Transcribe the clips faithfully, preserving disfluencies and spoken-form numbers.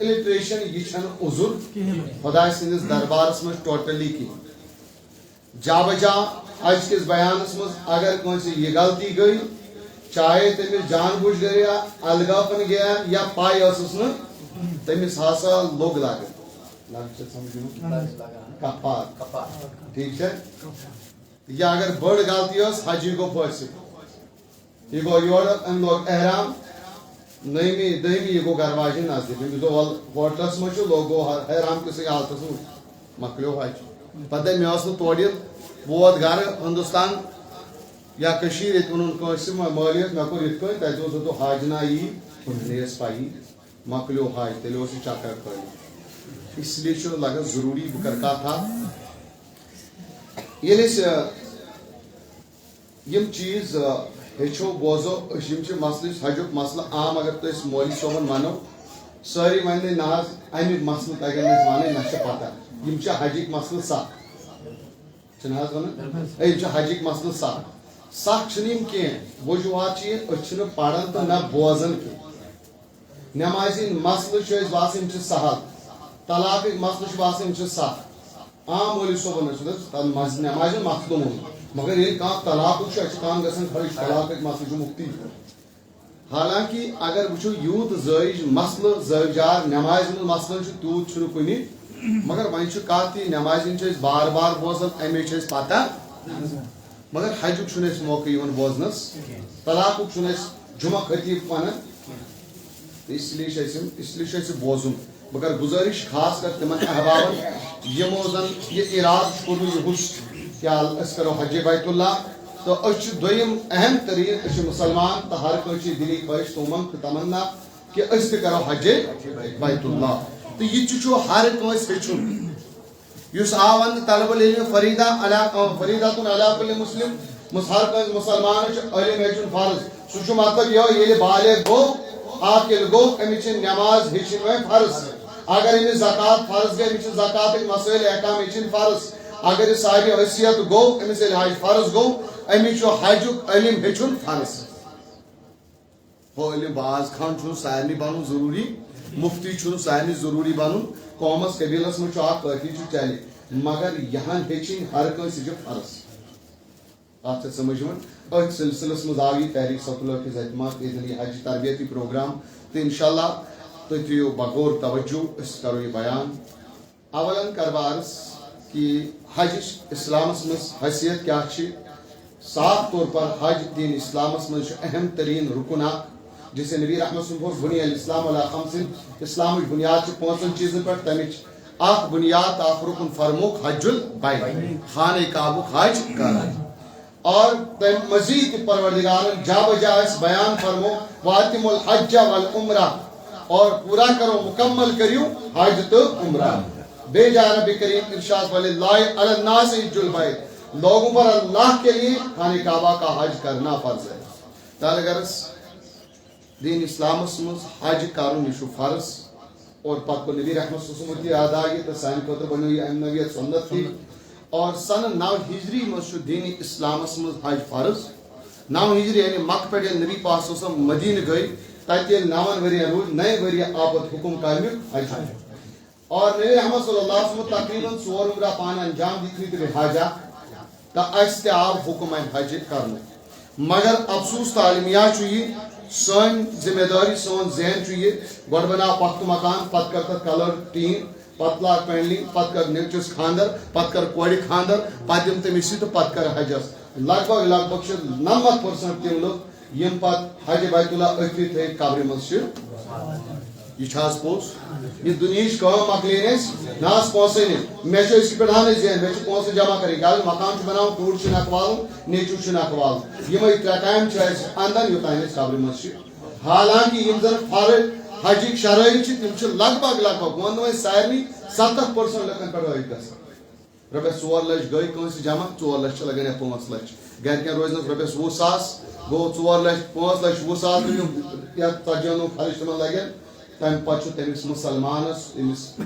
Iteration, یہِ چھنہٕ عذر خۄداے سٕنٛدِس دربارس منٛز ٹوٹلی کینٛہہ۔ جا بجا حج کِس بیانس منٛز اگر کٲنٛسہِ یہِ غلطی گٔے، چاہے تٔمِس جان بوٗجھ گٔے یا الگٲپن گٔے یا پاے ٲسٕس نہٕ، تٔمِس ہسا لوٚگ لگان۔ لگ چھِ سمجھ یِوان؟ کفار۔ ٹھیٖک چھا؟ یا اگر بٔڑ غلطی ٲس، حجی گوٚو فٲسِق۔ یہِ گوٚو یورٕ، أمۍ لوگ احرام، نٔیمہِ، دٔہمہِ، یہِ گوٚو گرٕ واجہِ نزدیٖک۔ أمِس دوٚپ، "وَلہٕ ہوٹلَس منٛز چھُ"، لوگ گوٚو ح-، احرام کِسٕے حالتَس منٛز، مۄکلیو حج۔ پَتہٕ مےٚ ٲس نہٕ تورٕ یِتھ، ووت گرٕ ہِندُستان یا کٔشیٖرِ، ییٚتہِ ووٚنُن کٲنٛسہِ مٲ-، مٲلِس، مےٚ کوٚر یِتھ کٔنۍ، تَتہِ اوس دوٚپُکھ، "حاج نا یی"، مےٚ ٲس پَیی، مۄکلیو حج، تیٚلہِ اوس یہِ چکر کھٲلِتھ۔ اس لیے چھُ لگان ضروٗری، بہٕ کَرٕ کَتھ اَکھ۔ ییٚلہِ أسۍ، یِم چیٖز، آ، ہیٚچھو، بوزو، أسۍ یِم چھِ مسلہٕ، یُس حجُک مسلہٕ عام، اگر تُہۍ أسۍ مولوی صٲبن وَنو، سٲری وَنہِ، "نہ حظ، اَمیُک مسلہٕ تَگن نہٕ اَسہِ وَنٕنۍ، نہ چھِ پَتہ۔ یِم چھِ حجٕکۍ مسلہٕ سَکھ۔" چھِنہٕ حظ وَنان؟ ہے، یِم چھِ حجٕکۍ مسلہٕ سَکھ۔ سَکھ چھِنہٕ یِم کینٛہہ۔ وجوہات چھِ یہِ، أسۍ چھِنہٕ پَران تہٕ نہ بوزان کینٛہہ۔ نمازِ ہٕنٛدۍ مسلہٕ چھِ أسۍ باسان، یِم چھِ سہل۔ طلاقٕکۍ مسلہٕ چھِ باسان، یِم چھِ سخ۔ عام مولوی صٲبن ٲسۍ نہٕ تَتھ منٛز نمازِ ہُنٛد مسلہٕ ووٚنمُت۔ مگر ییٚلہِ کانٛہہ طلاقُک چھُ، اَسہِ چھِ کانٛہہ گژھان خرٕچ، طلاقٕکۍ مسلہٕ چھُ مُفتی۔ حالانکہِ اگر وٕچھو، یوٗت زٲیِج مسلہٕ، زٲوجار نمازِ منٛز مسلہٕ چھُ، تیوٗت چھُنہٕ کُنہِ۔ مگر وۄنۍ چھُ کَتھ یہِ، نمازِ ہِنٛدۍ چھِ أسۍ بار بار بوزان، اَمے چھِ أسۍ پَتہ۔ مگر حجُک چھُنہٕ اَسہِ موقعہٕ یِوان بوزنَس، طلاقُک چھُنہٕ اَسہِ جمعہ خطیٖب وَنان۔ تہٕ اس لیے چھُ اَسہِ، اس لیے چھُ اَسہِ بوزُن۔ بہٕ کَرٕ گُزٲرِش خاص کر تِمن احبابن، یِمو زَن یہِ اِرادٕ چھُ کوٚرمُت یِہُس، کیٛاہ أسۍ کَرو حجِ بیت اللہ، تہٕ أسۍ چھِ دوٚیِم اہم تریٖن، أسۍ چھِ مُسلمان، تہٕ ہر کٲنٛسہِ چھِ دِلی خٲہِش تہٕ اُمنٛگ تہٕ تمنا کہِ أسۍ تہِ کَرو حجِ بیت اللہ۔ تہٕ یہِ تہِ چھُ ہر کٲنٛسہِ ہیٚچھُن۔ یُس آو وننہٕ، طلب العلم فریضہ علی، فریضۃ علی کل مسلم، مس-، ہر کٲنٛسہِ مُسلمانس چھُ علم ہیٚچھُن فرض۔ سُہ چھُ مطلب یہِ، ییٚلہِ بالغ گوٚو، عاقل گوٚو، أمِس چھِ نماز ہیٚچھِنۍ وۄنۍ فرض۔ اگر أمِس زکوٰۃ فرض گٔے، أمِس چھِ زکوٰتٕکۍ مسٲیل احکام ہیٚچھِنۍ فرض۔ اگر یہِ صاحبِ حیثیت گوٚو، أمِس ییٚلہِ حج فرض گوٚو، أمِس چھُ حجُک علم ہیٚچھُن فرض۔ ہو، علم باز خان چھُنہٕ سارنٕے بنُن ضروٗری، مُفتی چھُنہٕ سارنٕے ضروٗری بنُن، قومس قبیلس منٛز چھُ اکھ کٲفی چھُ چلہِ، مگر یہِ ہن ہیٚچھِنۍ ہر کٲنٛسہِ چھِ فرض۔ اتھ چھِ سمجھ یِوان؟ أتھۍ سلسلس منٛز آو یہِ تحریک ستھ اللہ کِس اہتمام، ییٚتٮ۪ن یہِ حج تربیتی پروگرام، تہٕ انشاءاللہ تُہۍ تھٲیِو بغور توجہ، أسۍ کرو یہِ بیان۔ اولاً کرٕ بہٕ عرض کہ حجٕچ اسلامس منٛز حیثیت کیٛاہ چھِ؟ صاف طور پر حج دین اسلامس منٛز چھُ اہم ترین رکن اکھ، جسے نبی رحمت سُنٛد ووٚن، "بنی الاسلام علی خمسن"، اسلامٕچ بنیاد چھِ پانٛژن چیٖزن پٮ۪ٹھ، تَمِچ اکھ بنیاد تہٕ اکھ رکن فرمووُکھ حج البیت، خانہ کعبُک حج کرُن۔ اور تَمہِ مزید تہِ پروردگارن جا بجا اَسہِ بیان فرمو، "واتم الحج والعمرہ"، اور پورا کرو، مکمل کٔرِو حج تہٕ عمرہ۔ بیٚیہِ جایہِ رب کریم ارشاد، "وللہ علی الناس حج البیت"، لوگوں پر اللہ کے لیے خانہ کعبہ کا حج کرنا فرض ہے۔ تالہ غرض، دین اسلامس منٛز حج کرُن، یہِ چھُ فرض۔ اور پتہٕ کوٚر نبی رحمت صلی اللہ علیہ وسلم تہِ ادا یہِ، تہٕ سانہِ خٲطرٕ بنیو یہِ امہِ نبیت سنت تہِ۔ اور سنہٕ نو ہجری منٛز چھُ دین اسلامس منٛز حج فرض۔ نو ہجری یعنی مکہ پٮ۪ٹھ ییٚلہِ نبی پاک صلی اللہ علیہ وسلم مدینہ گٔے، تتہِ ییٚلہِ نَوَن ؤرین روٗدۍ، نَیہِ ؤریہِ آو پتہٕ حکم کامہِ حج۔ اور نبی رحمت صلی اللہ علیہ وسلم تقریباً ژور عمرہ پانہٕ انجام دِتمٕتۍ تہٕ بیٚیہِ حاجہ، تہٕ اَسہِ تہِ آو حکم اَمہِ حجہِ کرنُک۔ مگر افسوس تہٕ المیہ چھُ یہِ، سٲنۍ ذمہ دٲری، سون ذہن چھُ یہِ، گۄڈٕ بناو پختہٕ مکان، پتہٕ کر تتھ colour ٹیٖن، پتہٕ لاگ پینلنگ، پتہٕ کر نیٚچوِس خانٛدر، پتہٕ کر کورِ خانٛدر، پتہٕ دِم تٔمِس یہِ تہٕ پتہٕ کر حجس۔ لگ بھگ، لگ بھگ چھِ نَمَتھ percent تِم لُکھ یِم پتہٕ حج بیت اللہ أتھی تھٲوِتھ قبرِ منٛز چھِ۔ یہِ چھا حظ پوٚز؟ یہِ دُنیہٕچ کٲم مۄکلے نہٕ اَسہِ، نہ حظ پونٛسَے نہٕ۔ مےٚ چھُ أزکہِ پٮ۪ٹھ ہَنٕے ذہن، مےٚ چھِ پونٛسہٕ جمع کَرٕنۍ، کیٛازِ مکان چھُ بَناوُن، کوٗر چھِ نَکھٕ والُن، نیٚچوٗ چھُ نَکھٕ والُن۔ یِمَے ترٛےٚ کامہِ چھِ اَسہِ اَنٛدَن، یوٚتام أسۍ قبرِ منٛز چھِ۔ حالانکہِ یِم زَن فرض حجٕکۍ شرٲیِط چھِ، تِم چھِ لگ بگ، لگ بگ، وَنو أسۍ سارنٕے، سَتَتھ percent لُکَن پٮ۪ٹھ عٲید گژھان۔ رۄپیَس ژور لَچھ گٔے کٲنٛسہِ جمع، ژور لَچھ چھِ لَگان یا پانٛژھ لَچھ۔ گَرِکٮ۪ن روزنَس رۄپیَس وُہ ساس، گوٚو ژور لَچھ، پانٛژھ لَچھ وُہ ساس گٔے یِم، یَتھ ژَتجِہَن دۄہَن خرٕچ تِمَن لَگن۔ تَمہِ پَتہٕ چھُ تٔمِس مُسلمانَس، ییٚمِس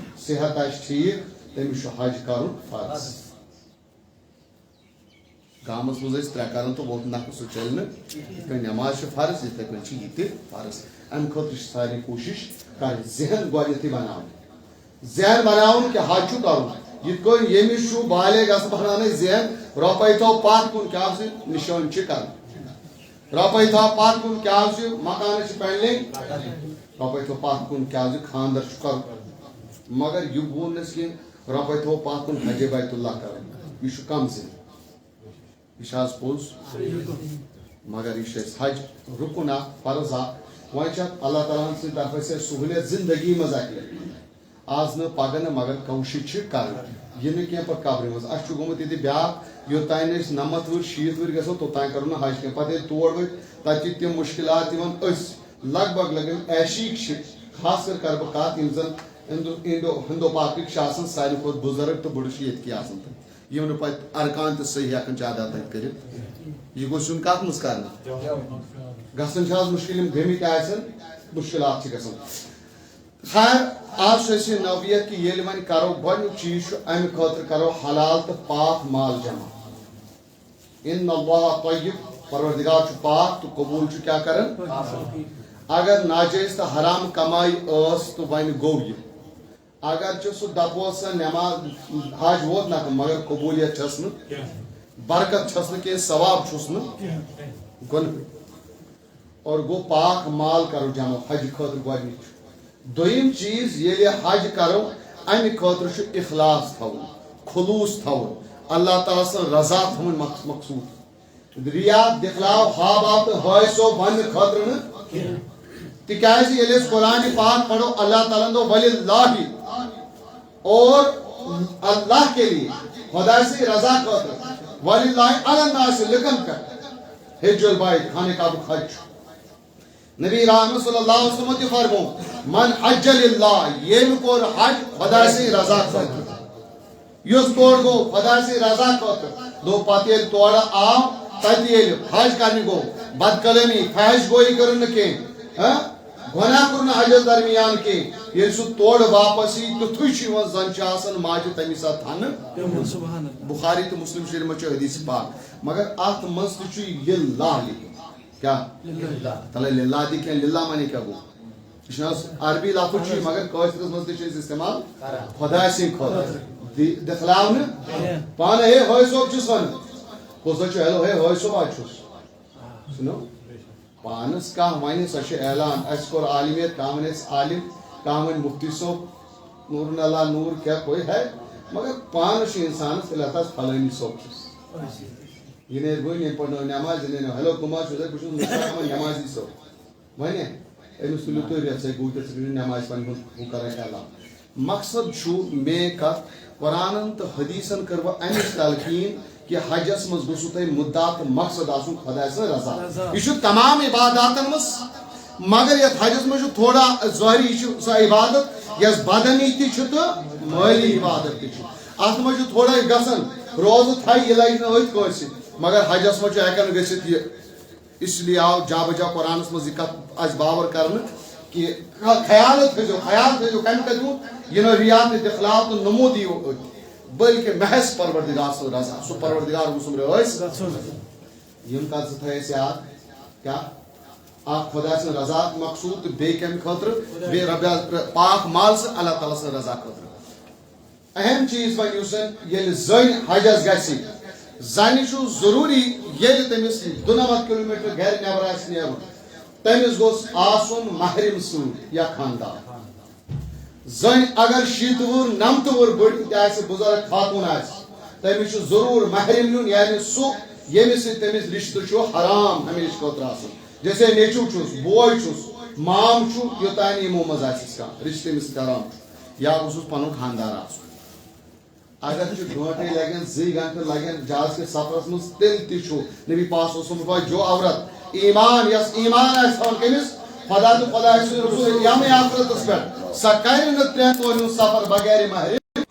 صحت آسہِ ٹھیٖک، تٔمِس چھُ حج کَرُن فرض۔ گامس منٛز ٲسۍ ترٛےٚ کران تہٕ ووت نکھٕ سُہ چلہِ نہٕ۔ یِتھ کٔنۍ نٮ۪ماز چھِ فرض، یِتھَے کٔنۍ چھِ یہِ تہِ فرض۔ اَمہِ خٲطرٕ چھِ سارنٕے کوٗشِش کَرٕنۍ، ذہن گۄڈٕنٮ۪تھٕے بناوُن۔ ذہن بناوُن کہِ حج چھُ کَرُن۔ یِتھ کٔنۍ ییٚمِس چھُ بالغ گژھُن بناونَے ذہن، رۄپَے تھاو پَتھ کُن کیٛاہ چھُ نِشٲنۍ چھِ کَرٕنۍ۔ رۄپَے تھاو پَتھ کُن کیٛاہ چھُ، مکانَس چھِ pending۔ رۄپَے تھاو پَتھ کُن کیٛاہ چھُ، خانٛدر چھُ کَرُن۔ مگر یہِ ووٚن نہٕ اَسہِ کینٛہہ، رۄپَے تھاو پَتھ کُن حجے بیت اللہ کَرُن۔ یہِ چھُ کَم ذہن۔ یہِ چھا حظ پوٚز؟ مگر یہِ چھُ اَسہِ حج رُکُن اکھ، فرض اکھ۔ وۄنۍ چھِ اَتھ اللہ تعالیٰ ہَن سٕنٛدِ طرفہٕ اَسہِ سہوٗلیت زِندگی منٛز اَکہِ لَٹہِ۔ آز نہٕ، پَگاہ نہٕ، مگر کوٗشِش چھِ کَرٕنۍ۔ یہِ نہٕ کینٛہہ پَتہٕ قبرِ منٛز۔ اَسہِ چھُ گوٚمُت ییٚتہِ بیٛاکھ، یوٚتام نہٕ أسۍ نَمَتھ وُہُر، شیٖتھ وُہُر گژھو، توٚتام کَرو نہٕ حج کینٛہہ۔ پَتہٕ ییٚلہِ تور وٲتۍ، تَتہِ چھِ تِم مُشکِلات یِوان۔ أسۍ لگ بگ لگن عیشیٖک چھِ، خاص کر کَرٕ بہٕ کَتھ، یِم زَن ہِندو، اِنڈو، ہِندو پاکٕکۍ چھِ آسان، ساروی کھۄتہٕ بُزرگ تہٕ بٔڑٕ چھِ ییٚتکی آسان تہٕ۔ یِم نہٕ پتہٕ ارکان تہِ صحیح ہٮ۪کان چھِ ادا تتہِ کٔرِتھ۔ یہِ گوٚژھ یُن کتھ منٛز کرنہٕ؟ گژھان چھِ آز مُشکِل، یِم گٔمٕتۍ آسن، مُشکِلات چھِ گژھان۔ خیر، آز چھُ اَسہِ یہِ نوعیت کہِ ییٚلہِ وۄنۍ کرو، گۄڈٕنیُک چیٖز چھُ، امہِ خٲطرٕ کرو حلال تہٕ پاک مال جمع۔ ان اللہ طیب، پروردگار چھُ پاک تہٕ قبوٗل چھُ کیٛاہ کران؟ اگر ناجٲیز تہٕ حرام کمٲے ٲس تہٕ وۄنۍ گوٚو یہِ، اگر چھُ سُہ دپوس سا نٮ۪ماز، حج ووت نہ، مگر قبولیت چھس نہٕ، برکت چھس نہٕ کینٛہہ، ثواب چھُس نہٕ، گۄنہٕ۔ اور گوٚو پاک مال کرو جمع حج خٲطرٕ گۄڈنیُک۔ دوٚیِم چیٖز، ییٚلہِ حج کرو، امہِ خٲطرٕ چھُ اخلاص تھاوُن، خلوص تھاوُن، اللہ تعالیٰ سٕنٛز رضا تھاوٕنۍ مقص-، مقصوٗد۔ ریا، دِکھلاو، ہاو باو تہٕ ہٲے سو وننہٕ خٲطرٕ نہٕ کینٛہہ۔ تِکیازِ ییٚلہِ أسۍ قرآن پاک پرو، اللہ تعالیٰ ہن دوٚپ، "وللہ"، اور اللہ کے لیے، خدا سٕنٛدِ رضا خٲطرٕ، "وللہ علی الناس"، لُکن پٮ۪ٹھ، "حج البیت"، خانہ کعبُک حج چھُ۔ نبی رحمت صلی اللہ علیہ وسلم تہِ فرمو، "من حج للہ"، ییٚمۍ کوٚر حج خدا سٕنٛدِ رضا خٲطرٕ۔ یُس تور گوٚو خدا سٕنٛدِ رضا خٲطرٕ، دوٚپ پتہٕ ییٚلہِ تورٕ آو، تتہِ ییٚلہِ حج کرنہِ گوٚو، بد کلٲمی، فحش گویی کٔرٕن نہٕ کینٛہہ، ہاں؟ گۄناہ کوٚر نہٕ حجس درمیان کینٛہہ۔ ییٚلہِ سُہ تورٕ واپس یی، تیُتھُے چھُ یِوان زن چھُ آسان ماجہِ تمہِ ساتہٕ تھنہٕ۔ سبحان اللہ۔ بخاری تہٕ مسلم شریف منٛز چھُ حدیث پاک، مگر اتھ منٛز تہِ چھُ للہ لیکھِتھ۔ کیٛاہ؟ للہ۔ تلے للہ تہِ کینٛہہ، للہ معنی کیٛاہ گوٚو؟ یہِ چھُنہٕ حظ عربی لفظ چھُ یہِ، مگر کٲشرِس منٛز تہِ چھِ أسۍ استعمال خۄداے سٕنٛدِ خٲطرٕ۔ دِ-، دِکھلاونہٕ پانہٕ، ہے ہٲے صٲب چھُس وَنان۔ کُس حظ چھُ؟ ہیلو، ہے ہٲے صٲب حظ چھُس۔ سُنو؟ پانَس کانٛہہ وَنہِ، سۄ چھِ اعلان۔ اَسہِ کوٚر عالمیت، کانٛہہ وَنہِ اَسہِ عالم، کانٛہہ وَنہِ مُفتی صٲب، نوٗرُن اللہ نوٗر کیٛاہ کوئی ہے، مگر پانَس چھُ اِنسانَس تیٚلہِ ہَتھ حظ فلٲنی صٲب چھُس۔ یہِ نے گوٚو، یہِ نے پَرنٲو نٮ۪ماز، یہِ نے نہٕ، ہیلو، کٕم حظ چھِو تُہۍ؟ بہٕ چھُس مُشتاق احمد نٮ۪مازی صٲب۔ وَنہِ، أمِس تُلِو تُہۍ رٮ۪تھ سۭتۍ گوٚو تہٕ ژٕ کٔرِو نٮ۪مازِ پَنٕنۍ ہُنٛد ہُہ کَران اعلان۔ مقصد چھُ مے کَتھ، قرآنَن تہٕ حدیثن کٔر وۄنۍ اَمِچ تلقیٖن کہِ حجس منٛز گوٚژھوُ تۄہہِ مُدعا تہٕ مقصد آسُن خۄداے سٕنٛز رضا۔ رضا۔ یہِ چھُ تمام عباداتن منٛز، مگر یَتھ حجس منٛز چھُ تھوڑا ظٲہری، یہِ چھُ سۄ عبادت یۄس بدنی تہِ چھُ تہٕ مٲلی عبادت تہِ چھُ۔ اَتھ منٛز چھُ تھوڑا یہِ گژھان، روزٕ تھایہِ، یہِ لگہِ نہٕ أتھۍ کٲنٛسہِ، مگر حجس منٛز چھُ ہٮ۪کان گٔژھِتھ یہِ۔ اس لیے آو جا بجا قرآنس منٛز یہِ کتھ اَسہِ باور کرنہٕ کہِ خیال تھٲیزیو، خیال تھٲیزیو، کمہِ کتھِ ووٚن؟ یہِ نہٕ ریا تہٕ دِکھلاو تہٕ نمودی یوت، بلکہِ محض پروردگار سٕنٛز رضا، سُہ پروردگار گوٚژھُم رٲضۍ۔ یِم کتھ زٕ تھٲے اَسہِ یاد، کیٛاہ؟ اکھ خۄداے سٕنٛز رضا مقصوٗد تہٕ بیٚیہِ کمہِ خٲطرٕ؟ بیٚیہِ رۄبِ پاک مال سٕنٛز، اللہ تعالیٰ سٕنٛز رضا خٲطرٕ۔ اہم چیز وۄنۍ یُس زن ییٚلہِ زٔنۍ حجس گژھِ، زنہِ چھُ ضروٗری ییٚلہِ تٔمِس دُنمتھ کلوٗمیٹر گرِ نٮ۪بر آسہِ نیرُن، تٔمِس گوٚژھ آسُن محرم سۭتۍ یا خاندار۔ زٔنۍ اگر شیٖتہٕ وُہُر، نَمتہٕ وُہُر بٔڑ تہِ آسہِ، بُزرگ خاتوٗن آسہِ، تٔمِس چھُ ضروٗر محرم نیُن، یعنی سُہ ییٚمِس سۭتۍ تٔمِس رِشتہٕ چھُ حرام ہمیشہٕ خٲطرٕ آسان۔ جیسے نیٚچُو چھُس، بوے چھُس، مام چھُ، یوٚتام نہٕ یِمو منٛز آسٮ۪س کانٛہہ رِشتہٕ تٔمِس سۭتۍ حرام چھُ۔ یا گوٚژھُس پنُن خانٛدار آسُن۔ اگر چھُ گٲنٛٹے لگن، زٕے گھنٹہٕ لگن جہاز کِس سفرس منٛز، تیٚلہِ تہِ چھُ نبی پاک صلی اللہ علیہ وسلم فرماوان، جو عورت ایمان، یس ایمان آسہِ تھاوان کٔمِس؟ خدا تہٕ خدایہِ سٕنٛدِ رسول یومِ آخرتس پٮ۪ٹھ، سۄ کرِ نہٕ ترٛٮ۪ن دۄہن ہُنٛد سفر بغیر محرم۔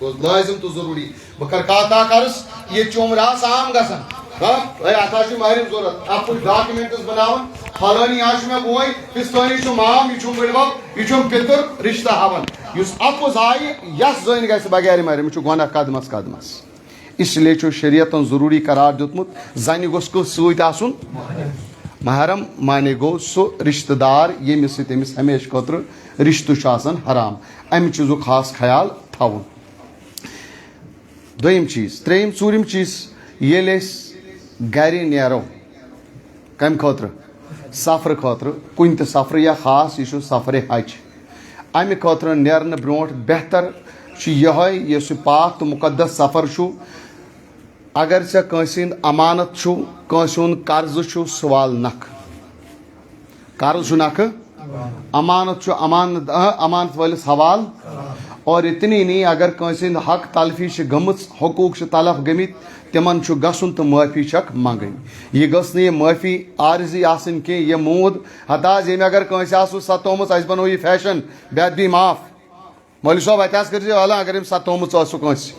گوٚو لٲزم تہٕ ضروٗری۔ بہٕ کَرٕ کَتھ اَکھ عرض، ییٚتہِ چھُ عمرہ آسان عام گژھان۔ ہاں، ہے، اَتھ حظ چھُ محرم ضوٚرَتھ۔ اَپُز documents بَناوان، فلٲنی حظ چھُ مےٚ بوے، فِستٲنی چھُ مام، یہِ چھُم بٔڈِبب، یہِ چھُم پِتُر، رِشتہٕ ہاوان۔ یُس اَپُز آیہِ، یَس زٔنۍ گژھِ بغیر محرم، یہِ چھُ گۄناہ قدمَس قدمَس۔ اس لیے چھُ شریعتن ضروٗری قرار دیُتمُت، زنہِ گوٚژھ کٲنٛسہِ سۭتۍ آسُن۔ محرم معنی گوٚو سُہ رشتہٕ دار، ییٚمِس سۭتۍ أمِس ہمیشہٕ خٲطرٕ رشتہٕ چھُ آسان حرام۔ امہِ چیٖزُک خاص خیال تھاوُن۔ دوٚیِم چیٖز، ترٛیٚیِم، ژوٗرِم چیٖز، ییٚلہِ أسۍ گرِ نیرو، کمہِ خٲطرٕ؟ سفرٕ خٲطرٕ، کُنہِ تہِ سفرٕ یا خاص، یہِ چھُ سفرِ حج۔ امہِ خٲطرٕ نیرنہٕ برونٛٹھ بہتر چھُ یِہوٚے، یُس یہِ پاک تہٕ مُقدس سفر چھُ، اگر ژےٚ کٲنٛسہِ ہُنٛد امانت چھُ، کٲنٛسہِ ہُنٛد قرضہٕ چھُ، سُہ وال نکھٕ۔ قرض چھُ نکھٕ، امانت چھُ، امانت، آ، امانت وٲلِس حوال۔ اور اتنی نہیں، اگر کٲنٛسہِ ہُنٛد حق تلفی چھِ گٔمٕژ، حقوٗق چھِ تلف گٔمٕتۍ، تِمن چھُ گژھُن تہٕ معٲفی چھکھ منٛگٕنۍ۔ یہِ گٔژھ نہٕ یہِ معٲفی عارضی آسٕنۍ کینٛہہ، یہِ موٗد۔ ہتہٕ حظ، ییٚمۍ اگر کٲنٛسہِ آسوٕ ستومُت، اَسہِ بنوو یہِ فیشن، بے ادبی معاف۔ مولوی صٲب، اَتہِ حظ کٔرۍزیو اعلان، اگر أمۍ ستومُت ٲسوٕ کٲنٛسہِ۔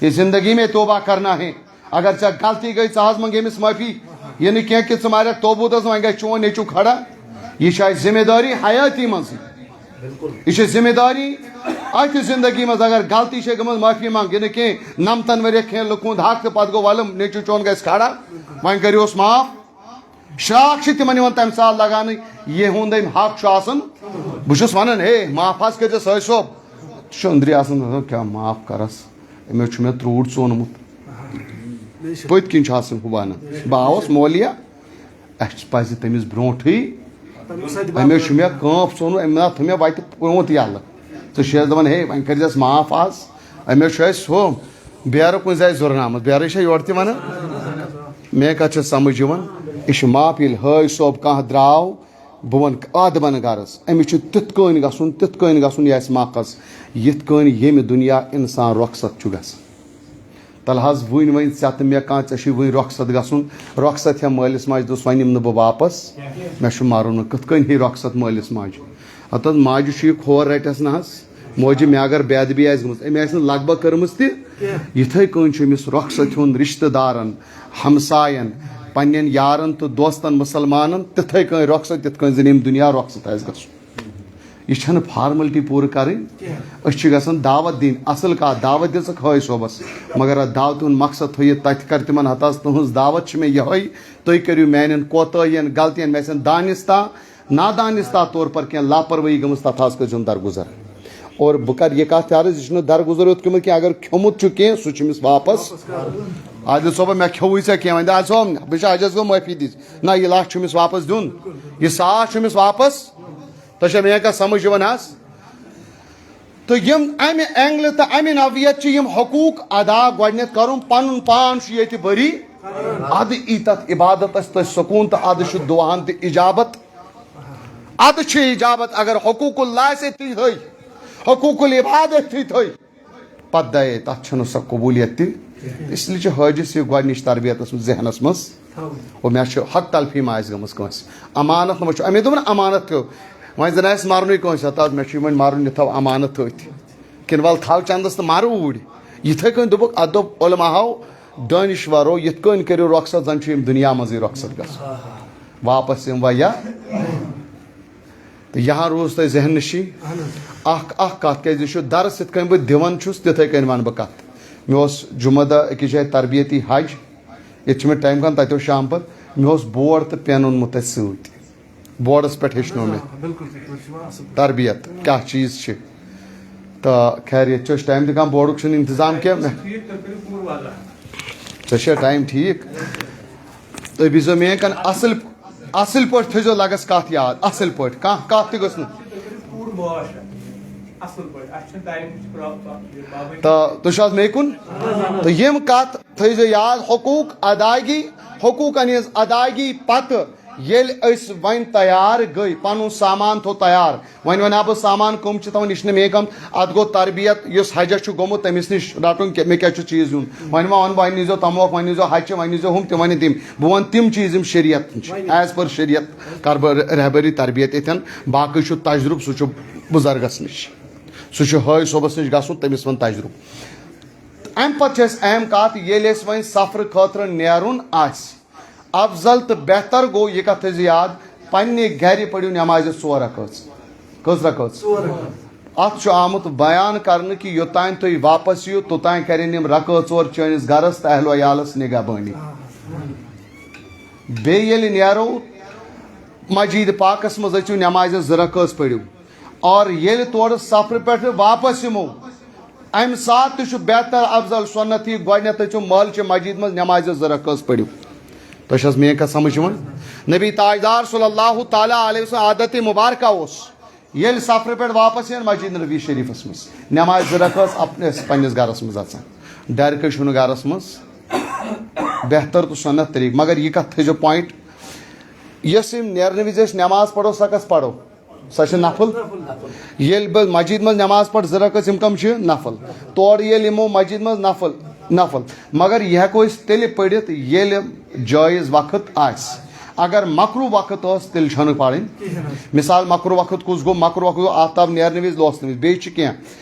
یہ زندگی میں توبہ کرنا ہے۔ اگر ژےٚ غلطی گٔے، ژٕ حظ منٛگ ییٚمِس معٲفی۔ یہِ نہٕ کینٛہہ کہِ ژٕ مارکھ توبوٗتس، وۄنۍ گژھِ چون نیٚچوٗ کھڑا۔ یہِ چھُ اَسہِ ذمہ دٲری حیٲتی منٛزٕے۔ یہِ چھِ ذمہ دٲری أتھۍ زندگی منٛز، اگر غلطی چھےٚ گٔمٕژ، معٲفی منٛگ۔ یہِ نہٕ کینٛہہ، نَمتَن ؤرِیَن کھیٚن لُکھ ہُنٛد حق تہٕ پَتہٕ گوٚو وَلہٕ نیٚچوٗ چون گژھِ کھڑا، وۄنۍ کٔرِوس معاف۔ شراکھ چھِ تِمن یِوان تَمہِ ساتہٕ لگاونہٕ، یِہُنٛد أمۍ حق چھُ آسان۔ بہٕ چھُس وَنان، ہے، معاف حظ کٔرۍزِ سٲے صٲب۔ سُہ چھُ أنٛدری آسان، دَپان، کیٛاہ معاف کَرس؟ أمۍ حظ چھُ مےٚ ترٛوٗٹ ژونمُت۔ پٔتۍ کِنۍ چھُ آسان ہُہ وَنان، بہٕ آوُس مولیا، اَسہِ پَزِ تٔمِس برونٛٹھٕے۔ أمۍ حظ چھُ مےٚ کٲنٛپ ژونمُت، أمۍ نہ تھٲو مےٚ وَتہِ پونٛت یَلہٕ۔ تہٕ چھِ أسۍ دَپان، ہے، وۄنۍ کٔرۍزٮ۪س معاف آز۔ أمۍ حظ چھُ اَسہِ ہُہ بیرٕ کُنہِ جایہِ زُرنامُت، بیرٕ چھا یورٕ تہِ وَنان؟ مےٚ کَتھ چھِ سَمٕجھ یِوان؟ یہِ چھُ معاف، ییٚلہِ ہٲے صٲب کانٛہہ درٛاو، بہٕ وَنہٕ اَتھ بَنہٕ غرض، أمِس چھُ تِتھ کٔنۍ گژھُن، تِتھ کٔنۍ گژھُن، یہِ آسہِ مقصد، یِتھ کٔنۍ ییٚمہِ دُنیا اِنسان رۄخصت چھُ گژھان۔ تَلہٕ حظ وٕنۍ وۄنۍ ژےٚ تہٕ مےٚ کانٛہہ، ژےٚ چھُے وٕنۍ رۄخصت گژھُن، رۄخصت ہٮ۪تھ مٲلِس ماجہِ دوٚپُس، وۄنۍ یِمہٕ نہٕ بہٕ واپَس، مےٚ چھُ مَرُن، کِتھ کٔنۍ ہیٚیہِ رۄخصت مٲلِس ماجہِ؟ ہَتہٕ حظ ماجہِ چھُ یہِ کھور رَٹٮ۪س نہ حظ، موجہِ مےٚ اگر بے ادبی آسہِ گٔمٕژ، أمۍ آسہِ نہٕ لگ بگ کٔرمٕژ تہِ۔ یِتھَے کٔنۍ چھُ أمِس رۄخصت ہیوٚن رِشتہٕ دارَن، ہمساین، پننٮ۪ن یارن تہٕ دوستن مسلمانن تِتھے کٔنۍ رۄخصت، تِتھ کٔنۍ زن ییٚمہِ دُنیا رۄخصت آسہِ گژھُن۔ یہِ چھنہٕ فارملٹی پوٗرٕ کرٕنۍ۔ أسۍ چھِ گژھان دعوت دِنۍ، اصل کتھ، دعوت دِژٕکھ ہٲے صٲبس، مگر اتھ دعوتہِ ہُنٛد مقصد تھٲیِتھ تتہِ کر تِمن، ہتہٕ حظ تُہنٛز دعوت چھِ مےٚ یہے، تُہۍ کٔرِو میانٮ۪ن کوتٲہین، غلطین، مےٚ آسن دانستہ، نادانستہ طور پر کینٛہہ لاپروٲہی گٔمٕژ، تتھ حظ کٔرۍ زیون درگُزر۔ اور بہٕ کرٕ یہِ کتھ تہِ عرض، یہِ چھُنہٕ درگُزر یوت کھیوٚمُت کینٛہہ، اگر کھیوٚمُت چھُ کینٛہہ، سُہ چھُ أمِس واپس۔ عادل صٲبہ، مےٚ کھیوٚوُے ژےٚ کینٛہہ؟ وۄنۍ دِ عادل صٲب، بہٕ چھُس حجس گوٚو معٲفی دِژ۔ نہ، یہِ لچھ چھُ أمِس واپس دیُن، یہِ ساس چھُ أمِس واپس۔ تۄہہِ چھا میٲنۍ کتھ سمجھ یِوان حظ؟ تہٕ یِم امہِ اینگلہٕ تہٕ امہِ نوعیت چھِ یِم حقوٗق ادا گۄڈٕنیتھ کرُن، پنُن پان چھُ ییٚتہِ بٔری۔ ادٕ یی تتھ عبادتس تہٕ سکوٗن تہٕ ادٕ چھُ دُعاہن تہِ اجابت۔ ادٕ چھِ اجابت اگر حقوق اللہ آسہِ تہِ تھٲے، حقوق العباد تہِ تھٲے، پتہٕ دَے تَتھ چھَنہٕ سۄ قبوٗلیت تہِ۔ اس لیے چھِ حٲجِس یہِ گۄڈٕنِچ تربیت ٲسمٕژ ذہنَس منٛز، اور مےٚ چھُ حق تلفی ما آسہِ گٔمٕژ کٲنٛسہِ، امانت ما چھُ، اَمے دوٚپُن امانت تھٲو، وۄنۍ زَن آسہِ مَرنُے کٲنٛسہِ، ہَتہٕ حظ مےٚ چھُ وۄنۍ مَرُن، یہِ تھاو امانت تھٲوِتھ، کِنہٕ وَلہٕ تھاو چندَس تہٕ مَرٕ اوٗرۍ۔ یِتھَے کٔنۍ دوٚپُکھ، اَتھ دوٚپ علماہو، دٲنِشوَرو، یِتھ کٔنۍ کٔرِو رۄخصت، زَن چھُ ییٚمہِ دُنیا منٛزٕے رۄخصت گژھُن، واپس یِم وَیا۔ تہٕ یہِ ہا روٗز تۄہہِ ذہن نِشی۔ اکھ، اکھ کتھ، کیازِ یہِ چھُ درس یِتھ کٔنۍ بہٕ دِوان چھُس، تِتھے کٔنۍ ونہٕ بہٕ کتھ۔ مےٚ اوس جمعہ دۄہ أکِس جایہِ تربیتی حج، ییٚتہِ چھُ مےٚ ٹایم کم، تتہِ اوس شام پتہٕ، مےٚ اوس بورڈ تہٕ پین اوٚنمُت تتہِ سۭتۍ۔ بورڈس پٮ۪ٹھ ہیٚچھنو مےٚ تربیت کیاہ چیٖز چھِ۔ تہٕ خیر، ییٚتہِ چھُ اَسہِ ٹایم تہِ کم، بورڈُک چھُنہٕ انتظام کینٛہہ۔ ژےٚ چھےٚ ٹایم ٹھیٖک؟ تُہۍ بِہزیو میٲنۍ کَن اَصٕل، اَصٕل پٲٹھۍ تھٲیزیو لَگَس کَتھ یاد، اَصٕل پٲٹھۍ، کانٛہہ کَتھ تہِ گٔژھ نہٕ۔ تہٕ تُہۍ چھِو حظ مے کُن؟ تہٕ یِم کَتھ تھٲیزیو یاد، حقوٗق ادایگی، حقوٗقَن ہِنٛز ادایگی پَتہٕ ییٚلہِ أسۍ وۄنۍ تیار گٔے، پَنُن سامان تھوٚو تیار، وۄنۍ وَنہٕ ہا بہٕ سامان کٕم چھِ تھاوان، یہِ چھِنہٕ مے کَم۔ اَتھ گوٚو تربیت، یُس حجَس چھُ گوٚمُت، تٔمِس نِش رَٹُن کہِ مےٚ کیٛاہ چھُ چیٖز نیُن۔ وۄنۍ ما وَنہٕ بہٕ، وۄنۍ نیٖزیو تموکھ، وۄنۍ نیٖزیو ہَچہِ، وۄنۍ نیٖزیو ہُم تہِ، وۄنۍ تِم۔ بہٕ وَنہٕ تِم چیٖز یِم شریعت چھِ، ایز پر شریعت کَرٕ بہٕ رہبری تربیت ییٚتھٮ۪ن۔ باقٕے چھُ تجرُبہٕ، سُہ چھُ بُزرگَس نِش، سُہ چھُ حٲج صٲبَس نِش گژھُن، تٔمِس وَن تجرُبہٕ۔ اَمہِ پَتہٕ چھِ اَسہِ اہم کَتھ، ییٚلہِ اَسہِ وۄنۍ سفرٕ خٲطرٕ نیرُن آسہِ، افضل تہٕ بہتر گوٚو یہِ کتھ تھٲیزِ یاد، پننہِ گرِ پٔرِو نمازِ ژور رکٲژ۔ کٔژ رکٲژ؟ ژور رکٲژ۔ اتھ چھُ آمُت بیان کرنہٕ کہِ یوٚتام تُہۍ واپس یِیِو، توٚتام کرن یِم رکٲژ ژور چٲنِس گرس تہٕ اہل و عیالس نگہبٲنی۔ بیٚیہِ ییٚلہِ نیرو، مسجد پاکس منٛز أژِو، نمازِ زٕ رکٲژ پٔرِو۔ اور ییٚلہِ تورٕ سفرٕ پٮ۪ٹھٕ واپس یِمو، امہِ ساتہٕ تہِ چھُ بہتر افضل سنت یہِ، گۄڈٕنٮ۪تھ أژِو محلہٕ چہِ مسجد منٛز، نمازِ زٕ رکٲژ پٔرِو۔ تۄہہِ چھا میٲنۍ کتھ سمجھ یِوان؟ نبی تاجدار صلی اللہ تعالیٰ علیہ وسلم عادت مبارکہ اوس، ییٚلہِ سفرٕ پٮ۪ٹھ واپس یِن مسجد نبوی شریفس منٛز، نمازِ زٕ رکٲژ اپنس پننِس گرس منٛز اژان۔ ڈرکے چھُنہٕ گرس منٛز، بہتر تہٕ سنت طریقہٕ۔ مگر یہِ کتھ تھٲیزیو پوینٹ، یۄس یِم نیرنہٕ وِزِ أسۍ نماز پرو، سۄ کس پرو؟ سۄ چھِ نفل۔ ییٚلہِ بہٕ مسجد منٛز نماز پرٕ زٕ رکٲژ، یِم کم چھِ؟ نفل۔ تورٕ ییٚلہِ یِمو مسجد منٛز نفل، نفل۔ مگر یہِ ہٮ۪کو أسۍ تیٚلہِ پٔرِتھ ییٚلہِ جٲیز وقت آسہِ۔ اگر مکروہ وقت اوس، تیٚلہِ چھنہٕ پرٕنۍ۔ مثال، مکروہ وقت کُس گوٚو؟ مکروہ وقت گوٚو آفتاب نیرنہٕ وِزِ، لوسنہٕ وِزِ۔ بیٚیہِ چھِ کینٛہہ،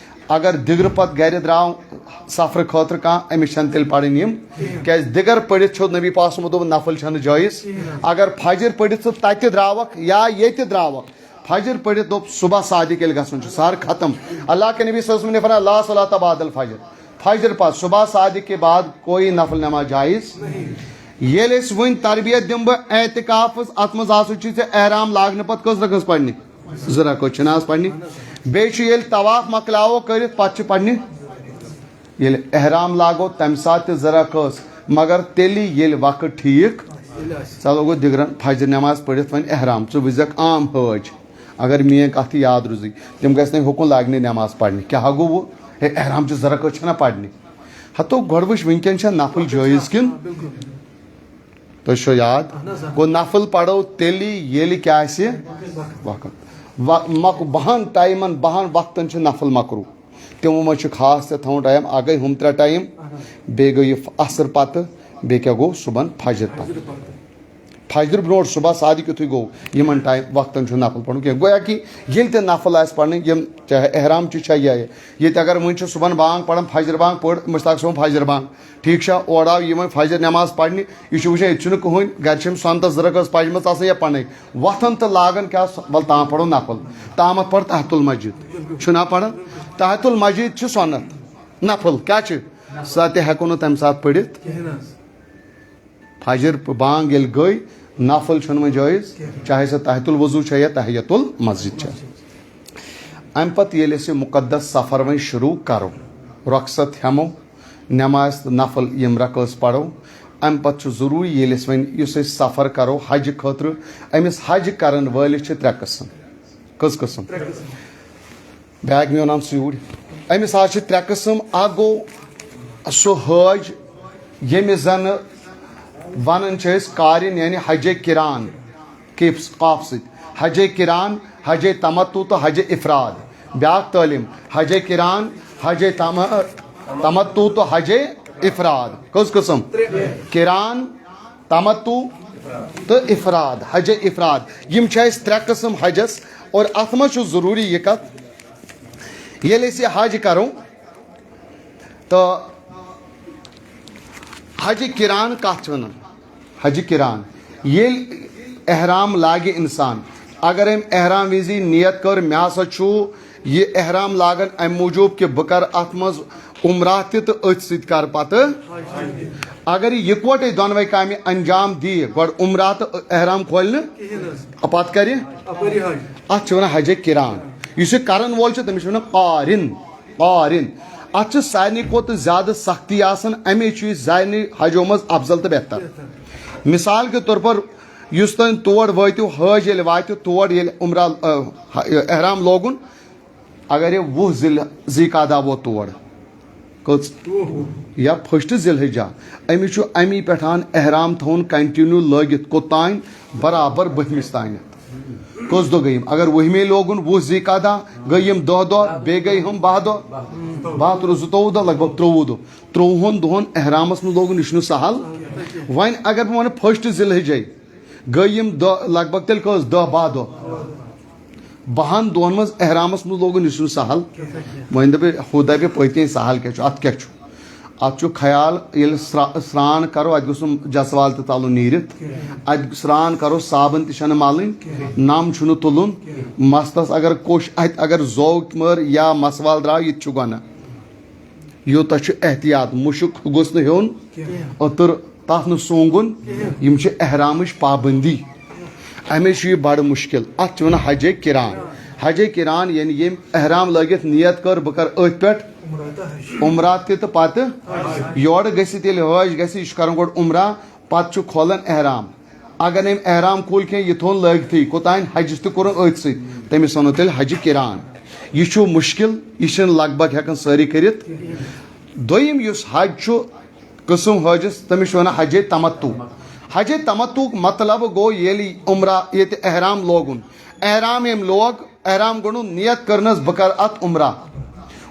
اگر دِگرٕ پتہٕ گرِ درٛاو سفرٕ خٲطرٕ کانٛہہ، أمِس چھنہٕ تیٚلہِ پرٕنۍ یِم، کیازِ دِگر پٔرِتھ چھُ نبی پاکَس دوٚپمُت نفل چھنہٕ جٲیز۔ اگر فجر پٔرِتھ ژٕ تتہِ درٛاوکھ یا ییٚتہِ درٛاوکھ، فجر پٔرِتھ دوٚپ صبح صادق ییٚلہِ گژھُن چھُ، سحر ختم۔ اللہ کے نبی صلی اللہ علیہ وسلم نے فرمایا، "لا صلاۃ بعد الفجر"، فجر پتہٕ، صبح صادق کے بعد کوئی نفل نماز جائز۔ ییٚلہِ أسۍ وۄنۍ تربیت دِمہٕ بہٕ اعتکافس، اتھ منٛز ہسا چھِ ژےٚ احرام لاگنہٕ پتہٕ کٔژ رکٲژ پرنہِ؟ زٕ رکٲژ چھِ نہ حظ پرنہِ۔ بیٚیہِ چھُ ییٚلہِ طواف مۄکلاوو کٔرِتھ، پتہٕ چھِ پرنہِ، ییٚلہِ احرام لاگو تمہِ ساتہٕ تہِ زٕ رکٲژ، مگر تیٚلی ییٚلہِ وقت ٹھیٖک، ژےٚ لوگُتھ دِگرن فجر نماز پٔرِتھ وۄنۍ احرام، ژٕ وٕچھزٮ۪کھ عام حٲج، اگر میٲنۍ کتھ تہِ یاد روٗزٕے، تِم گژھِ نہٕ حُکُن لاگنہِ نماز پرنہِ۔ کیٛاہ گوٚو وۄنۍ؟ ہے، احرام چھِ زٕ رکٲژ چھَنہ پرنہِ؟ ہتو گۄڈٕ وٕچھ، وٕنکٮ۪ن چھا نفل جٲیز کِنہٕ؟ تۄہہِ چھو یاد؟ گوٚو نفل پرو تیٚلی ییٚلہِ کیٛاہ آسہِ؟ وقت۔ و-، مۄک-، بہن ٹایمن، بہن وقتن چھِ نفل مکروہ۔ تِمو منٛز چھُ خاص ژےٚ تھاوُن ٹایم، اکھ گٔے ہُم ترٛےٚ ٹایم، بیٚیہِ گٔے یہِ عصر پتہٕ، بیٚیہِ کیٛاہ گوٚو؟ صُبحن فجر پتہٕ۔ فجر برونٛٹھ، صبح صادق یُتھُے گوٚو، یِمن ٹایم وقتن چھُ نفل پرُن کینٛہہ۔ گویا کہِ ییٚلہِ تہِ نفل آسہِ پرٕنۍ، یِم چاہے احرام چھِ، چھا یا یہِ، ییٚتہِ اگر وۄنۍ چھُ صُبحن بانگ پران، فجر بانگ پٔر، مشتاق صٲبن فجر بانگ، ٹھیٖک چھا، اورٕ آو یہِ وۄنۍ فجر نماز پرنہِ، یہِ چھُ وٕچھان، ییٚتہِ چھُنہٕ کٕہٕنۍ، گرِ چھِ أمۍ سۄنتس زٕ رکٲژ پجمٕژ آسان یا پنٕنۍ، وۄتھان تہٕ لاگان کیٛاہ س-، ول تام پرو نفل، تامتھ پرِ تحت المسجد، چھُنہ پران؟ تحت المسجد چھِ سۄنت، نفل کیٛاہ چھِ؟ سۄ تہِ ہٮ۪کو نہٕ تمہِ ساتہٕ پٔرِتھ۔ فجر بانگ ییٚلہِ گٔے، نفل چھُنہٕ وۄنۍ جٲیز، چاہے سۄ تحت الوضو چھےٚ یا تحیت المسجد چھےٚ۔ امہِ پتہٕ ییٚلہِ أسۍ یہِ مقدس سفر وۄنۍ شروع کرو، رۄخصت ہٮ۪مو، نماز تہٕ نفل یِم رکٲژ پرو، امہِ پتہٕ چھُ ضروٗری ییٚلہِ أسۍ وۄنۍ یُس أسۍ سفر کرو حجہِ خٲطرٕ، أمِس حج کرن وٲلِس چھِ ترٛےٚ قٕسم۔ کٔژ قٕسم؟ بیگ میون آمژٕ یوٗرۍ۔ أمِس حظ چھِ ترٛےٚ قٕسم۔ اکھ گوٚو سُہ حٲج، ییٚمِس زن ونان چھِ أسۍ قارِن، یعنی حجے کران، کیف، قاف سۭتۍ۔ حجے کران، حجے تمتع تہٕ حجے افراد۔ بیاکھ تعلیٖم، حجے کران، حجے تم-، تمتع تہٕ حجے افراد۔ کٔژ قٕسم؟ کران، تمتع تہٕ افراد، حجے افراد۔ یِم چھِ اَسہِ ترٛےٚ قٕسم حجس، اور اتھ منٛز چھُ ضروٗری یہِ کتھ، ییٚلہِ أسۍ یہِ حج کرو، تہٕ حجہِ کران کتھ چھِ ونان؟ حجہِ کران، ییٚلہِ احرام لاگہِ انسان، اگر أمۍ احرام وِزِ نیت کٔر، مےٚ ہسا چھُ یہِ احرام لاگان امہِ موٗجوٗب کہِ بہٕ کرٕ اتھ منٛز عمرہ تہِ تہٕ أتھۍ سۭتۍ کرٕ پتہٕ، اگر یہِ یکوٹے دۄنوے کامہِ انجام دِیہِ، گۄڈٕ عمرہ تہٕ احرام کھولہِ نہٕ، پتہٕ کرِ، اتھ چھِ ونان حجہِ کران۔ یُس یہِ کرن وول چھُ، تٔمِس چھِ ونان قارن۔ قارن۔ اتھ چھِ سارنٕے کھۄتہٕ زیادٕ سختی آسان، امے چھُ یہِ سارنٕے حجو منٛز افضل تہٕ بہتر۔ مثال کے طور پر، یُس تام تور وٲتِو، حٲج ییٚلہِ واتہِ تور، ییٚلہِ عمرہ، آ، احرام لوگُن، اگر یہِ وُہ ذی، ذی قعدہ ووت تور، کٔژ؟ یا فسٹ ذی الحجہ، أمِس چھُ اَمی پٮ۪ٹھ احرام تھاوُن کنٹینیو لٲگِتھ، کوٚت تام؟ برابر بٔہمِس تامَتھ۔ کٔژ دۄہ گٔے یِم؟ اگر وُہمے لوگُن، وُہ ذی قعدہ، گٔے یِم دَہ دۄہ، بیٚیہِ گٔے ہُم باہ دۄہ، باہ تہٕ زٕتووُہ دۄہ، لگ بگ ترٛۆوُہ دۄہ۔ ترٛۆوُہَن دۄہَن احرامَس منٛز لوگُن، یہِ چھُنہٕ سہل۔ وۄنۍ اگر بہٕ وَنہٕ فسٹ ذی الحجے، گٔے یِم دۄہ، لگ بگ تیٚلہِ کٔژ؟ دَہ باہ دۄہ۔ باہَن دۄہَن منٛز احرامَس منٛز لوگُن، یہِ چھُنہٕ سہل۔ وۄنۍ دَپہِ، ہُہ دَپہِ پٔتۍ کِنۍ سہل کیٛاہ چھُ، اَتھ کیٛاہ چھُ؟ اتھ چھُ خیال، ییٚلہِ سرا-، سرٛان کرو، اتہِ گوٚژھ نہٕ جسوال تہِ ژلُن نیٖرِتھ۔ اتہِ سرٛان کرو، صابن تہِ چھنہٕ ملٕنۍ، نم چھُنہٕ تُلُن۔ مستس اگر کوٚش، اتہِ اگر زوٚو مٲر یا مسوال درٛاو، یہِ تہِ چھُ گۄناہ۔ یوٗتاہ چھُ احتیاط، مُشُک گوٚژھ نہٕ ہیوٚن، اوٚتُر تتھ نہٕ سونٛگُن۔ یِم چھِ احرامٕچ پابندی۔ امے چھُ یہِ بڑٕ مُشکل۔ اتھ چھِ ونان حجے کران۔ حجے کران یعنی ییٚمۍ احرام لٲگِتھ نیت کٔر، بہٕ کرٕ أتھۍ پٮ۪ٹھ عمرہ تہِ تہٕ پتہٕ یورٕ گٔژھِتھ ییٚلہِ حٲج گژھِ، یہِ چھُ کران گۄڈٕ عمرہ، پتہٕ چھُ کھولان احرام۔ اگر نہٕ أمۍ احرام کھوٗل کینٛہہ، یہِ تھوٚون لٲگتھٕے، کوٚتام حجس تہِ کوٚرُن أتھۍ سۭتۍ، تٔمِس ونو تیٚلہِ حجہِ کران۔ یہِ چھُ مُشکل، یہِ چھِنہٕ لگ بگ ہٮ۪کان سٲری کٔرِتھ۔ دوٚیِم یُس حج چھُ، قٕسم حٲجِس، تٔمِس چھِ وَنان حجے تمتو۔ حجے تمتوُک مطلب گوٚو ییٚلہِ عمرہ، ییٚتہِ احرام لوگُن، احرام ییٚمۍ لوگ، احرام گوٚنڈُن، نیت کٔرنَس بہٕ کَرٕ اَتھ عمرہ۔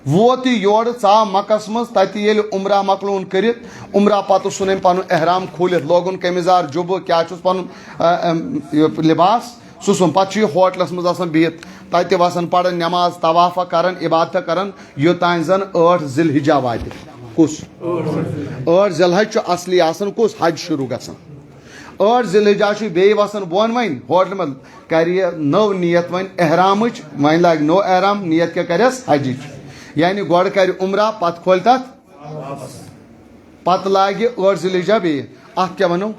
ووت یہِ یورٕ، ژاو مکس منٛز، تَتہِ ییٚلہِ عمرہ مۄکلووُن کٔرِتھ، عمرہ پَتہٕ ژھُن أمۍ پَنُن احرام کھوٗلِتھ، لوگُن قمیٖض یَزار، جُبہٕ، کیٛاہ چھُس پَنُن، آ، آ، یہِ لباس، سُہ ژھُن۔ پَتہٕ چھُ یہِ ہوٹلَس منٛز آسان بِہِتھ، تَتہِ وَسان، پَران نٮ۪ماز، طوافہ کَران، عبادتہ کَران، یوٚتام زن ٲٹھ ذی الحجہ واتہِ۔ کُس؟ ٲٹھ ذی الحج چھُ اصلی آسان، کُس حج شروع گژھان؟ ٲٹھ ذی الحجہ چھُ بیٚیہِ وسان بۄن، وۄنۍ ہوٹلہِ منٛز کرِ یہِ نٔو نیت، وۄنۍ احرامٕچ، وۄنۍ لاگہِ نوٚو احرام، نیت کیٛاہ کرٮ۪س؟ حجٕچ۔ یعنی گۄڈٕ کرِ عمرہ، پتہٕ کھولہِ تتھ، پتہٕ لاگہِ ٲٹھ ذی الحجہ بیٚیہِ۔ اتھ کیٛاہ ونو؟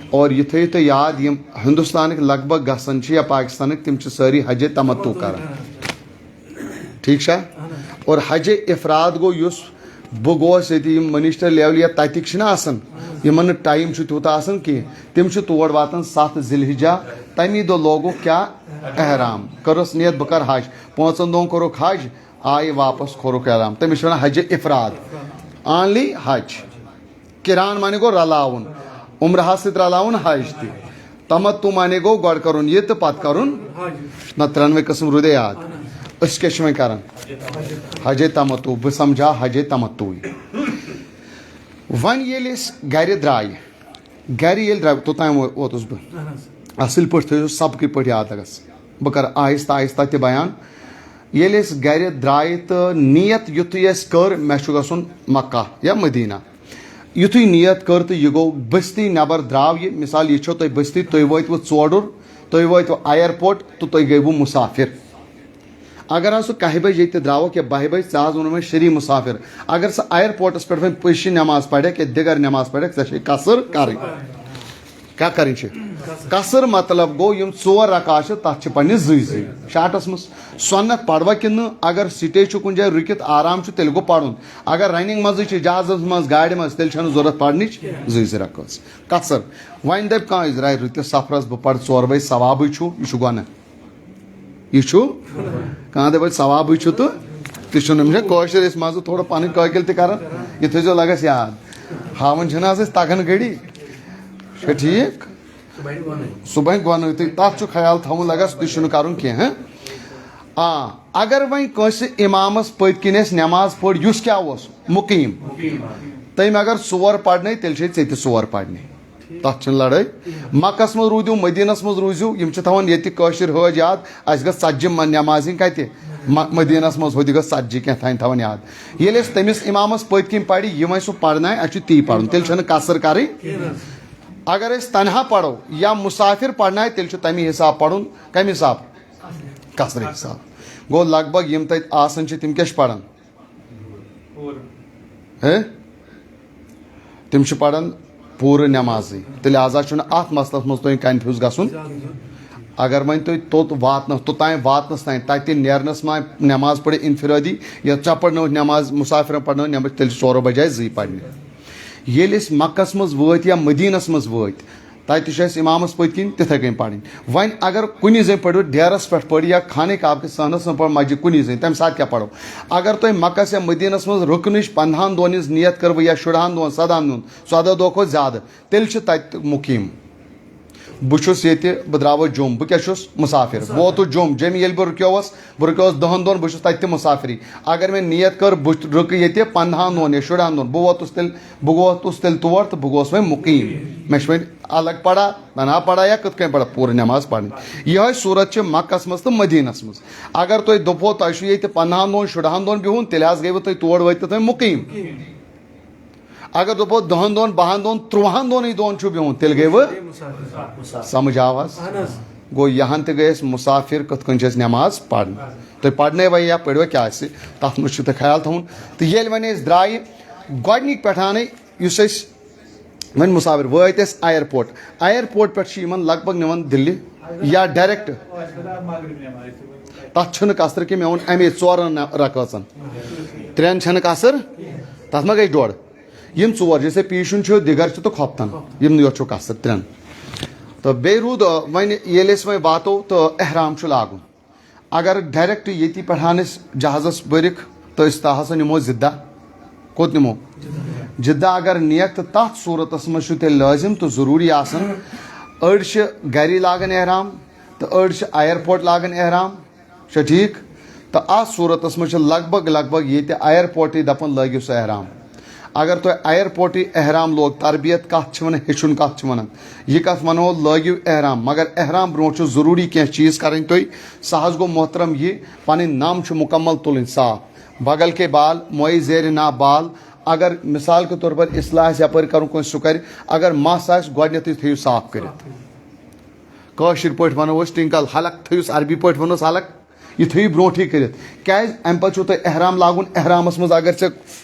اور یہِ تھٲیِو تُہۍ یاد، یِم ہندوستانٕکۍ لگ بگ گژھان چھِ یا پاکستانٕکۍ، تِم چھِ سٲری حج تمتو کران۔ ٹھیک چھا؟ اور حج افراد گوٚو یُس بہٕ گوس ییٚتہِ، یِم منسٹر لیولہِ یا تَتِکۍ چھِنہ آسان، یِمن نہٕ ٹایم چھُ تیوٗتاہ آسان کینٛہہ، تِم چھِ تور واتان ستھ ذی الحجہ۔ تَمی دۄہ لوگُکھ کیٛاہ؟ احرام۔ کٔرٕس نیت بہٕ کَرٕ حج۔ پانٛژن دۄہن کوٚرُکھ حج، آیہِ واپس، کھورُکھ احرام۔ تٔمِس چھِ وَنان حج افراد۔ اونلی حج۔ کران معنی گوٚو رلاوُن، عمرہس سۭتۍ رلاوُن حج تہِ۔ تمتو معنی گوٚو گۄڈٕ کرُن یہِ تہٕ پتہٕ کرُن۔ نہ، ترٛٮ۪نوَے قٕسم روٗدے یاد۔ أسۍ کیٛاہ چھِ وۄنۍ کران؟ حج تمتو، بہٕ سمجھا حج تمتوٕے۔ وۄنۍ ییٚلہِ أسۍ گرِ درٛایہِ، گرِ ییٚلہِ درٛاے، توٚتام وو-، ووتُس بہٕ۔ اصل پٲٹھۍ تھٲیِو سبقٕے پٲٹھۍ یاد لگس۔ بہٕ کرٕ آہستہ آہستہ تہِ بیان۔ ییٚلہِ أسۍ گرِ درٛایہِ تہٕ نیت یُتھُے اَسہِ کٔر، مےٚ چھُ گژھُن مکہ یا مدینہ۔ یُتھُے نیت کٔر تہٕ یہِ گوٚو بستی نٮ۪بر درٛاو یہِ، مثال، یہِ چھو تۄہہِ بستی، تُہۍ وٲتۍوٕ ژورُر، تُہۍ وٲتۍوٕ ایرپورٹ تہٕ تُہۍ گٔیوٕ مُسافِر۔ اگر حظ سُہ کَہہِ بجہِ ییٚتہِ درٛاوکھ یا بَہہِ بجہِ، ژےٚ حظ ووٚنُم وۄنۍ شری مُسافِر۔ اگر سُہ ایرپورٹس پٮ۪ٹھ وۄنۍ پٔشہِ نٮ۪ماز پَرٮ۪کھ یا دِگر نٮ۪ماز پَرٮ۪کھ، ژےٚ چھے قصر کَرٕنۍ۔ کیٛاہ کَرٕنۍ چھِ؟ قصر مطلب گوٚو یِم ژور رکعت چھِ، تَتھ چھِ پَرنہِ زٕے زٕے۔ شاٹس منٛز سُنت پَروا کِنہٕ نہٕ؟ اگر سٹے چھُ کُنہِ جایہِ رُکِتھ آرام چھُ، تیٚلہِ گوٚو پَرُن۔ اگر رننگ منٛزٕے چھِ، جہازس منٛز، گاڑِ منٛز، تیٚلہِ چھَنہٕ ضوٚرتھ پَرنٕچ زٕے زٕ رکٲژ۔ قصر۔ وۄنۍ دَپہِ کانٛہہ، "أسۍ درٛاے رٕتِس سفرس، بہٕ پَرٕ ژوربے، ثوابٕے چھُ، یہِ چھُ گۄناہ۔" یہِ چھُ؟ کانٛہہ دَپہِ، "ثوابٕے چھُ تہٕ تہِ چھُنہٕ۔" مےٚ چھےٚ کٲشِر، أسۍ منٛزٕ تھوڑا پَنٕنۍ کٲکِل تہِ کَران، یہِ تھٲیزیو لَگَس یاد۔ ہاوان چھِنہٕ آز أسۍ تَگان گٔڑی۔ چھا ٹھیٖک؟ صُبحن گۄنہٕ تہِ، تَتھ چھُ خیال تھاوُن لَگَس، تہِ چھُنہٕ کَرُن کینٛہہ، ہہ؟ آ، اگر وۄنۍ کٲنٛسہِ اِمامَس پٔتۍ کِنۍ اَسہِ نٮ۪ماز پٔر، یُس کیٛاہ اوس؟ مُقیٖم۔ تٔمۍ اگر ژور پَرنَے، تیٚلہِ چھے ژےٚ تہِ ژور پَرنہِ۔ تَتھ چھِنہٕ لڑٲے۔ مکس منٛز روٗدِو، مدیٖنس منٛز روٗزِو، یِم چھِ تھاوان ییٚتہِ کٲشِرۍ حٲج یاد، اَسہِ گٔژھ ژتجی م-، نٮ۪مازِنۍ کَتہِ؟ م-، مدیٖنس منٛز، ہُتہِ گٔژھ ژتجی کینٛہہ تھاوٕنۍ یاد۔ ییٚلہِ أسۍ تٔمِس اِمامس پٔتۍ کِنۍ پَرِ، یہِ وۄنۍ سُہ پَرنایہِ، اَسہِ چھُ تی پَرُن، تیٚلہِ چھَنہٕ قصر کَرٕنۍ۔ اگر أسۍ تنہا پَرو یا مُسافِر پَرنایہِ، تیٚلہِ چھُ تَمی حِساب پَرُن۔ کَمہِ حِساب؟ قصرٕ حِساب۔ گوٚو لگ بگ یِم تَتہِ آسان چھِ، تِم کیٛاہ چھِ پَران؟ ہے؟ تِم چھِ پران پوٗرٕ نٮ۪مازٕے۔ تہٕ لہذا چھُنہٕ اَتھ مسلس منٛز تۄہہِ کنفیوٗز گژھُن۔ اگر وۄنۍ تُہۍ توٚت واتنس، توٚتام واتنس تام، تتہِ نیرنس ما نٮ۪ماز پٔرِو انفرٲدی، یا ژےٚ پرنٲوتھ نٮ۪ماز، مسافرن پرنٲوتھ نٮ۪ماز، تیٚلہِ چھِ ژورو بجایہِ زٕے پرنہِ۔ ییٚلہِ أسۍ مکس منٛز وٲتۍ یا مدیٖنس منٛز وٲتۍ، تَتہِ چھُ اَسہِ اِمامَس پٔتۍ کِنۍ تِتھَے کٔنۍ پَرٕنۍ۔ وۄنۍ اگر کُنی زٔنۍ پٔرِو، ڈیرَس پٮ۪ٹھ پٔرِو یا خانہ کعبہٕ کِس صحنَس منٛز پٔرِو، مسجد کُنی زٔنۍ، تَمہِ ساتہٕ کیٛاہ پَرو؟ اگر تۄہہِ مَکَس یا مدیٖنَس منٛز رُکنٕچ پنٛدہَن دۄہَن ہِنٛز نیت کٔروٕ یا شُرہَن دۄہَن، سَدہَن دۄہَن، ژۄداہ دۄہ کھۄتہٕ زیادٕ، تیٚلہِ چھِ تَتہِ مُقیٖم۔ بہٕ چھُس ییٚتہِ، بہٕ درٛاوُس جوٚم، بہٕ کیٛاہ چھُس؟ مُسافِر۔ بہٕ ووتُس جوٚم، جوٚمہِ ییٚلہِ بہٕ رُکیووُس، بہٕ رُکیووُس دَہَن دۄہَن، بہٕ چھُس تَتہِ تہِ مُسافِرٕے۔ اگر مےٚ نیت کٔر، بہٕ رُکہٕ ییٚتہِ پنٛدہَن دۄہَن یا شُرہَن دۄہَن، بہٕ ووتُس تیٚلہِ بہٕ ووتُس تیٚلہِ تور تہٕ بہٕ گوس وۄنۍ مُقیٖم۔ مےٚ چھِ وۄنۍ الگ پڑا، تنہا پڑا یا کِتھ کٔنۍ پڑا پوٗرٕ نٮ۪ماز پرٕنۍ۔ یِہوٚے صوٗرت چھِ مکس منٛز تہٕ مدیٖنس منٛز۔ اگر تۄہہِ دوٚپوُ تۄہہِ چھُو ییٚتہِ پنٛدہَن دۄہَن، شُرہَن دۄہَن بِہُن، تیٚلہِ حظ گٔیوٕ تُہۍ تور وٲتِتھ وۄنۍ مُقیٖم۔ اگر دوٚپو دَہَن دۄہَن، بَہَن دۄہَن، تُرٛوَہَن دۄنٕے دۄہَن چھُ بِہُن، تیٚلہِ گٔے وۄنۍ؟ سَمجھ آو حظ؟ گوٚو یِہَن تہِ گٔے أسۍ مُسافِر، کِتھ کٔنۍ چھِ أسۍ نٮ۪ماز پَرٕنۍ؟ تُہۍ پَرنٲیوا یا پٔرِوا کیٛاہ آسہِ، تَتھ منٛز چھُ تۄہہِ خیال تھاوُن۔ تہٕ ییٚلہِ وۄنۍ أسۍ درٛایہِ، گۄڈٕنِکۍ پٮ۪ٹھانٕے یُس أسۍ وۄنۍ مُسافِر وٲتۍ أسۍ ایرپورٹ، ایرپورٹ پٮ۪ٹھ چھِ یِمَن لگ بگ نِوان دِلہِ یا ڈایریکٹ۔ تَتھ چھُنہٕ قصر کینٛہہ، مےٚ ووٚن اَمے ژورَن رکٲژَن، ترٛٮ۪ن چھَنہٕ قصر، تَتھ ما گژھِ ڈۄڈ؟ یِم ژور، جیسے پیٖشُن چھُ، دِگر چھُ تہٕ خۄفتَن، یِمنٕے یوت چھُ قصر ترٛٮ۪ن۔ تہٕ بیٚیہِ روٗد، آ، وۄنۍ ییٚلہِ أسۍ وۄنۍ واتو تہٕ احرام چھُ لاگُن۔ اگر ڈایریکٹ ییٚتی پٮ۪ٹھ أسۍ جہازَس بٔرِکھ تہٕ أسۍ تہِ ہسا نِمو جدہ، کوٚت نِمو؟ جدہ اگر نِیَکھ، تہٕ تَتھ صوٗرتَس منٛز چھُ تیٚلہِ لٲزِم تہٕ ضروٗری آسان، أڑۍ چھِ گَری لاگان احرام تہٕ أڑۍ چھِ ایرپورٹ لاگان احرام۔ چھا ٹھیٖک؟ تہٕ اَتھ صوٗرتَس منٛز چھِ لگ بگ، لگ بگ ییٚتہِ ایرپورٹٕے دَپان، "لٲگِو سا احرام۔" اگر تۄہہِ ایرپورٹٕے احرام لوگ، تربیت کَتھ چھِ وَنان، ہیٚچھُن کَتھ چھِ وَنان، یہِ کَتھ وَنو، لٲگِو احرام۔ مگر احرام برونٛٹھ چھُ ضروٗری کینٛہہ چیٖز کَرٕنۍ تُہۍ۔ سُہ حظ گوٚو محترم یہِ، پَنٕنۍ نَم چھِ مُکمل تُلٕنۍ صاف۔ بغل کے بال، موئے زیر نا بال۔ اگر مثال کے طور پر اصلاح آسہِ یَپٲرۍ کَرُن کٲنٛسہِ، سُہ کَرِ۔ اگر مَس آسہِ، گۄڈٕنیتھٕے تھٲیِو صاف کٔرِتھ۔ کٲشِر پٲٹھۍ وَنو أسۍ ٹِنکَل حلق، تھٲیِوس عربی پٲٹھۍ وَنوس حلق، یہِ تھٲیِو برونٛٹھٕے کٔرِتھ۔ کیٛازِ؟ اَمہِ پَتہٕ چھُو تۄہہِ احرام لاگُن، احرامَس منٛز اگر ژےٚ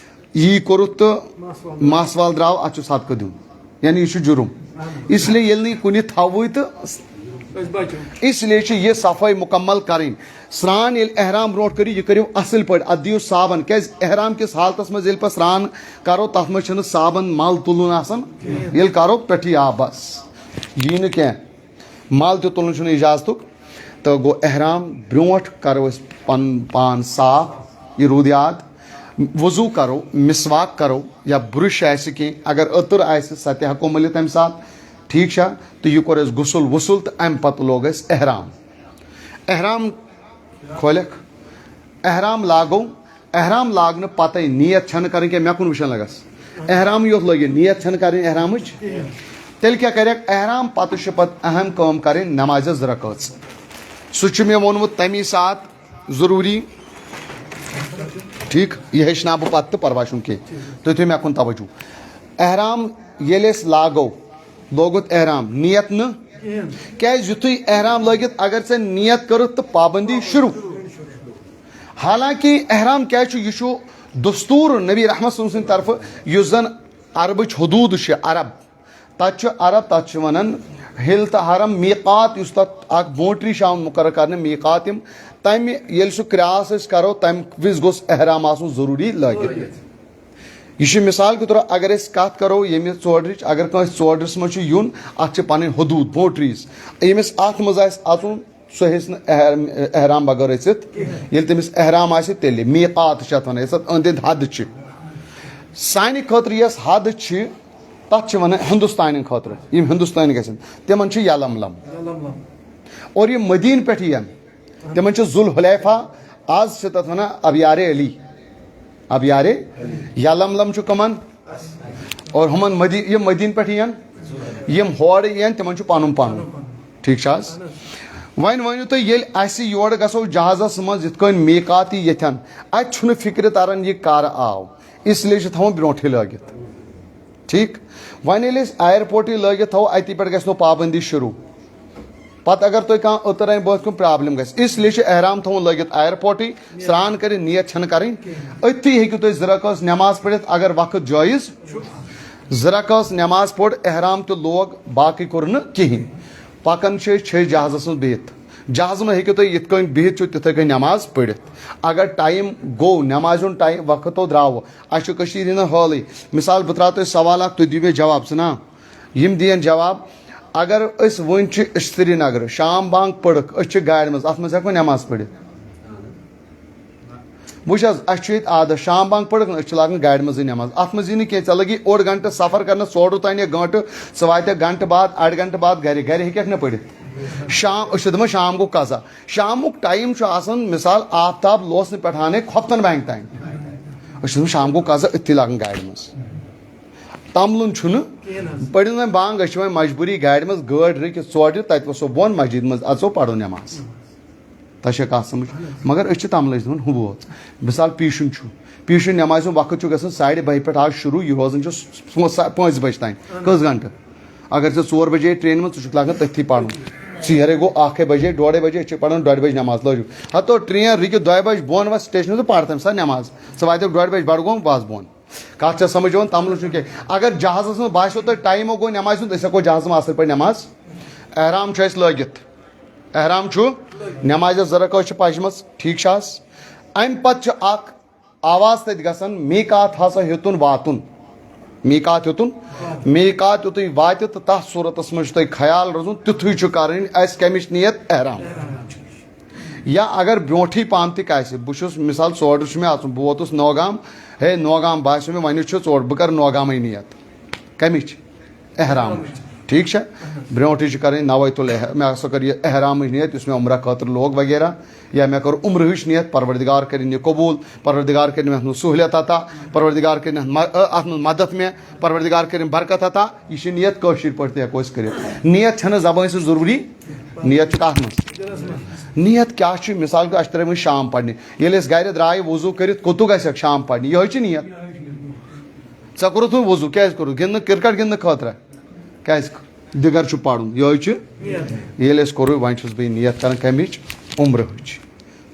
یی کوٚرُتھ تہٕ مَس وال درٛاو، اَتھ چھُ صدقہٕ دیُن، یعنی یہِ چھُ جُرُم۔ اس لیے ییٚلہِ نہٕ یہِ کُنہِ تھاوٕے تہٕ اس لیے چھِ یہِ صفٲیی مُکمل کَرٕنۍ۔ سرٛان ییٚلہِ احرام برونٛٹھ کٔرِو، یہِ کٔرِو اَصٕل پٲٹھۍ، اَتھ دِیِو صابن۔ کیٛازِ؟ احرام کِس حالتَس منٛز ییٚلہِ پَتہٕ سرٛان کَرو، تَتھ منٛز چھُنہٕ صابن مَل تُلُن آسان، ییٚلہِ کَرو پٮ۪ٹھٕے آب، بَس، یی نہٕ کینٛہہ۔ مَل تہِ تُلُن چھُنہٕ اِجازتُک۔ تہٕ گوٚو احرام برونٛٹھ کَرو أسۍ پَنُن پان صاف، یہِ روٗد یاد۔ وضوٗ کَرو، مسواک کَرو یا برُش آسہِ کینٛہہ، اگر عطر آسہِ، سۄ تہِ ہٮ۪کو مٔلِتھ تَمہِ ساتہٕ، ٹھیٖک چھا؟ تہٕ یہِ کوٚر اَسہِ غسل وسل تہٕ اَمہِ پَتہٕ لوگ اَسہِ احرام۔ احرام کھولکھ، احرام لاگو، احرام لاگنہٕ پتے نیت چھنہٕ کرٕنۍ کینٛہہ، مےٚ کُن وٕچھن لگس۔ احرام یوت لٲگِتھ، نیت چھنہٕ کرٕنۍ احرامٕچ۔ تیٚلہِ کیٛاہ کرٮ۪کھ؟ احرام پتہٕ چھِ پتہٕ اہم کٲم کرٕنۍ، نمازِ زٕ رکٲژ۔ سُہ چھُ مےٚ ووٚنمُت تمی ساتہٕ ضروٗری۔ ٹھیٖک، یہِ ہیٚچھناو بہٕ پتہٕ تہٕ پرواے چھُنہٕ کینٛہہ۔ تُہۍ تھٲیِو مےٚ کُن توجہ۔ احرام ییٚلہِ أسۍ لاگو، لوگُتھ احرام، نیت نہٕ۔ کیٛازِ؟ یُتھُے احرام لٲگِتھ اگر ژےٚ نیت کٔرٕتھ تہٕ پابندی شروٗع۔ حالانکہ احرام کیٛازِ چھُ؟ یہِ چھُ دستور نبی رحمت صلی اللہ علیہ وسلم سٕنٛدِ طرفہٕ، یُس زن عربٕچ حدوٗد چھِ، عرب، تتہِ چھُ عرب، تتھ چھِ ونان حل تہٕ حرم، میقات، یُس تتھ اکھ boundary چھِ آمُت مقرر کرنہٕ، میقات یِم، تمہِ ییٚلہِ سُہ cross أسۍ کرو، تمہِ وِزِ گوٚژھ احرام آسُن ضروٗری لٲگِتھ۔ یہِ چھُ مثال کے طور اگر أسۍ کتھ کرو ییٚمہِ ژوڈرِچ، اگر کٲنٛسہِ ژوڈرِس منٛز چھُ یُن، اتھ چھِ پنٕنۍ حدوٗد، boundaries۔ ییٚمِس اتھ منٛز آسہِ اژُن، سُہ ہیٚکہِ نہٕ احرام، احرام بغٲر أژِتھ۔ ییٚلہِ تٔمِس احرام آسہِ تیٚلہِ، میقات چھِ اتھ ونان، یۄس اتھ أنٛدۍ أنٛدۍ حد چھِ۔ سانہِ خٲطرٕ یۄس حد چھِ، تتھ چھِ ونان ہندوستانٮ۪ن خٲطرٕ، یِم ہندوستٲنۍ گژھن، تِمن چھُ یلملم۔ اور یِم مدیٖنہٕ پٮ۪ٹھ یِن، تِمن چھُ ذوالحلیفہ، آز چھِ تتھ ونان ابیار علی۔ ابیار یلملم چھُ کٕمن؟ اور ہُمن مدی-، یِم مدیٖنہٕ پٮ۪ٹھ یِن، یِم ہورٕ یِن، تِمن چھُ پنُن پنُن۔ ٹھیٖک چھا حظ؟ وۄنۍ ؤنِو تُہۍ، ییٚلہِ اَسہِ یورٕ گژھو جہازس منٛز، یِتھ کٔنۍ میقات یی ییٚتھٮ۪ن، اَتہِ چھُنہٕ فِکرِ تران یہِ کر آو، اس لیے چھِ تھاوان برونٛٹھٕے لٲگِتھ۔ ٹھیٖک؟ وۄنۍ ییٚلہِ أسۍ ایرپورٹٕے لٲگِتھ تھاوو، اَتی پٮ۪ٹھ گژھِ نہٕ پابندی شروٗع۔ پتہٕ اگر تۄہہِ کانٛہہ أتٕر اَمہِ برونٛہہ کُن problem گژھِ، اس لیے چھُ احرام تھاوُن لٲگِتھ ایرپورٹٕے، سرٛان کٔرِتھ نیت چھَنہٕ کَرٕنۍ۔ أتھی ہیٚکِو تُہۍ زٕ رکٲژ نٮ۪ماز پٔرِتھ، اگر وقت جٲیِز۔ زٕ رکٲژ نٮ۪ماز پٔر، احرام تہِ لوگ، باقٕے کوٚر نہٕ کِہیٖنۍ۔ پَکان چھِ أسۍ، چھِ أسۍ جہازَس منٛز بِہِتھ۔ جہازَس منٛز ہیٚکِو تُہۍ یِتھ کٔنۍ بِہِتھ چھُ، تِتھَے کٔنۍ نٮ۪ماز پٔرِتھ۔ اگر time گوٚو، نٮ۪مازِ ہُنٛد time، وقت تو درٛاو، اَسہِ چھُ کٔشیٖرِ ہِنٛدٮ۪ن حٲلٕے۔ مثال، بہٕ ترٛاوٕ تۄہہِ سوال اَکھ، تُہۍ دِیِو مےٚ جواب، ژٕ نا؟ یِم دِیَن جواب، اگر أسۍ وٕنۍ چھِ سرینگرٕ، شام بانٛگ پٔرٕکھ، أسۍ چھِ گاڑِ منٛز، اَتھ منٛز ہٮ۪کو نٮ۪ماز پٔرِتھ؟ وٕچھ حظ، اَسہِ چھُ ییٚتہِ عادت، شام بانٛگ پٔرٕکھ نہ، أسۍ چھِ لاگان گاڑِ منٛزٕے نٮ۪ماز۔ اَتھ منٛز یی نہٕ کینٛہہ، ژےٚ لَگی اوٚڑ گھنٹہٕ سفر کَرنَس، ژورو تانۍ یا گٲنٛٹہٕ، ژٕ واتکھ گھنٹہٕ بعد، اَڑِ گھنٹہٕ بعد گَرِ، گَرِ ہیٚکَکھ نہ پٔرِتھ۔ شام، أسۍ چھِ دَپان شام گوٚو قضا۔ شامُک time چھُ آسان، مثال، آفتاب لوسنہٕ پٮ۪ٹھ ہانے خۄفتَن بانٛگہِ تام۔ أسۍ چھِ دَپان شام گوٚو قضا، أتھی لاگان گاڑِ منٛز۔ تَملُن چھُنہٕ۔ پٔرِو وۄنۍ بانٛگ، أسۍ چھِ وۄنۍ مجبوٗری گاڑِ منٛز، گٲڑۍ رٔکِتھ ژورِ، تَتہِ وَسو بۄن مسجد منٛز، اَژو پَرو نٮ۪ماز۔ تۄہہِ چھا کَتھ سَمٕجھ؟ مگر أسۍ چھِ تَملَے دِوان ہُہ ووت۔ مِثال، پیٖشُن چھُ، پیٖشُن نٮ۪مازِ ہُنٛد وقت چھُ گژھان ساڑِ بَہہِ پٮ۪ٹھ آز شروٗع، یہِ روزان چھُ س-، س-، پانٛژِ بَجہِ تام۔ کٔژ گھنٹہٕ؟ اگر ژےٚ ژور بَجے ٹرٛینہِ منٛز، ژٕ چھُکھ لاگان تٔتھی پَرُن۔ ژیرَے گوٚو اَکھ ہے بَجے، ڈۄڈَے بَجے، أسۍ چھِ پَران ڈۄڈِ بَجہِ نٮ۪ماز، لٲجِو۔ ہَتو ٹرٛین رُکہِ دۄیہِ بَجہِ، بۄن وَس سٹیشنَس تہٕ پَر تَمہِ ساتہٕ نٮ۪ماز۔ ژٕ واتَکھ ڈۄڈِ بَجہِ بَڈگوم، وَس بۄن۔ کَتھ چھےٚ سَمٕجھ یِوان؟ تَملہٕ چھُنہٕ کینٛہہ۔ اگر جہازَس منٛز باسیو تۄہہِ ٹایِم گوٚو نٮ۪مازِ ہُنٛد، أسۍ ہٮ۪کو جہازَس منٛز اَصٕل پٲٹھۍ نٮ۪ماز۔ احرام چھُ اَسہِ لٲگِتھ۔ احرام چھُ، نٮ۪مازِ زٕ رکٲژ چھِ پَجمَژ، ٹھیٖک چھِ حظ؟ اَمہِ پَتہٕ چھُ اَکھ آواز تَتہِ گژھان، میٖقات ہسا ہیوٚتُن واتُن۔ میٖقات ہیوٚتُن، میٖقات یُتُے واتہِ تہٕ تَتھ صوٗرتَس منٛز چھُ تۄہہِ خیال روزُن، تیُتھُے چھُ کَرٕنۍ اَسہِ کَمِچ نیت؟ احرام۔ یا اگر برونٛٹھٕے پَہَم تہِ کَسہِ، بہٕ چھُس مِثال، سورڈُل چھُ مےٚ اَژُن، بہٕ ووتُس نوگام، ہے نوگام باسیو مےٚ، وۄنۍ چھُ ژوٚٹ، بہٕ کَرٕ نوگامٕے نیت۔ کَمِچ؟ احرامٕچ۔ ٹھیٖک چھا؟ برونٛٹھٕے چھِ کَرٕنۍ نویت الاح-، مےٚ ہسا کٔر یہِ احرامٕچ نیت، یُس مےٚ عمرہ خٲطرٕ لوگ وغیرہ، یا مےٚ کٔر عمرٕہٕچ نیت، پروردگار کٔرِنۍ یہِ قبوٗل، پروردگار کٔرِنۍ مےٚ اَتھ منٛز سہوٗلیت عطا، پروردگار کٔرِنۍ اَتھ مَ-، اَتھ منٛز مدد مےٚ، پروردگار کٔرِنۍ برکت عطا۔ یہِ چھِ نیت کٲشِر پٲٹھۍ تہِ ہٮ۪کو أسۍ کٔرِتھ۔ نیت چھَنہٕ زبٲنۍ سۭتۍ ضروٗری، نیت چھِ کَتھ منٛز؟ نیت کیٛاہ چھِ؟ مثال کے طور، اَسہِ چھِ ترٲومٕتۍ شام پَرنہِ، ییٚلہِ أسۍ گَرِ درٛایہِ وضوٗ کٔرِتھ، کوٚتُو گژھِ اَکھ شام پَرنہِ؟ یِہوٚے چھِ نیت۔ ژےٚ کوٚرُتھ وۄنۍ وضوٗ، کیٛازِ کوٚرُتھ؟ گِنٛدنہٕ، کرکٹ گِنٛدنہٕ خٲطرٕ؟ کیٛازِ؟ دِگر چھُ پَرُن، یِہوٚے چھُ۔ ییٚلہِ أسۍ کوٚرُے، وۄنۍ چھُس بہٕ یہِ نیت کَران کَمِچ؟ عمرٕہٕچ۔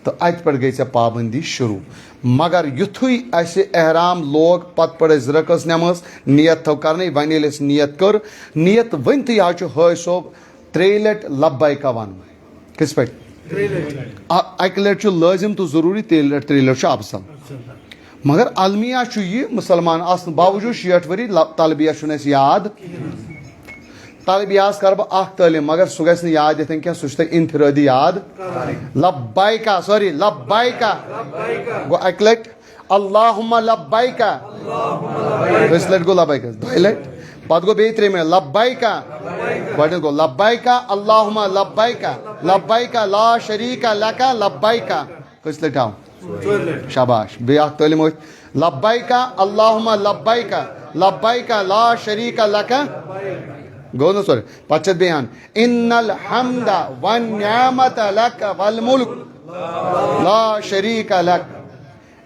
تہٕ اَتہِ پٮ۪ٹھ گٔے ژےٚ پابندی شروٗع۔ مگر یُتھُے اَسہِ احرام لوگ، پَتہٕ پٔر اَسہِ زٕ رکٲژ نٮ۪ماز، نیت تھٲو کَرنَے۔ وۄنۍ ییٚلہِ اَسہِ نیت کٔر، نیت ؤنۍ تہِ یہِ حظ چھُ حٲج صٲب ترٛیٚیہِ لَٹہِ لبیک وَنُن۔ کِتھ پٲٹھۍ؟ ترٛیٚیہِ لَٹہِ۔ اَ-، اَکہِ لَٹہِ چھُ لٲزِم تہٕ ضروٗری، ترٛیٚیہِ لَٹہِ، ترٛیٚیہِ لَٹہِ چھُ افضل۔ مگر المیہ چھُ یہِ مُسلمان آسنہٕ باوجوٗد شیٹھ ؤری ل-، تلبیہ چھُنہٕ اَسہِ یاد۔ تلبیہس کَرٕ بہٕ اَکھ تعلیٖم، مگر سُہ گژھِ نہٕ یاد یِتھَے کٔنۍ کینٛہہ، سُہ چھُ تۄہہِ انفرٲدی یاد۔ لبیکا، سوری، لبیکا۔ گوٚو اَکہِ لَٹہِ، اللہم لبیکا۔ کٔژِ لَٹہِ گوٚو لبیکا؟ دۄیہِ لَٹہِ۔ پَتہٕ گوٚو بیٚیہِ ترٛیٚیِمہِ لَٹہِ، لبیکا۔ گۄڈٕنیُک گوٚو لبیکا، اللہم لبیکا، لبیکا لا شریک لکا لبیکا۔ کٔژِ لَٹہِ آو؟ شاباش۔ بیٚیہِ اَکھ تعلیٖم أتھۍ۔ لبیکا اللہم لبیکا، لبیکا لا شریک لکا۔ گوٚو نہ سورُے؟ پَتہٕ چھِ اَتھ بیٚیہِ ہَن، ان الحمد والنعمت لک والملک لا شریک لک۔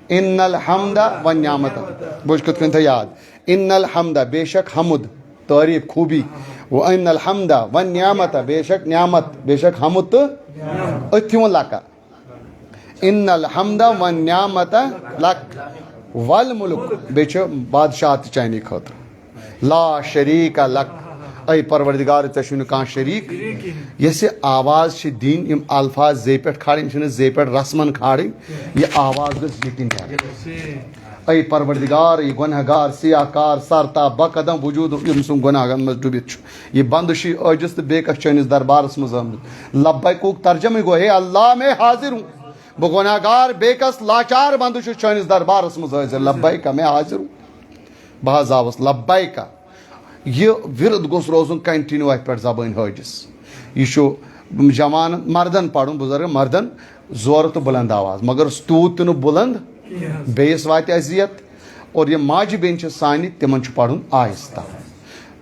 ان الحمد والنعمت۔ بہٕ وٕچھ کِتھ کٔنۍ تھٲے یاد۔ ان الحمد، بے شک حمد، تعریٖف، خوٗبی۔ و ان الحمد والنعمت، بے شک نعمت، بے شک حمد تہٕ أتھۍ ووٚن لکا۔ ان الحمد والنعمت لک والملک، بیٚیہِ چھُ بادشاہ تہِ چانی خٲطرٕ۔ لا شریک لک، اے پروردگار، ژےٚ چھُنہٕ کانٛہہ شریٖک۔ یۄس یہِ آواز چھِ دِنۍ، یِم الفاظ زے پٮ۪ٹھ کھالٕنۍ، یِم چھِنہٕ زے پٮ۪ٹھ رسمن کھالٕنۍ، یہِ آواز گٔژھ ییٚتہِ نیرٕنۍ۔ اے پروردگار، یہِ گۄنہگار، سیاہ کار، سرتا بقدم وجود، یِم سُنٛد گۄناہن منٛز ڈُبِتھ چھُ، یہِ بندٕ چھُے عٲجز تہٕ بیکس چٲنِس دربارس منٛز آمُت۔ لبیکُک ترجمہٕ گوٚو، ہے اللہ، میں حاضر ہوں۔ بہٕ گۄناہگار بیکس لاچار بندٕ چھُس چٲنِس دربارس منٛز حٲضِر۔ لبیک، میں حاضر ہوں۔ بہٕ حظ آوُس، لبیک۔ یہِ وِرد گوٚژھ روزُن continue اَتھ پٮ۪ٹھ زبٲنۍ حٲجِس۔ یہِ چھُ جوانن، مردن پرُن، بُزرگن، مردن زورٕ تہٕ بُلند آواز، مگر تیوٗت تہِ نہٕ بُلند، بیٚیِس واتہِ اذیت۔ اور یِم ماجہِ بیٚنہِ چھِ سانہِ، تِمن چھُ پرُن آہستہ۔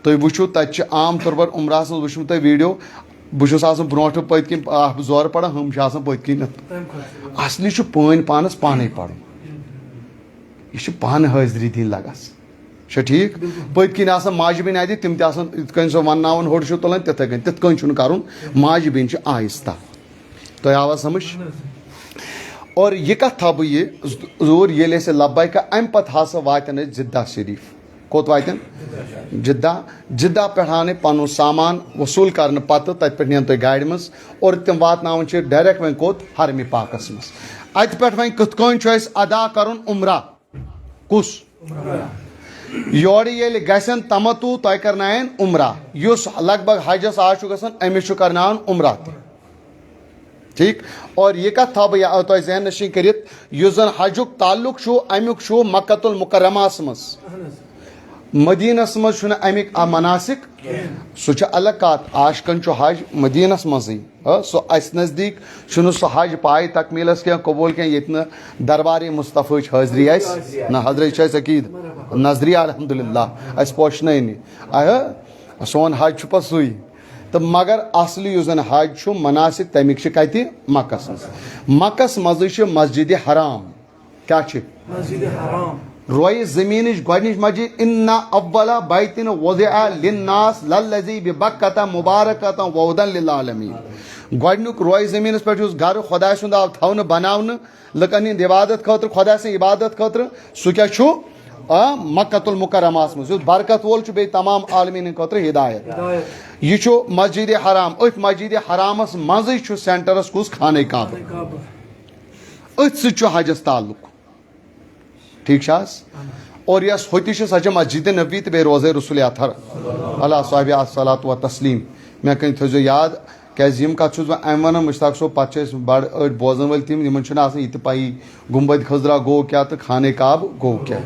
تُہۍ وٕچھِو، تَتہِ چھِ عام طور پر عمرہس منٛز وٕچھمُت تۄہہِ video، بہٕ چھُس آسان برونٛٹھ پٔتۍ کِنۍ اکھ زورٕ پران، ہُم چھِ آسان پٔتۍ کِنۍ۔ اصلی چھُ پٲنۍ پانس پانے پرُن۔ یہِ چھُ پانہٕ حٲضری دِنۍ لگس۔ چھا ٹھیٖک؟ پٔتۍ کِنۍ آسان ماجہِ بیٚنہِ اَتہِ، تِم تہِ آسان یِتھ کٔنۍ سۄ وَنناوان ہورٕ چھُ تُلان، تِتھَے کٔنۍ، تِتھ کٔنۍ چھُنہٕ کَرُن۔ ماجہِ بیٚنہِ چھِ آہستہ۔ تۄہہِ آوا سمجھ؟ اور یہِ کَتھ تھاوٕ بہٕ یہِ زوٗر، ییٚلہِ أسۍ لبیکہ، اَمہِ پَتہٕ ہسا واتن أسۍ جدہ شریٖف۔ کوٚت واتن؟ جدہ۔ جدہ پٮ۪ٹھ اَنٕنۍ پَنُن سامان وصوٗل کرنہٕ پَتہٕ، تَتہِ پٮ۪ٹھ نِن تُہۍ گاڑِ منٛز اور تِم واتناوان چھِ direct وۄنۍ کوٚت؟ حرمِ پاکَس منٛز۔ اَتہِ پٮ۪ٹھ وۄنۍ کِتھ کٔنۍ چھُ اَسہِ ادا کَرُن عمرہ؟ کُس؟ یورٕ ییٚلہِ گژھن تمتو، تۄہہِ کرناون عمرہ۔ یُس لگ بگ حجس آز چھُ گژھان، أمِس چھُ کرناوان عمرہ تہِ۔ ٹھیٖک؟ اور یہِ کتھ تھاو بہٕ یا-، تۄہہِ ذہن نشین کٔرِتھ، یُس زن حجُک تعلق چھُ، امیُک چھُ مکہ المکرمہس منٛز۔ مدینس منٛز چھُنہٕ امیِکۍ آ مناسک۔ سُہ چھُ الگ کتھ۔ عاشقن چھُ حج مدینس منٛزٕے۔ ہا، سُہ اَسہِ نزدیٖک چھُنہٕ سُہ حج پایہِ تکمیٖلَس کینٛہہ، قبوٗل کینٛہہ، ییٚتہِ نہٕ دربارِ مصطفیٰ ہٕچ حٲضری آسہِ۔ نہ، حضرت چھِ اَسہِ عقیٖد نظری، الحمدللہ، اَسہِ پوشنٲے نہٕ۔ آ، سون حج چھُ پَتہٕ سُے۔ تہٕ مگر اصلی یُس زن حج چھُ مناسک، تمیُک چھِ کتہِ؟ مکس منٛز۔ مکس منٛزٕے چھِ مسجد حرام۔ کیٛاہ چھِ؟ مسجد حرام۔ رویہِ زٔمیٖنٕچ گۄڈٕنِچ مسجد، ان اول بیت وضع للناس للذی ببکۃ مبارکۃ وہدی للعالمین۔ گۄڈٕنیُک رویہِ زٔمیٖنس پٮ۪ٹھ یُس گرٕ خۄداے سُنٛد آو تھاونہٕ، بناونہٕ لُکن ہٕنٛدِ عبادت خٲطرٕ، خۄداے سٕنٛدِ عبادت خٲطرٕ، سُہ کیٛاہ چھُ؟ آ، مکۃ المکرمہس منٛز، یُس برکت وول چھُ، بیٚیہِ تمام عالمیٖنن خٲطرٕ ہدایت۔ ہدایت۔ یہِ چھُ مسجد حرام۔ أتھۍ مسجد حرامس منٛزٕے چھُ سینٹرس کُس؟ خانہ کعبہ۔ خانہ کعبہ۔ أتھۍ سۭتۍ چھُ حجس تعلق۔ ٹھیک چھا حظ؟ اور یۄس ہوٚتہِ چھِ، سۄ چھِ مسجد نبوی تہٕ بیٚیہِ روضہ رسول اطہر علیہ صاحب الصلاۃ و تسلیم۔ مےٚ کٔنۍ تھٲیزیو یاد، کیازِ یِم کتھ چھُس بہٕ امہِ ونان، مشتاق صٲب، پتہٕ چھِ أسۍ بڑٕ أڑۍ بوزن وٲلۍ تِم، یِمن چھُنہٕ آسان یہِ تہِ پَیی گنبد خضرا گوٚو کیٛاہ تہٕ خانہ کعبہٕ گوٚو کیٛاہ۔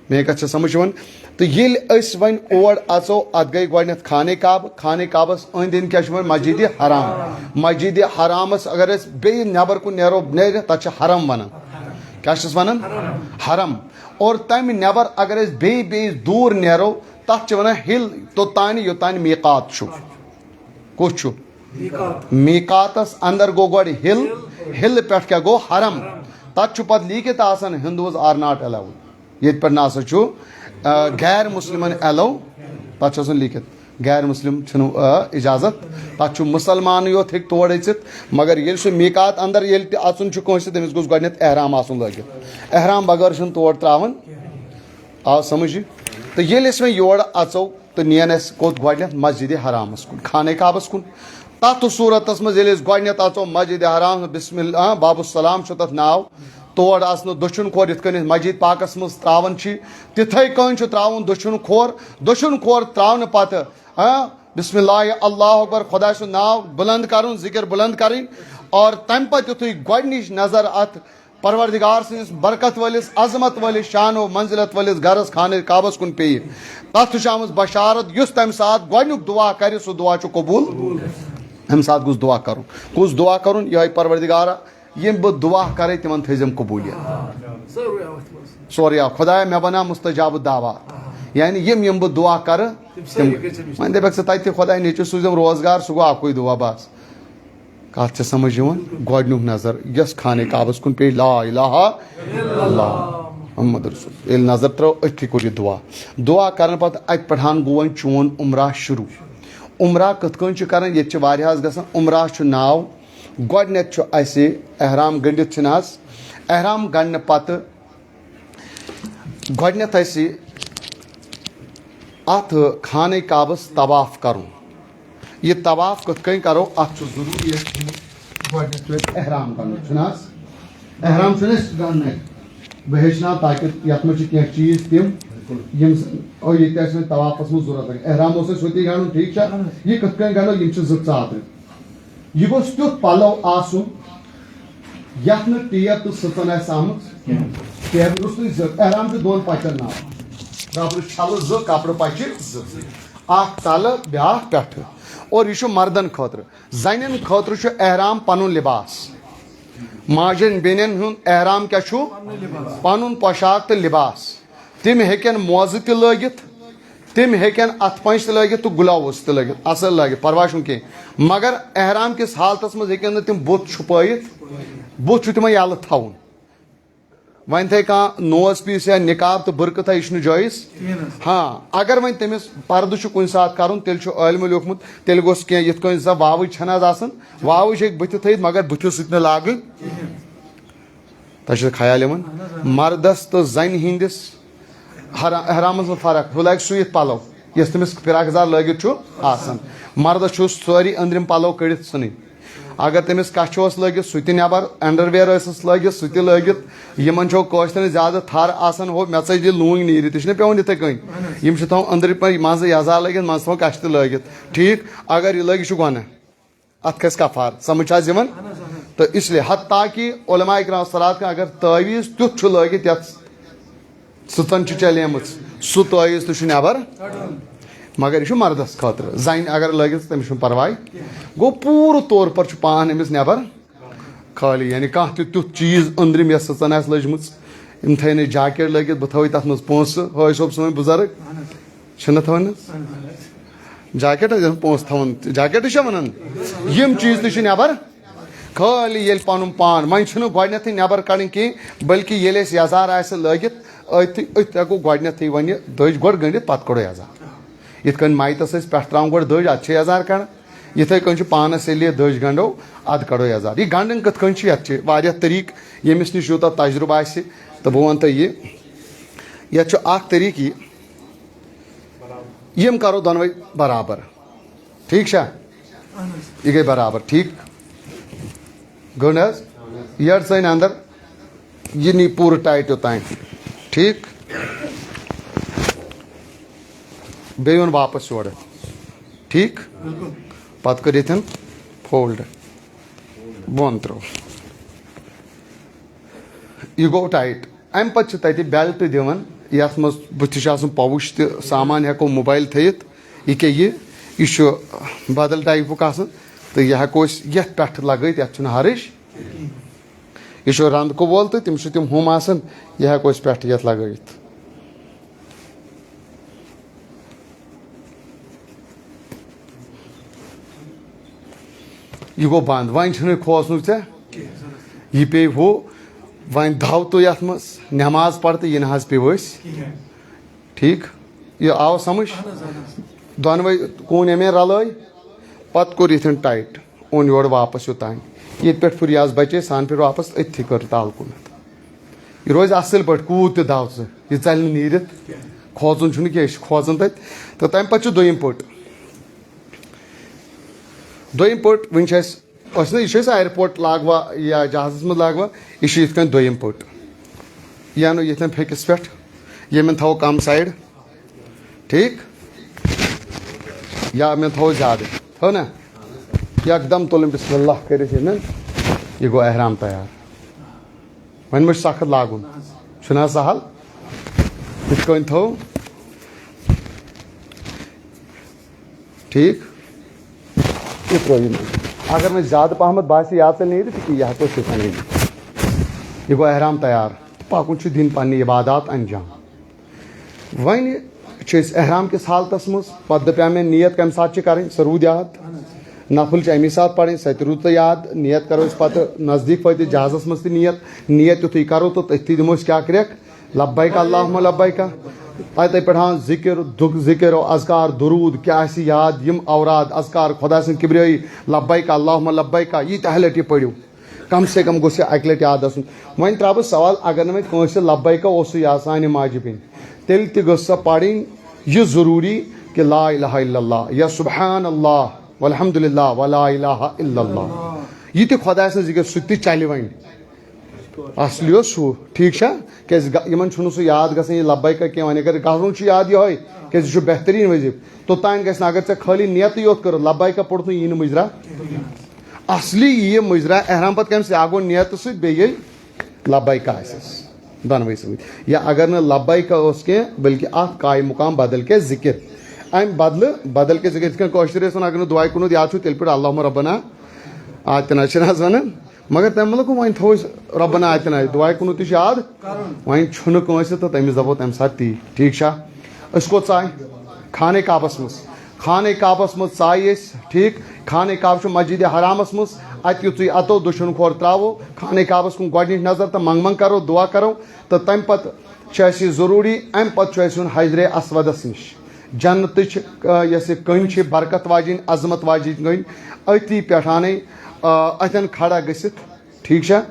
میٲنۍ کتھ چھےٚ سمجھ یِوان؟ تہٕ ییٚلہِ أسۍ وۄنۍ اور اژو، اتھ گٔے گۄڈٕنیتھ خانہ کعبہٕ، خانہ کعبس أنٛدۍ أنٛدۍ کیٛاہ چھِ وَنان؟ مسجد حرام۔ مسجد حرامس اگر أسۍ بیٚیہِ نٮ۪بر کُن نیرو، نیرِ، تتھ چھِ حرم ونان۔ کیٛاہ چھِس ونان؟ حرم۔ اور تمہِ نٮ۪بر اگر أسۍ بیٚیہِ بیٚیہِ دوٗر نیرو، تتھ چھِ ونان ہِل، توٚتانۍ یوٚتانۍ میقات چھُ۔ کُس چھُ؟ میقات۔ میقاتس اندر گوٚو گۄڈٕ ہِل، ہِلہٕ پٮ۪ٹھ کیٛاہ گوٚو؟ حرم۔ تتھ چھُ پتہٕ لیٖکھِتھ آسان، Hindus are not allowed۔ ییٚتہِ پٮ۪ٹھ نہ سا چھُ، آ، غیر مسلمن ایلو، تتھ چھُ آسان لیٖکھِتھ، غیر مسلم چھُنہٕ، آ، اجازت، تتھ چھُ مسلمانٕے یوت ہیٚکہِ تور أژِتھ۔ مگر ییٚلہِ سُہ میقات اندر ییٚلہِ تہِ اژُن چھُ کٲنٛسہِ، تٔمِس گوٚژھ گۄڈٕنٮ۪تھ احرام آسُن لٲگِتھ۔ احرام بغٲر چھُنہٕ تور تراوان۔ آو سمجھ؟ تہٕ ییٚلہِ أسۍ وۄنۍ یورٕ اژو تہٕ نِین اَسہِ کوٚت؟ گۄڈٕنٮ۪تھ مسجد حرامس کُن، خانہ کعبس کُن۔ تتھ صورتس منٛز ییٚلہِ أسۍ گۄڈٕنٮ۪تھ اژو مسجد حرام، بسم اللہ، باب السلام چھُ تتھ ناو، تور اژنہٕ دٔچھُن کھور، یِتھ کٔنۍ أسۍ مسجد پاکس منٛز تراوان چھِ، تِتھے کٔنۍ چھُ تراوُن دٔچھُن کھور۔ دٔچھُن کھور تراونہٕ پتہٕ، آ، بسم اللہ، اللہ اکبر، خۄداے سُنٛد ناو بلند کرُن، ذکر بلند کرٕنۍ، اور تمہِ پتہٕ یُتھُے گۄڈٕنِچ نظر اتھ پروردگار سٕنٛدِس برکت وٲلِس، عظمت وٲلِس، شان و منزلت وٲلِس گرس خانہ کعبس کُن پیٚیہِ، تتھ چھُ آمٕژ بشارت، یُس تمہِ ساتہٕ گۄڈٕنیُک دعا کرِ، سُہ دعا چھُ قبول۔ امہِ ساتہٕ گوٚژھ دعا کرُن۔ کُس دعا کرُن؟ یِہوٚے، پروردگارا، یِم بہٕ دعا کرے، تِمن تھٲیزٮ۪م قبوٗلیت۔ سٲرٕے آو اَتھ منٛز۔ سورُے آو، خۄدایا، مےٚ بناو مستجاب الدعوات۔ یعنی یِم، یِم بہٕ دعا کرٕ، تِم سٲری تِم۔ گٔژھۍ أمِس۔ وۄنۍ دَپٮ۪کھ ژٕ تَتہِ تہِ، خۄداے، نیٚچوٗ سوٗزِم روزگار، سُہ گوٚو اَکُے دعا بس۔ کتھ چھِ سمجھ یِوان؟ گۄڈٕنیُک نظر یۄس خانہ کعبس کُن پیٚیہِ، لا الہ الا اللہ محمد رسول۔ ییٚلہِ نظر ترٲو، أتھی کوٚر یہِ دعا۔ دعا کرنہٕ پتہٕ اتہِ پٮ۪ٹھ ہن گوٚو وۄنۍ چون عمرہ شروع۔ عمرہ کِتھ کٔنۍ چھُ کران؟ ییٚتہِ چھِ واریاہس گژھان۔ عمرہ چھُ ناو، گۄڈٕنٮ۪تھ چھُ اسہِ احرام گٔنڈِتھ، چھِنہٕ حظ؟ احرام گنڈنہٕ پتہٕ گۄڈٕنٮ۪تھ اسہِ اتھ خانہ کعبس طواف کرُن۔ یہِ طواف کِتھ کٔنۍ کرو؟ اتھ چھُ ضروٗری اسہِ گۄڈٕنٮ۪تھ چھُ اسہِ احرام گنڈُن، چھُنہٕ حظ؟ احرام چھُنہٕ أسۍ گنڈنٕے۔ بہٕ ہیٚچھناو تاکہِ یتھ منٛز چھِ کینٛہہ چیٖز تِم، یِم ز-، او، ییٚتہِ اسہِ وۄنۍ طوافس منٛز ضروٗرت لگہِ۔ احرام اوس اسہِ ہوٚتی گنڈُن، ٹھیٖک چھا؟ یہِ کِتھ کٔنۍ گنڈو؟ یِم چھِ زٕ ژاترِ۔ یہِ گوٚژھ تیُتھ پلو آسُن، یتھ نہٕ ٹیب تہٕ سٕژن آسہِ آمٕژ کینٛہہ۔ ٹیب روٚستُے زٕ، احرام چھُ دۄن پچن ناو۔ کپرٕ چھلہٕ زٕ، کپرٕ پچہِ زٕ۔ اکھ تلہٕ، بیاکھ پٮ۪ٹھٕ۔ اور یہِ چھُ مردن خٲطرٕ۔ زنٮ۪ن خٲطرٕ چھُ احرام پنُن لباس۔ ماجٮ۪ن بیٚنٮ۪ن ہُنٛد احرام کیٛاہ چھُ؟ پنُن پوشاک تہٕ لباس۔ تِم ہیٚکن موزٕ تہِ لٲگِتھ، تِم ہیٚکن اتھٕ پنج تہِ لٲگِتھ تہٕ گلاوز تہِ لٲگِتھ، اصل لٲگِتھ، پرواے چھُنہٕ کینٛہہ۔ مگر احرام کِس حالتس منٛز ہیٚکن نہٕ تِم بُتھ چھُپٲیِتھ، بُتھ چھُ تِمن یلہٕ تھاوُن۔ وۄنۍ تھایہِ کانٛہہ نوز پیٖس یا نقاب تہٕ برقعہٕ تھایہِ، یہِ چھُنہٕ جٲیز۔ ہاں، اگر وۄنۍ تٔمِس پردٕ چھُ کُنہِ ساتہٕ کرُن، تیٚلہِ چھُ عٲلمو لیوٗکھمُت، تیٚلہِ گوٚژھ کینٛہہ یِتھ کٔنۍ زن واوٕج چھنہٕ حظ آسان، واوٕج ہیٚکہِ بٕتھِ تھٲیِتھ مگر بٕتھِس سۭتۍ نہٕ لاگٕنۍ۔ تۄہہِ چھُ خیال یِوان؟ مردس تہٕ زنہِ ہٕنٛدِس حرا-، احرامس منٛز فرق۔ ہُہ لاگہِ سُوِتھ پلو، یۄس تٔمِس فراک یزار لٲگِتھ چھُ آسان۔ مردس چھُ سٲری أنٛدرِم پلو کٔڑِتھ ژھٕنٕنۍ۔ اگر تٔمِس کچھہِ اوس لٲگِتھ، سُہ تہِ نٮ۪بر، انڈر ویر ٲسِس لٲگِتھ، سُہ تہِ لٲگِتھ۔ یِمن چھو کٲشرٮ۪ن زیادٕ تھر آسان، ہُہ مےٚ ژٔج یہِ لوٗنۍ نیٖرِتھ، یہِ چھُنہ پٮ۪وان یِتھے کٔنۍ۔ یِم چھِ تھاوان أنٛدرٕ پٮ۪ٹھ منٛزٕ یزار لٲگِتھ، منٛزٕ تھاوان کچھہِ تہِ لٲگِتھ۔ ٹھیٖک، اگر یہِ لٲگِتھ چھُ گۄناہ۔ اتھ کھسہِ کفار، سمجھ چھا حظ یِوان؟ تہٕ اس لیے حتیٰ کہ علماء کرام صلات کانٛہہ اگر تعویذ تیُتھ چھُ لٲگِتھ یتھ سٕژن چھِ چلیمٕژ، سُہ تعویذ تہِ چھُ نٮ۪بر، مگر یہِ چھُ مردس خٲطرٕ۔ زنہِ اگر لٲگِتھ تٔمِس چھُنہٕ پرواے، گوٚو پوٗرٕ طور پر چھُ پان أمِس نٮ۪بر خٲلی، یعنی کانٛہہ تہِ تیُتھ چیٖز أنٛدرِم یۄس سٕژن آسہِ لٔجمٕژ، یِم تھٲے نہٕ جاکیٹ لٲگِتھ، بہٕ تھاوٕ تتھ منٛز پونٛسہٕ، حٲج صٲب سٲنۍ بُزرگ چھِنہ تھاوان حظ؟ جاکیٹ حظ، یِم پونٛسہٕ تھاوان، جاکیٹ چھا وَنان؟ یِم چیٖز تہِ چھِ نٮ۪بر۔ خٲلی ییٚلہِ پَنُن پان، وۄنۍ چھُنہٕ گۄڈٕنٮ۪تھٕے نٮ۪بر کَڑٕنۍ کینٛہہ، بلکہِ ییٚلہِ اَسہِ یَزار آسہِ لٲگِتھ، أتھۍ، أتھۍ ہٮ۪کو گۄڈٕنٮ۪تھٕے وۄنۍ یہِ دٔج گۄڈٕ گٔنٛڈِتھ، پَتہٕ کَڑو یَزار۔ یِتھ کٔنۍ مَیتَس ٲسۍ پٮ۪ٹھٕ ترٛاوان گۄڈٕ دٔج، اَدٕ چھِ یَزار کَڑان۔ یِتھَے کٔنۍ چھُ پانَس ییٚلہِ یہِ دٔج گنٛڈو، اَدٕ کَڑو یَزار۔ یہِ گنٛڈٕنۍ کِتھ کٔنۍ چھِ؟ یَتھ چھِ واریاہ طریٖقہٕ، ییٚمِس نِش یوٗتاہ تجرُبہٕ آسہِ۔ تہٕ بہٕ وَنہٕ تۄہہِ یہِ، یَتھ چھُ اَکھ طریٖقہٕ یہِ، یِم کَرو دۄنوَے برابر۔ ٹھیٖک چھا؟ یہِ گٔے برابر، ٹھیٖک؟ گٔنٛڈ حظ، یٔڈ ژٲنۍ اَندَر، یہِ نی پوٗرٕ ٹایٹ یوٚتام۔ ٹھیٖک؟ بیٚیہِ یُن واپَس یورٕ۔ ٹھیٖک؟ پَتہٕ کٔر ییٚتٮ۪ن فولڈ۔ بۄن ترٛوو۔ یہِ گوٚو ٹایٹ۔ اَمہِ پَتہٕ چھِ تَتہِ بیلٹ دِوان، یَتھ منٛز بٕتھِ چھُ آسان پاوُچ تہِ، سامان ہٮ۪کو موبایِل تھٲیِتھ۔ یہِ کیٛاہ یہِ؟ یہِ چھُ بدل ٹایپُک آسان، تہٕ یہِ ہٮ۪کو أسۍ یَتھ پٮ۪ٹھ لَگٲیِتھ، یَتھ چھُنہٕ ہرٕج۔ یہِ چھُ رَنٛدکہٕ وول تہٕ تِم چھِ تِم ہُم آسان، یہِ ہٮ۪کو أسۍ پٮ۪ٹھٕ یَتھ لَگٲیِتھ۔ یہِ گوٚو بنٛد، وۄنۍ چھُنہٕ کھوژنُک ژےٚ۔ یہِ پیٚیہِ ہُہ، وۄنۍ دھاو تہٕ یَتھ منٛز نٮ۪ماز پَر تہٕ یہِ نہ حظ پیٚو أسۍ۔ ٹھیٖک؟ یہِ آو سَمٕجھ؟ دۄنوَے کوٗن ییٚمہِ رَلٲے، پَتہٕ کوٚر یِتھٮ۪ن ٹایٹ، اوٚن یورٕ واپَس یوٚتام۔ ییٚتہِ پٮ۪ٹھ پھُریاس بَچے، سۄ اَنہٕ پھِر واپَس، أتھی کٔر تَل کُنَتھ۔ یہِ روزِ اَصٕل پٲٹھۍ، کوٗت تہِ دَو ژٕ، یہِ ژَلہِ نہٕ نیٖرِتھ۔ کھوژُن چھُنہٕ کینٛہہ، أسۍ چھِ کھوژان تَتہِ۔ تہٕ تَمہِ پَتہٕ چھُ دوٚیِم پٔٹ۔ دوٚیِم پٔٹ، وٕنہِ چھِ اَسہِ، أسۍ نہ، یہِ چھُ اَسہِ اَیَرپورٹ لاگوا یا جہازَس منٛز لاگوا، یہِ چھُ یِتھ کٔنۍ دوٚیِم پٔٹ۔ یہِ اَنو ییٚتھٮ۪ن پھیٚکِس پٮ۪ٹھ، ییٚمٮ۪ن تھاوو کَم سایڈ۔ ٹھیٖک؟ یا مےٚ تھاوو زیادٕ، تھٲو نا؟ یکدم تُلُن بسم اللہ کٔرِتھ ییٚمٮ۪ن، یہِ گوٚو احرام تیار۔ وۄنۍ ما چھُ سخت لاگُن؟ چھُنہٕ حظ سہل؟ یِتھ کٔنۍ تھٲو۔ ٹھیٖک؟ یہِ ترٛٲیِو منٛز۔ اگر نہٕ زیادٕ پہمتھ باسہِ یا ژےٚ نیرِ تہٕ یہِ ہٮ۪کو أسۍ یِتھَے کٔنۍ۔ یہِ گوٚو احرام تیار۔ پَکُن چھُ دِنۍ پننہِ عبادات انجام۔ وۄنۍ چھِ أسۍ احرام کِس حالتس منٛز، پتہٕ دَپیٛاو مےٚ نیت کَمہِ ساتہٕ چھِ کَرٕنۍ، سۄ روٗد یاد۔ نفل چھِ اَمی ساتہٕ پَرٕنۍ، سۄ تہِ روٗد تۄہہِ یاد۔ نیت کَرو أسۍ پتہٕ نزدیٖک وٲتِتھ جہازس منٛز تہِ نیت۔ نیت یُتھُے کَرو تہٕ تٔتھی دِمو أسۍ کیٛاہ کرٛٮ۪کھ؟ لبیک اللہم لبیک۔ تَتہِ پٮ۪ٹھ ہاں ذکر، دُک ذکر و اذکار، درود، کیٛاہ آسہِ یاد، یِم اوراد، اذکار، خۄداے سٕنٛز کبریٲیی، لبیک اللہم لبیک، ییٖتیٛاہ لٹہِ پٔرِو۔ کم سے کم گوٚژھ یہِ اَکہِ لٹہِ یاد آسُن۔ وۄنۍ ترٛاوٕ بہٕ سوال، اگر نہٕ وۄنۍ کٲنٛسہِ لبیک اوسُے یاد سانہِ ماجہِ بیٚنہِ، تیٚلہِ تہِ گٔژھ سۄ پرٕنۍ یہِ ضروٗری کہِ لا الہ الا اللہ یا سبحان اللہ والحمدللہ ولا الہ الا اللہ۔ یہِ تہِ خۄداے سٕنٛز ذِکر، سُہ تہِ چلہِ وۄنۍ۔ اصلی اوس سُہ، ٹھیٖک چھا؟ کیٛازِ گا-، یِمن چھُنہٕ سُہ یاد گژھان یہِ لبیکہ کینٛہہ، وۄنۍ اگر گژھُن چھُ یاد یِہوٚے، کیٛازِ یہِ چھُ بہتریٖن وظیٖفہٕ۔ توٚتام گژھِ نہٕ، اگر ژےٚ خٲلی نیتٕے یوت کٔرٕتھ، لبیکہ پوٚرُتھ نہٕ، یی نہٕ مُجرا۔ اصلی یی یہِ مُجرا احرام پتہٕ کَمہِ سۭتۍ؟ اکھ گوٚو نیتہٕ سۭتۍ، بیٚیہِ ییٚلہِ لبیکہ آسٮ۪س دۄنوَے سۭتۍ۔ یا اگر نہٕ لبیکہ ٲس کینٛہہ، بلکہِ اَتھ قایہِ مُقام بدل کینٛہہ ذِکر، اَمہِ بدلہٕ بدل کینٛہہ ذِکر، یِتھ کٔنۍ کٲشرۍ ٲسۍ وَنان، اگر نہٕ دُعاے قنوٗت یاد چھُ، تیٚلہِ پٔرِو اللہم ربنا آتنا، چھِنہٕ حظ وَنان؟ مگر تَمہِ مطلب گوٚو وۄنۍ تھوو أسۍ ربنا آتنا، دُعاے قنوٗت تہِ چھُ یاد۔ وۄنۍ چھُنہٕ کٲنٛسہِ تہٕ تٔمِس دَپو تَمہِ ساتہٕ تی۔ ٹھیٖک چھا؟ أسۍ کوٚت ژاے؟ خانہ کعبَس منٛز۔ خانہ کعبَس منٛز ژایہِ أسۍ، ٹھیٖک؟ خانہ کعبہٕ چھُ مسجد حرامَس منٛز۔ اَتہِ یُتھُے اَتو دٔچھُن کھۄر ترٛاوو، خانہ کعبَس کُن گۄڈٕنِچ نظر تہٕ منٛگہٕ منٛگہٕ کَرو، دُعا کَرو، تہٕ تَمہِ پَتہٕ چھُ اَسہِ یہِ ضروٗری، اَمہِ پَتہٕ چھُ اَسہِ یُن حجرِ اسودَس نِش۔ جنتٕچ، آ، یۄس یہِ کٔنۍ چھِ، برکت واجِنۍ، عظمت واجِنۍ کٔنۍ، أتھی پٮ۪ٹھ اَنٕنۍ، آ، اَتٮ۪ن کھڑا گٔژھِتھ، ٹھیٖک چھا؟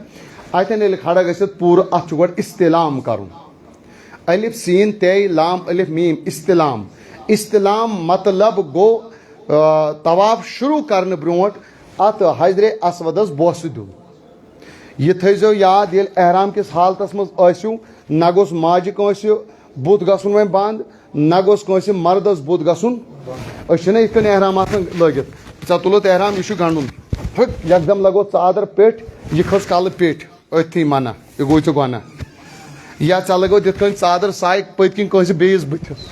اَتٮ۪ن ییٚلہِ کھڑا گٔژھِتھ پوٗرٕ، اَتھ چھُ گۄڈٕ استلام کَرُن۔ الف سین تے لام الف میم، استلام۔ استلام مطلب گوٚو، آ، طواف شروع کرنہٕ برونٛٹھ اَتھ حجرِ اسودَس بوسہٕ دیُن۔ یہِ تھٲیزیو یاد، ییٚلہِ احرام کِس حالتس منٛز ٲسِو، نہ گوٚژھ ماجہِ کٲنٛسہِ بُتھ گژھُن وۄنۍ بنٛد، نہ گوٚژھ کٲنٛسہِ مردس بُتھ گژھُن۔ أسۍ چھِنہ یِتھ کٔنۍ احرام آسان لٲگِتھ، ژےٚ تُلُتھ احرام، یہِ چھُ گنٛڈُن، ہیوٚک یکدم لگوو ژادر پیٚٹھۍ، یہِ کھٔژ کلہٕ پیٚٹھۍ، أتھی منع، یہِ گوٚو ژےٚ گۄناہ۔ یا ژےٚ لگوو تِتھ کٔنۍ ژادر سایہِ پٔتۍ کِنۍ کٲنٛسہِ بیٚیِس بٕتھِس۔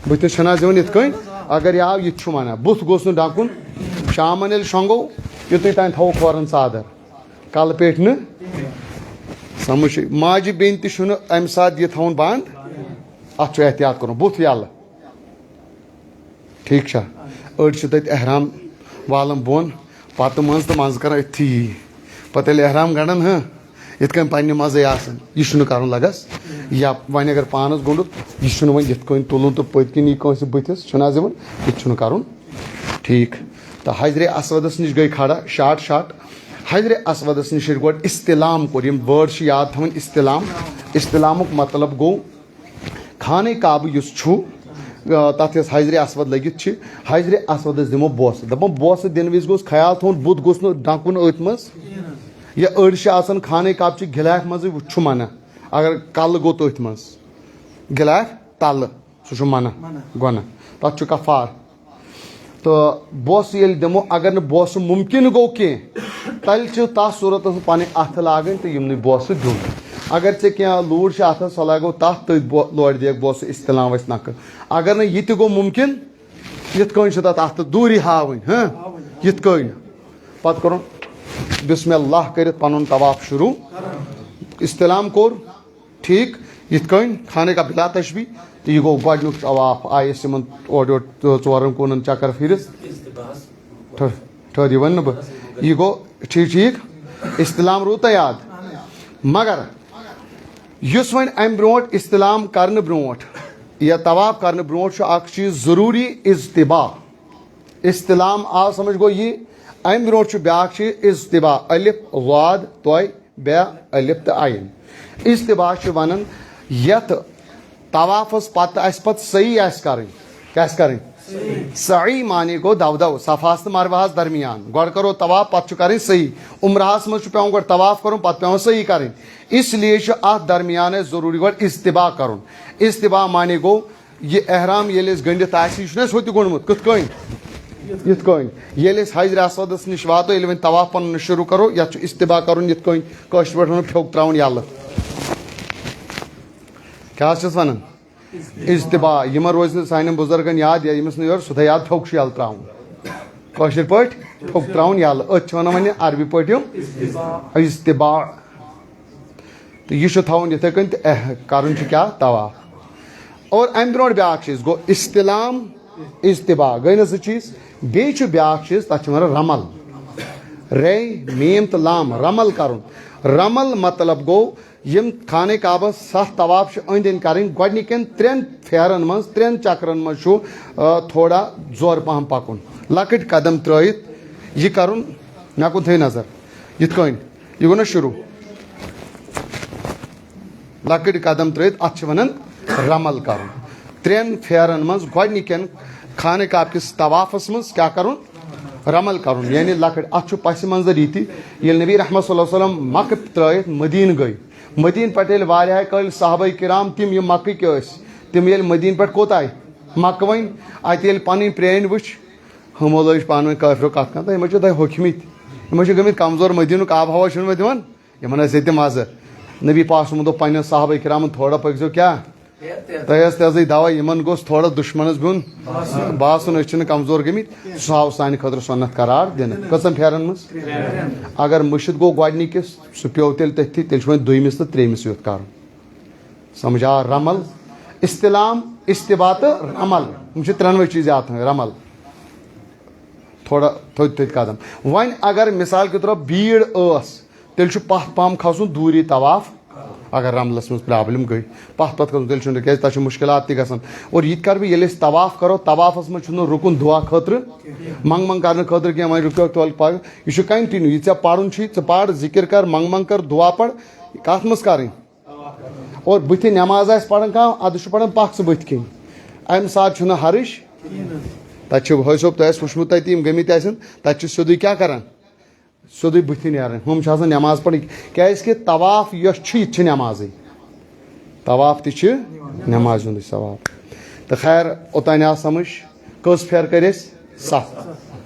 بٕتھِس چھَنہٕ حظ یِوان یِتھ کٔنۍ؟ اگر یہِ آو، یہِ تہِ چھُ وَنان، بُتھ گوٚژھ نہٕ ڈَکُن۔ شامَن ییٚلہِ شۄنٛگو، یُتُے تام تھاوو کھورَن ژادر، کَلہٕ پیٚٹھۍ نہٕ۔ سَمٕجھ چھِ؟ ماجہِ بیٚنہِ تہِ چھُنہٕ اَمہِ ساتہٕ یہِ تھاوُن بنٛد، اَتھ چھُ احتیاط کَرُن، بُتھ یَلہٕ۔ ٹھیٖک چھا؟ أڑۍ چھِ تَتہِ احرام والان بۄن، پَتہٕ منٛز تہٕ منٛزٕ کران أتھی یی۔ پَتہٕ ییٚلہِ احرام گنٛڈان، ہاں، یِتھ کٔنۍ پننہِ منٛزٕے آسان، یہِ چھُنہٕ کرُن لگس۔ یا وۄنۍ اگر پانس گوٚنٛڈُت، یہِ چھُنہٕ وۄنۍ یِتھ کٔنۍ تُلُن تہٕ پٔتۍ کِنۍ یی کٲنٛسہِ بٕتھِس، چھُنہٕ حظ یِوان؟ یہِ تہِ چھُنہٕ کرُن۔ ٹھیٖک۔ تہٕ حجرِ اسودس نِش گٔے کھڑا، شاٹ شاٹ۔ حجرِ اسودس نِش ییٚلہِ گۄڈٕ استلام کوٚر، یِم وٲڈ چھِ یاد تھاوٕنۍ، استلام۔ استلامُک مطلب گوٚو، خانہ کعبہٕ یُس چھُ، آ، تَتھ یۄس حجرِ اسود لٔگِتھ چھِ، حجرِ اسودس دِمو بوسہٕ۔ دَپان بوسہٕ دِنہٕ وِزِ گوٚژھ خیال تھاوُن، بُتھ گوٚژھ نہٕ ڈھکُن أتھۍ منٛز۔ یا أڑۍ چھِ آسان خانہ کعبہٕ چہِ غلاف منٛزٕے، وُچھ، چھُ منع، اگر کلہٕ گوٚو تٔتھۍ منٛز، غلاف تلہٕ، سُہ چھُ منع، منع۔ گۄناہ، تَتھ چھُ کفار۔ تہٕ بوسہٕ ییٚلہِ دِمو، اگر نہٕ بوسہٕ مُمکِن گوٚو کینٛہہ، تیٚلہِ چھِ تَتھ صوٗرتَس منٛز پَنٕنۍ اَتھٕ لاگٕنۍ تہٕ یِمنٕے بوسہٕ دیُن۔ اگر ژےٚ کینٛہہ لوٗر چھِ اَتھَس، سۄ لاگو تَتھ تٔتھۍ بو-، لورِ دِیَکھ بوسہٕ، استلام وَسہِ نَکھٕ۔ اگر نہٕ یہِ تہِ گوٚو مُمکِن، یِتھ کٔنۍ چھِ تَتھ اَتھٕ دوٗری ہاوٕنۍ، ہاں؟ یِتھ کٔنۍ۔ پَتہٕ کوٚرُن بسم اللہ کٔرِتھ پَنُن طواف شروٗع۔ استلام کوٚر، ٹھیٖک، یِتھ کٔنۍ خانہ کعبہ بلا تشبیہ، تہٕ یہِ گوٚو گۄڈٕنیُک طواف، آیہِ أسۍ یِمَن اورٕ یورٕ تہٕ ژورَن کوٗنَن چکر پھِرِتھ۔ ٹھٔ-، ٹھٔہر، یہِ وَنہٕ نہٕ بہٕ۔ یہِ گوٚو، ٹھیٖک، ٹھیٖک، استلام روٗد تۄہہِ یاد؟ مگر یُس وۄنۍ اَمہِ برونٛٹھ استلام کرنہٕ برونٛٹھ یا طواف کرنہٕ برونٛٹھ چھُ اَکھ چیٖز ضروٗری، اجتباع۔ استلام آو سمجھ، گوٚو یہِ۔ اَمہِ برونٛٹھ چھُ بیٛاکھ چیٖز اجتباع، الف، واد، طے، بے، الف تہٕ عین۔ اجتباع چھِ وَنان یَتھ طوافَس پَتہٕ اَسہِ پَتہٕ سعی آسہِ کَرٕنۍ۔ کیٛاہ آسہِ کَرٕنۍ؟ سعی معنی گوٚو دَو دَو، صفاہَس تہٕ مروہَس درمیان۔ گۄڈٕ کَرو طواف، پَتہٕ چھُ کَرٕنۍ سعی۔ عمرہَس منٛز چھُ پٮ۪وان گۄڈٕ طواف کَرُن، پَتہٕ پٮ۪وان سعی کَرٕنۍ۔ اس لیے چھُ اَتھ درمیان اَسہِ ضروٗری گۄڈٕ اجتباع کَرُن۔ اجتباع معنی گوٚو یہِ احرام ییٚلہِ أسۍ گٔنٛڈِتھ آسہِ، یہِ چھُنہٕ اَسہِ ہُتہِ گوٚنٛڈمُت۔ کِتھ کٔنۍ؟ یِتھ کٔنۍ۔ ییٚلہِ أسۍ حجر اسودس نِش واتو، ییٚلہِ وۄنۍ طواف پنُن شروٗع کرو، یتھ چھُ استباع کرُن یِتھ کٔنۍ، کٲشِر پٲٹھۍ ونو پھیوٚک ترٛاوُن یَلہٕ۔ کیٛاہ حظ چھِس ونان؟ استباع۔ یِمن روزِ نہٕ سانٮ۪ن بُزرگن یاد، یا ییٚمِس نہٕ یورٕ سیوٚدُے یاد، پھیوٚک چھُ یَلہٕ ترٛاوُن۔ کٲشِر پٲٹھۍ پھیوٚک ترٛاوُن یَلہٕ۔ أتھۍ چھِ ونان وۄنۍ عربی پٲٹھۍ یِم استباع۔ تہٕ یہِ چھُ تھاوُن یِتھَے کٔنۍ تہٕ اح-، کَرُن چھُ کیٛاہ؟ طواف۔ اور اَمہِ برونٛٹھ بیٛاکھ چیٖز گوٚو استلام، استباع، گٔے نہ زٕ چیٖز؟ بیٚیہِ چھُ بیٛاکھ چیٖز، تَتھ چھِ وَنان رمل۔ رے، میٖم تہٕ لام، رمل کَرُن۔ رمل مطلب گوٚو یِم خانہ کعبَس سَتھ طواف چھِ أنٛدۍ أنٛدۍ کَرٕنۍ، گۄڈٕنِکٮ۪ن ترٛٮ۪ن پھیرَن منٛز، ترٛٮ۪ن چکرَن منٛز چھُ، آ، تھوڑا زورٕ پَہَم پَکُن، لۄکٕٹۍ قدم ترٛٲیِتھ یہِ کَرُن۔ مےٚ کُن تھٲیِو نظر، یِتھ کٔنۍ۔ یہِ گوٚو نا شروٗع؟ لۄکٕٹۍ قدم ترٲوِتھ، اتھ چھِ ونان رمل کرُن۔ ترٛٮ۪ن پھیرن منٛز گۄڈنِکٮ۪ن خانہ کعبہ کِس طوافس منٛز کیٛاہ کرُن؟ رمل کرُن، یعنی لۄکٕٹۍ۔ اتھ چھُ پس منظر یہِ تہِ، ییٚلہِ نبی رحمت صلی اللہ علیہ وسلم مکہ ترٲوِتھ مدینہ گٔے، مدینہ پٮ۪ٹھ ییٚلہِ واریاہ کٲلۍ صحابہ کرام تِم یِم مکٕکۍ ٲسۍ، تِم ییٚلہِ مدینہ پٮ۪ٹھ کوٚت آے؟ مکہ وۄنۍ۔ اتہِ ییٚلہِ پنٕنۍ پرٛٲنۍ وٕچھ، ہُمو لٲج پانہٕ ؤنۍ کٲفرو کتھ کران، تہٕ یِمو چھِ دۄہے ہوٚکھمٕتۍ، یِمو چھِ گٔمٕتۍ کمزور، مدینُک آب و ہوا چھُنہٕ وۄنۍ دِوان۔ یِمن ٲسۍ ییٚتہِ مزٕ۔ نبی پاک صٲبن دوٚپ پننٮ۪ن صحابہ کرامن، "تھوڑا پٔکۍزیو کیٛاہ؟ تیز تیزٕے دوا، یِمن گوٚژھ تھوڑا دُشمنس بیوٚن باسُن، أسۍ چھِنہٕ کمزور گٔمٕتۍ۔" سُہ آو سانہِ خٲطرٕ سُنت قرار دِنہٕ۔ کٔژن پھیرن منٛز؟ اگر مٔشِتھ گوٚو گۄڈنِکِس، سُہ پیوٚو تیٚلہِ تٔتھی، تیٚلہِ چھُ وۄنۍ دوٚیمِس تہٕ ترٛیٚیمِس یوت کرُن۔ سمجھ آ؟ رمل، استلام، استباع تہٕ رمل، یِم چھِ ترٛٮ۪نوَے چیٖز یاد تھاوٕنۍ۔ رمل، تھوڑا تھوٚد تھوٚد قدم۔ وۄنۍ اگر مثال کے طور پر بیٖڑ ٲس، تیٚلہِ چھُ پتھ پہم کھسُن دوٗری طواف۔ اگر رملس منٛز پرابلم گٔے، پتھ پتھ کھسُن، تیٚلہِ چھُنہٕ، کیازِ تتھ چھِ مشکلات تہِ گژھان۔ اور یہِ تہِ کرٕ بہٕ، ییٚلہِ أسۍ طواف کرو، طوافس منٛز چھُنہٕ رُکُن دُعا خٲطرٕ، منٛگ منٛگ کرنہٕ خٲطرٕ کینٛہہ۔ وۄنۍ رُکیوکھ تولہٕ پگہہ، یہِ چھُ continue، یہِ ژےٚ پرُن چھُے، ژٕ پر، ذکر کر، منٛگ منٛگ کر، دُعا پر، کتھ منٛز کرٕنۍ؟ اور بٕتھِ نٮ۪ماز آسہِ پران کانٛہہ، ادٕ چھُ پران پکھ ژٕ بٕتھِ کِنۍ، امہِ ساتہٕ چھُنہٕ حرج۔ تتہِ چھُ حٲج صٲب، تۄہہِ آسہِ وٕچھمُت تتہِ، یِم گٔمٕتۍ آسن، تتہِ چھُ سیوٚدُے کیٛاہ کران؟ سیوٚدُے بٕتھِ نیران۔ ہُم چھِ آسان نٮ۪ماز پرٕنۍ، کیازِ کہِ طواف یۄس چھِ، یہِ تہِ چھِ نٮ۪مازٕے۔ طواف تہِ چھِ نٮ۪مازِ ہُنٛدُے ثواب۔ تہٕ خیر، اوٚتانۍ آو سمجھ، کٔژ پھیرٕ کٔرۍ اَسہِ؟ ستھ۔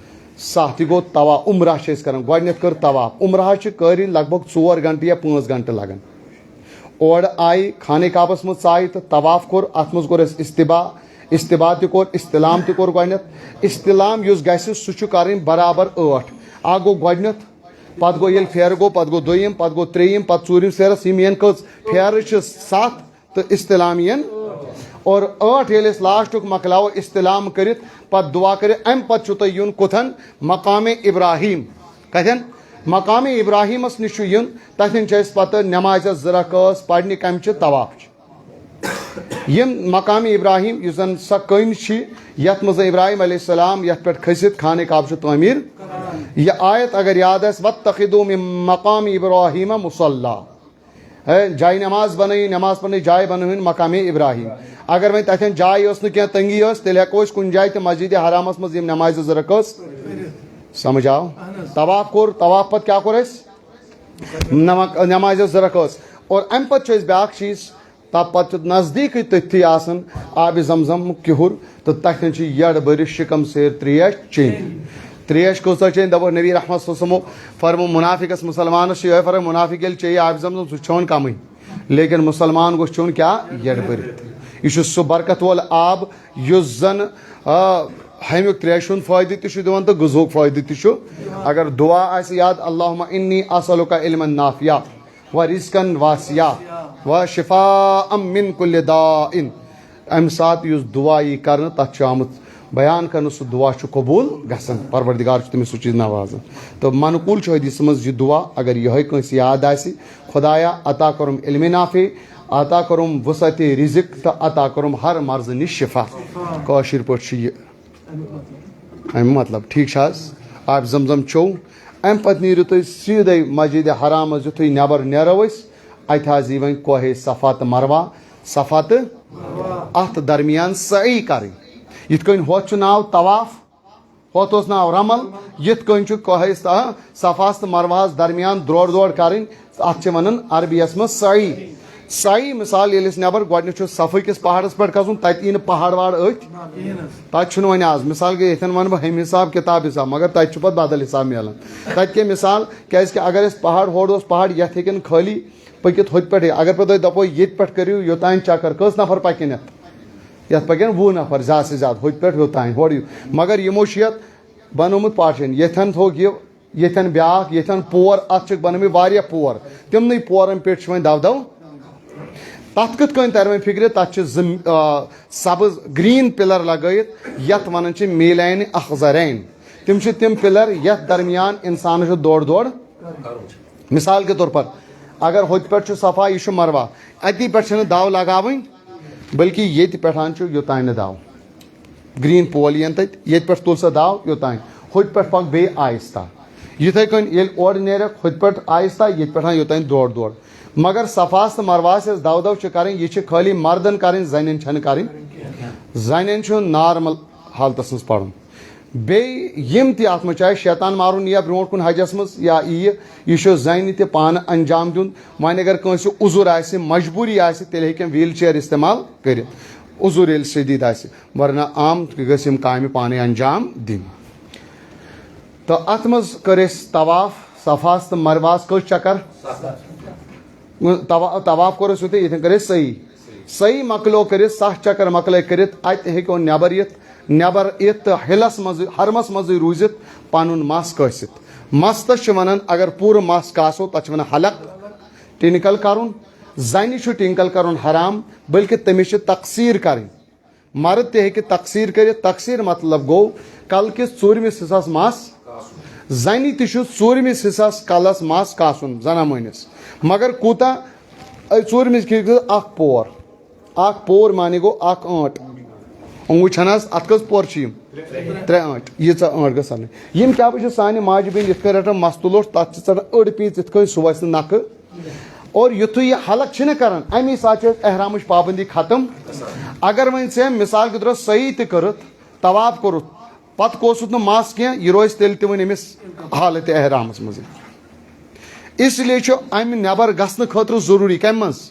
ستھ، یہِ گوٚو طواف۔ عمرہ چھِ أسۍ کران، گۄڈٕنٮ۪تھ کٔر طواف۔ عمرہس چھِ قٲری لگ بگ ژور گنٹہٕ یا پانٛژھ گنٹہٕ لگان۔ اورٕ آیہِ خانہ کعبس منٛز ژایہِ تہٕ طواف کوٚر، اتھ منٛز کوٚر اَسہِ استباع، استباع تہِ کوٚر، استلام تہِ کوٚر گۄڈٕنٮ۪تھ۔ استلام یُس گژھِ، سُہ چھُ کرٕنۍ برابر ٲٹھ۔ اکھ گوٚو گۄڈٕنٮ۪تھ، پتہٕ گوٚو ییٚلہِ پھیرٕ گوٚو، پتہٕ گوٚو دوٚیِم، پتہٕ گوٚو ترٛیٚیِم، پتہٕ ژوٗرِم پھیرس، یِم یِن کٔژ؟ پھیرٕ چھِ ستھ تہٕ استلام یِن۔ اور ٲٹھ ییٚلہِ أسۍ لاسٹُک مۄکلاوو استلام کٔرِتھ، پتہٕ دُعا کٔرِتھ، اَمہِ پتہٕ چھُ تۄہہِ یُن کوٚتَن؟ مقام ابراہیم۔ کَتٮ۪ن؟ مقام ابراہیمس نِش چھُ یُن، تَتٮ۪ن چھِ اَسہِ پتہٕ نٮ۪مازِ زٕ رکٲژ پرنہِ۔ کَمہِ چہِ؟ طواف چہِ۔ یِم مقام ابراہیم، یُس زن سۄ کٔنۍ چھِ، یتھ منٛز ابراہیم علیہ السلام یتھ پٮ۪ٹھ کھٔسِتھ خانہ کعبہ چھُ تعمیٖر۔ یہِ آیت اگر یاد آسہِ، "واتخذوا من مقام ابراہیم مصلی"، ہے، جایہِ نماز بنٲیِو، نماز پرنٕچ جاے بنٲوِن مقام ابراہیم۔ اگر وۄنۍ تتٮ۪ن جاے ٲس نہٕ کینٛہہ، تنگی ٲس، تیٚلہِ ہٮ۪کو أسۍ کُنہِ جایہِ تہِ مسجد حرامس منٛز یِم نمازِ زٕ رکٲژ۔ سمجھ آو؟ طواف کوٚر، طواف پتہٕ کیٛاہ کوٚر اَسہِ؟ نمک-، نمازِ زٕ رکٲژ۔ اور امہِ پتہٕ چھُ اَسہِ بیٛاکھ چیٖز، تَتھ پتہٕ چھُ نزدیٖکٕے تٔتھی آسان آبِ زمزم کِہُر، تہٕ تَتٮ۪ن چھِ یٔڈ بٔرِتھ شِکم سیر ترٛیش چیٚنۍ۔ ترٛیش کۭژاہ چیٚنۍ؟ دَپو نبی رحمت صلی اللہ علیہ وسلمو فرمو، منافقس، مسلمانس چھُ یِہوٚے فرق، منافق ییٚلہِ چیٚیہِ آبِ زمزم، سُہ چھُ چیٚوان کمٕے، لیکن مسلمان گوٚژھ چیٚون کیٛاہ؟ یٔڈ بٔرِتھ۔ یہِ چھُ سُہ برکت وول آب یُس زن، آ، ہیٚمیُک ترٛیشہِ ہُنٛد فٲیدٕ تہِ چھُ دِوان تہٕ غذہُک فٲیدٕ تہِ چھُ۔ اگر دُعا آسہِ یاد، "اللہم انی اسألک علما نافعا و رزقا واسعا و شفاء من کل داء"، امہِ ساتہٕ یُس دُعا یی کرنہٕ، تتھ چھُ آمُت بیان کرنہٕ، سُہ دُعا چھُ قبوٗل گژھان، پروردگار چھُ تٔمِس سُہ چیٖز نوازان۔ تہٕ منقول چھُ حدیثس منٛز یہِ دُعا، اگر یِہوٚے کٲنٛسہِ یاد آسہِ، "خدایا، عطا کوٚرُم علمِ نافع، عطا کوٚرُم وسعتِ رزق تہٕ عطا کوٚرُم ہر مرضہٕ نِش شفا"۔ کٲشِر پٲٹھۍ چھُ یہِ اَمیُک مطلب، ٹھیٖک چھا حظ؟ آبِ زمزم چیوٚو، اَمہِ پتہٕ نیٖرِو تُہۍ سیٖدَے مسجدِ حرامَس، یُتھُے نٮ۪بر نیرو أسۍ، اَتہِ حظ یی وۄنۍ کوہے صفا تہٕ مروہ، صفا تہٕ اَتھ درمیان سعی کَرٕنۍ۔ یِتھ کٔنۍ ہۄتھ چھُ ناو طواف، ہۄتھ اوس ناو رمل، یِتھ کٔنۍ چھُ کوہے ص-، صفاہَس تہٕ مروہَس درمیان دورٕ دورٕ کَرٕنۍ، اَتھ چھِ وَنان عربی یَس منٛز سعی۔ سعی، مثال، ییٚلہِ أسۍ نٮ۪بر گۄڈٕنیتھ چھُ صفہٕ کِس پہاڑس پٮ۪ٹھ کھسُن، تَتہِ یی نہٕ پہاڑ واڑ أتھۍ۔ تَتہِ چھُنہٕ وۄنۍ آز، مثال گٔے، ییٚتھٮ۪ن وَنہٕ بہٕ ہُمہِ حساب، کِتاب حساب، مگر تَتہِ چھُ پَتہٕ بدل حساب میلان۔ تَتہِ کیٛاہ مثال؟ کیٛازِ کہِ اگر أسۍ پہاڑ، ہورٕ اوس پہاڑ، یَتھ ہیٚکن خٲلی پٔکِتھ ہُتہِ پٮ۪ٹھٕے۔ اگر پَتہٕ تُہۍ دَپو، ییٚتہِ پٮ۪ٹھ کٔرِو یوٚتام چکر، کٔژ نفر پَکن یَتھ؟ یَتھ پَکن وُہ نفر، زیادٕ سے زیادٕ، ہُتہِ پٮ۪ٹھ یوٚتام، ہورٕ یہِ۔ مگر یِمو چھُ یَتھ بنوومُت partition، ییٚتھٮ۪ن تھوٚوُکھ یہِ، ییٚتھٮ۪ن بیٛاکھ، ییٚتھٮ۪ن پور، اَتھ چھِکھ بنٲومٕتۍ واریاہ پور، تِمنٕے پورن پٮ۪ٹھ چھِ وۄنۍ دَو دَو۔ تَتھ کِتھ کٔنۍ تَرِ وۄنۍ فِکرِ؟ تَتھ چھِ زٕ، آ، سبٕز، green pillar لگٲیِتھ، یَتھ وَنان چھِ میٖلینِ اخضرین۔ تِم چھِ تِم pillar یَتھ درمیان اِنسانَس چھُ دورٕ دورٕ۔ مثال کے طور پر، اگر ہُتہِ پٮ۪ٹھ چھُ صفا، یہِ چھُ مروہ، اَتی پٮ۪ٹھ چھِنہٕ دَو لگاوٕنۍ، بلکہِ ییٚتہِ پٮ۪ٹھ چھُ یوٚتام نہٕ دَو۔ Green pole یِن تَتہِ، ییٚتہِ پٮ۪ٹھ تُل سا داو یوٚتام، ہُتہِ پٮ۪ٹھ پَکھ بیٚیہِ آہِستہ۔ یِتھَے کٔنۍ ییٚلہِ اورٕ نیرَکھ، ہُتہِ پٮ۪ٹھ آہِستہ، ییٚتہِ پٮ۪ٹھ یوٚتام دورٕ دورٕ۔ مگر صفاہَس تہٕ مروہَس یۄس دَو دَو چھِ کَرٕنۍ، یہِ چھِ خٲلی مردَن کَرٕنۍ، زَنٮ۪ن چھَنہٕ کَرٕنۍ۔ زَنٮ۪ن چھُ normal حالتَس منٛز پَرُن۔ بیٚیہِ یِم تہِ اَتھ منٛز، چاہے شیطان مارُن یِیا برٛونٛٹھ کُن حجَس منٛز یا یِیہِ، یہِ چھُ زَنہِ تہِ پانہٕ انجام دیُن۔ وۄنۍ اگر کٲنٛسہِ عذر آسہِ، مجبوٗری آسہِ، تیٚلہِ ہیٚکہِ wheel chair استعمال کٔرِتھ، عذر ییٚلہِ شدیٖد آسہِ۔ ورنہ عام گٔژھۍ یِم کامہِ پانے انجام دِنۍ۔ تہٕ اتھ منٛز کٔر اسہِ طواف، صفاہس تہٕ مروہس کٔژ چکر؟ طوا-، طواف کوٚر اسہِ یُتھُے، ییٚتٮ۪ن کٔر اسہِ سعی۔ سعی مۄکلیو کٔرِتھ، ستھ چکر مۄکلٲے کٔرِتھ، اتہِ ہیٚکو نٮ۪بر یِتھ، نٮ۪بر یِتھ تہٕ ہلس منٛزٕے، حرمس منٛزٕے روٗزِتھ پنُن مس کٲسِتھ۔ مستس چھِ ونان، اگر پوٗرٕ مس کاسو، تتھ چھِ ونان حلق، ٹِنکل کرُن۔ زنہِ چھُ ٹِنکل کرُن حرام، بلکہِ تٔمِس چھِ تقصیٖر کرٕنۍ۔ مرد تہِ ہیٚکہِ تقصیٖر کٔرِتھ۔ تقصیٖر مطلب گوٚو کلہٕ کِس ژوٗرمِس حصس مس۔ زنہِ تہِ چھُ ژوٗرمِس حصس کلس مس کاسُن زنان مٲنِس۔ مگر کوٗتاہ؟ أے ژوٗرمِس کِس اکھ پور۔ اکھ پور معنی گوٚو اکھ ٲنٹ۔ اوٚنٛگُج چھَنہٕ حظ؟ اتھ کٔژ پور چھِ یِم؟ ترٛےٚ ٲنٹ۔ ییٖژاہ ٲنٹ گٔژھ ژَلٕنۍ۔ یِم کیٛاہ چھِ سانہِ ماجہِ بیٚنہِ یِتھ کٔنۍ رَٹان مَس تُلوٹ، تَتھ چھِ ژَٹان أڑ پیٖنٛژ یِتھ کٔنۍ، سُہ وَسہِ نہٕ نَکھٕ۔ اور یُتھُے یہِ حلق چھِنہٕ کَران، اَمی ساتہٕ چھِ أسۍ احرامٕچ پابندی ختم۔ اگر وۄنۍ ژےٚ مثال کے طور صحیح تہِ کٔرٕتھ، طواف کوٚرُتھ، پَتہٕ کوسُتھ نہٕ مَس کینٛہہ، یہِ روزِ تیٚلہِ تہِ وۄنۍ أمِس حالتِ احرامَس منٛزٕے۔ اس لیے چھُ اَمہِ نٮ۪بر گژھنہٕ خٲطرٕ ضروٗری کَمہِ منٛز؟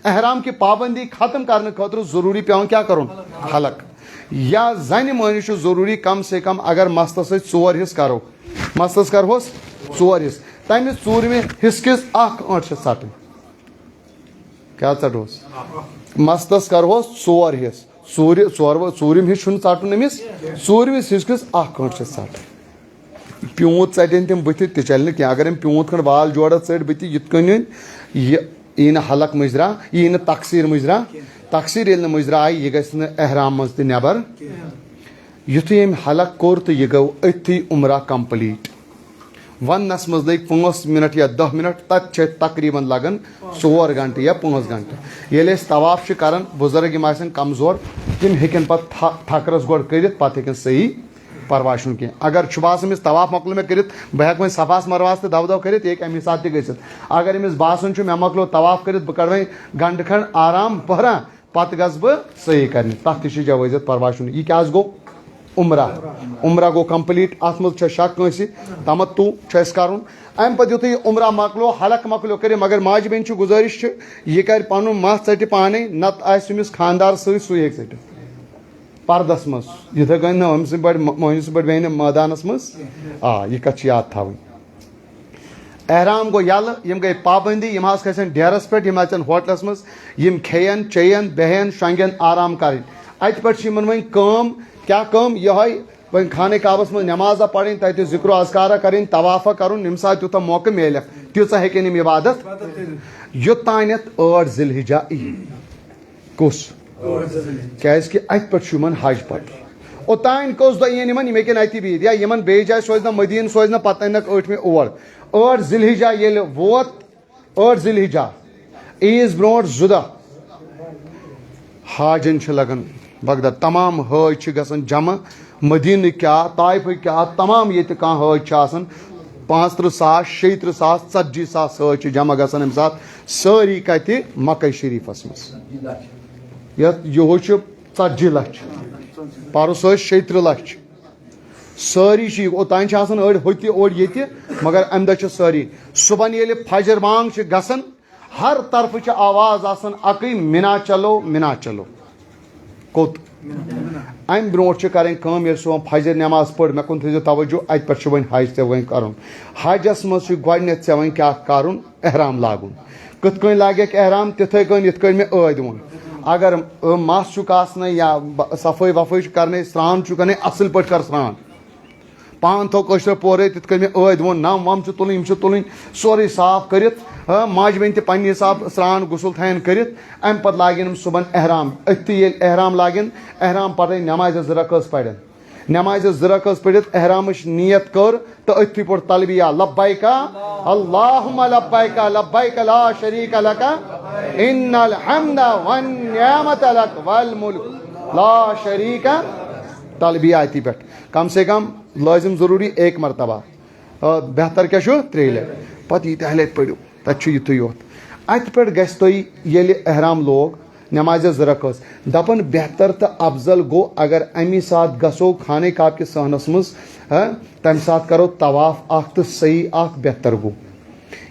احرام کہِ پابندی ختم کرنہٕ خٲطرٕ ضروٗری پٮ۪وان کیٛاہ کرُن؟ حلق۔ یا زنہِ مٲنِس چھُ ضروٗری کم سے کم اگر مستس أسۍ ژور حصہٕ کرو، مستس کرہوس ژور حصہٕ، تمہِ ژوٗرمہِ حصہٕ کِس اکھ ٲنٹ چھِ ژٹٕنۍ۔ کیٛاہ ژٹہوس؟ مستس کرہوس ژور حصہٕ، ژوٗرِ-، ژور-، ژوٗرِم حصہٕ چھُنہٕ ژٹُن أمِس، ژوٗرمِس حصہٕ کِس اکھ ٲنٹ چھِ ژٹٕنۍ۔ پیوٗنٛت ژَٹن تِم بٕتھِ، تہِ چَلہِ نہٕ کینٛہہ۔ اگر أمۍ پیوٗنٛت کھنٛڈ وال جوڑا ژٔٹۍ بٕتھِ، یِتھ کٔنۍ أمۍ یہِ یی نہٕ حلق مُجرا، یی نہٕ تقصیٖر مُجرا۔ تقصیٖر ییٚلہِ نہٕ مُجرا آیہِ، یہِ گژھِ نہٕ احرام منٛز تہِ نٮ۪بر۔ یُتھُے أمۍ حلق کوٚر تہٕ یہِ گوٚو أتھی عمرہ complete۔ وننس منٛز لٔگۍ پانٛژھ منٹ یا دہ منٹ، تتہِ چھِ تقریباً لگان ژور گھنٹہٕ یا پانٛژھ گھنٹہٕ۔ ییٚلہِ أسۍ طواف چھِ کران، بُزرگ یِم آسن کمزور، تِم ہیٚکن پتہٕ تھ-، تھکرس گۄڈٕ کٔرِتھ، پتہٕ ہیٚکن صحیح، پرواے چھُنہٕ کینٛہہ۔ اگر چھُ باسان أمِس طواف مۄکلو مےٚ کٔرِتھ، بہٕ ہٮ۪کہٕ وۄنۍ صفاہس مروہس تہِ دو دو کٔرِتھ، یہِ ہیٚکہِ امی ساتہٕ تہِ گٔژھِتھ۔ اگر أمِس باسان چھُ مےٚ مۄکلو طواف کٔرِتھ، بہٕ کڑٕ وۄنۍ گھنٹہٕ کھنڈ آرام پہرا، پتہٕ گژھٕ بہٕ صحیح کرنہِ، تتھ تہِ چھِ جوازیت، پرواے چھُنہٕ۔ یہِ کیٛاہ حظ گوٚو؟ عمرہ۔ عمرہ گوٚو complete، اتھ منٛز چھا شک کٲنٛسہِ؟ تمتُع چھُ اَسہِ کرُن۔ امہِ پتہٕ یُتھُے یہِ عمرہ مۄکلو، حلق مۄکلو کٔرِتھ، مگر ماجہِ بیٚنہِ چھِ گُزٲرِش چھِ، یہِ کرِ پنُن مس ژٹہِ پانے، نتہٕ آسہِ أمِس خانٛدار سۭتۍ، سُے ہیٚکہِ ژٔٹِتھ۔ پردس منٛز، یِتھے کٔنۍ نہٕ أمۍ سٕنٛدۍ پٲٹھۍ مۄ-، مۄہنِو سٕنٛدۍ پٲٹھۍ بیٚہہِ نہٕ مٲدانس منٛز۔ آ، یہِ کتھ چھِ یاد تھاوٕنۍ۔ احرام گوٚو یَلہٕ، یِم گٔے پابندی، یِم حظ کھسن ڈیرس پٮ۪ٹھ، یِم اژن ہوٹلس منٛز، یِم کھیٚین چیٚین، بیٚہن شۄنٛگن، آرام کرٕنۍ۔ اتہِ پٮ۪ٹھ چھِ یِمن وۄنۍ کٲم، کیٛاہ کٲم؟ یِہوٚے وۄنۍ خانہ کعبس منٛز نٮ۪مازا پرٕنۍ، تتہِ ذکر و اذکارا کرٕنۍ، طوافا کرُن، ییٚمہِ ساتہٕ تیوٗتاہ موقعہٕ میلکھ، تیٖژاہ ہیٚکن یِم عبادت، یوٚتانٮ۪تھ ٲٹھ ذی الحجہ یی۔ کُس؟ کیازِ کہِ اتہِ پٮ۪ٹھ چھُ یِمن حج پتہٕ۔ اوٚتانۍ کٔژ دۄہ یِن یِمن، یِم ہیٚکن اتی بِہِتھ، یا یِمن بیٚیہِ جایہِ سوزِ نہ، مدیٖنہٕ سوزِ نہ، پتہٕ انکھ ٲٹھمہِ اور۔ ٲٹھ ذی الحجہ ییٚلہِ ووت، ٲٹھ ذی الحجہ، عیٖذ برونٛٹھ زٕ دۄہ حاجن چھِ لگان بغداد۔ تمام حٲج چھِ گژھان جمع، مدیٖنہٕ کیا، طائفہٕ کیا، تمام ییٚتہِ کانٛہہ حٲج چھُ آسان، پانٛژھ تٕرٛہ ساس، شیٚیہِ تٕرٛہ ساس، ژتجی ساس حٲج چھِ جمع گژھان اَمہِ ساتہٕ، سٲری کتہِ؟ مکہ شریٖفس منٛز۔ یتھ یِہُس چھُ ژتجی لچھ، پرُس ٲسۍ شیٚیہِ تٕرٛہ لچھ۔ سٲری چھِ، اوٚتانۍ چھِ آسان أڑۍ ہوٚتہِ، اوٚڑۍ ییٚتہِ، مگر اَمہِ دۄہ چھِ سٲری۔ صُبحن ییٚلہِ فجر بانگ چھِ گژھان، ہر طرفہٕ چھِ آواز آسان اَکٕے، "مِنا چلو، مِنا چلو۔" کوٚت؟ اَمہِ برونٛٹھ چھِ کَرٕنۍ کٲم، ییٚلہِ صُبحن فجر نٮ۪ماز پٔر، مےٚ کُن تھٲیزیو توجہ، اَتہِ پٮ۪ٹھ چھُ وۄنۍ حج ژےٚ وۄنۍ کَرُن۔ حجَس منٛز چھُ گۄڈٕنٮ۪تھ ژےٚ وۄنۍ کیٛاہ کَرُن؟ احرام لاگُن۔ کِتھ کٔنۍ لاگکھ احرام؟ تِتھے کٔنۍ یِتھ کٔنۍ مےٚ ٲدۍ ووٚن۔ اگر، ٲ، مَس چھُکھ آسنَے یا ب-، صفٲیی وفٲیی چھُ کرنَے، سرٛان چھُ کرنَے، اَصٕل پٲٹھۍ کر سرٛان۔ پان تھاو کٲشرِ پورے، تِتھ کٔنۍ مےٚ ٲدۍ ووٚن، نَم وَم چھِ تُلٕنۍ، یِم چھِ تُلٕنۍ، سورُے صاف کٔرِتھ۔ ہاں، ماجہِ بیٚنہِ تہِ پننہِ حساب سرٛان غسل تھاین کٔرِتھ، اَمہِ پتہٕ لاگن یِم صُبحن احرام۔ أتھی ییٚلہِ احرام لاگن، احرام پتہٕ نمازِ زٕ رکٲژ پرن۔ نمازِ زٕ رکٲژ پٔرِتھ احرامٕچ نیت کٔر تہٕ أتھی پوٚر تلبیہ، "لبیک اللہم لبیک، لبیک لا شریک لک، ان الحمد والنعمت لک والملک، لا شریک۔" تلبیہ أتھی پٮ۪ٹھ کم سے کم لٲزم ضروٗری ایک مرتبہ۔ آ، بہتر کیٛاہ چھُ؟ ترٛیٚیہِ لٹہِ۔ پتہٕ ییٖتیٛاہ لٹہِ پٔرِو، تتہِ چھُ یِتُے یوت۔ اتہِ پٮ۪ٹھ گژھِ تۄہہِ ییٚلہِ احرام لوگ، نمازِ زٕ رکٲژ۔ دپان بہتر تہٕ افضل گوٚو اگر امی ساتہٕ گژھو خانہ کعبہ کِس صحنس منٛز، ہا، تمہِ ساتہٕ کرو طواف اکھ تہٕ سعی اکھ، بہتر گوٚو۔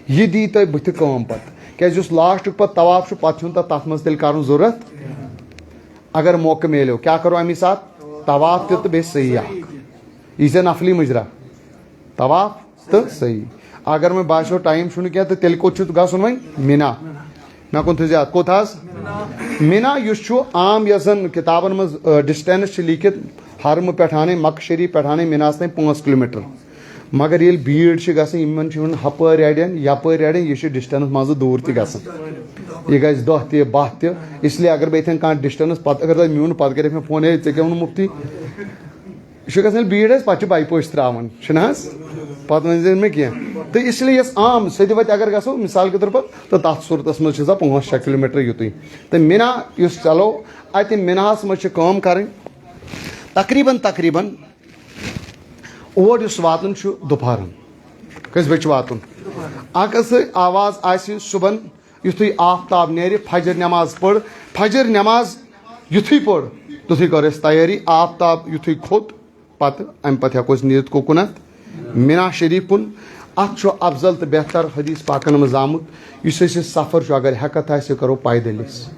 یہِ دی تۄہہِ بُتھِ کٲم پتہٕ۔ کیازِ یُس لاسٹُک پتہٕ طواف چھُ، پتہٕ چھُنہٕ تتھ، تتھ منٛز تیٚلہِ کرُن ضروٗرت۔ اگر موقعہٕ میلیو، کیٛاہ کرو امی ساتہٕ؟ طواف تہِ تہٕ بیٚیہِ سعی اکھ۔ یہِ ژےٚ نفلی مُجرا۔ طواف تہٕ سعی۔ اگر وۄنۍ باسیو ٹایم چھُنہٕ کینٛہہ تہٕ تیٚلہِ کوٚت چھُ گژھُن وۄنۍ؟ مِنا۔ مےٚ کُن تھٲیزِ یاد، کوٚت حظ؟ مِنا، یُس چھُ عام، یۄس زن کِتابن منٛز، آ، ڈسٹینس چھِ لیٖکھِتھ، حرمہٕ پٮ۪ٹھ اَنے، مکہ شریٖف پٮ۪ٹھ اَنے مِناہس تام پانٛژھ کلوٗمیٹر۔ مگر ییٚلہِ بیٖڑ چھِ گژھان، یِمن چھِ یِوان ہپٲرۍ اَڑٮ۪ن، یپٲرۍ اَڑٮ۪ن، یہِ چھُ ڈسٹینس منٛزٕ دوٗر تہِ گژھان۔ یہِ گژھِ دَہ تہِ، باہ تہِ۔ اس لیے اگر بہٕ یِتھٮ۪ن کانٛہہ ڈسٹینس پتہٕ، اگر تۄہہِ میون پتہٕ کَرِ مےٚ فون، "ہے، ژےٚ کیٛاہ ووٚنُتھ مُفتی؟" یہِ چھُ گژھان بیٖڑ اَسہِ، پَتہٕ چھِ باے پوسٹ ترٛاوان، چھُنہٕ حظ؟ پَتہٕ ؤنۍ زِ مےٚ کینٛہہ۔ تہٕ اس لیے یۄس عام سیٚدِ وَتہِ اگر گژھو، مِثال کے طور پر، تہٕ تَتھ صوٗرتَس منٛز چھِ سۄ پانٛژھ شےٚ کلوٗمیٹر یُتُے۔ تہٕ مِنا یُس چلو، اَتہِ مِناہَس منٛز چھِ کٲم کَرٕنۍ۔ تقریباً، تقریباً اور یُس واتُن چھُ دُپہرَن۔ کٔژِ بجہِ چھُ واتُن؟ اگر سُہ آواز آسہِ صُبحن، یُتھُے آفتاب نیرِ، فجر نٮ۪ماز پٔر، فجر نٮ۪ماز یُتھُے پٔر، تیُتھُے کٔر اَسہِ تیٲری۔ آفتاب یُتھُے کھوٚت، پتہٕ، اَمہِ پتہٕ ہٮ۪کو أسۍ نیٖرِتھ کوٚکُن اَتھ؟ مِنا شریٖف کُن۔ اَتھ چھُ افضل تہٕ بہتر حدیث پاکن منٛز آمُت، یُس اَسہِ یہِ سفر چھُ، اگر ہٮ۪کتھ آسہِ، یہِ کرو پیدٔلۍ أسۍ۔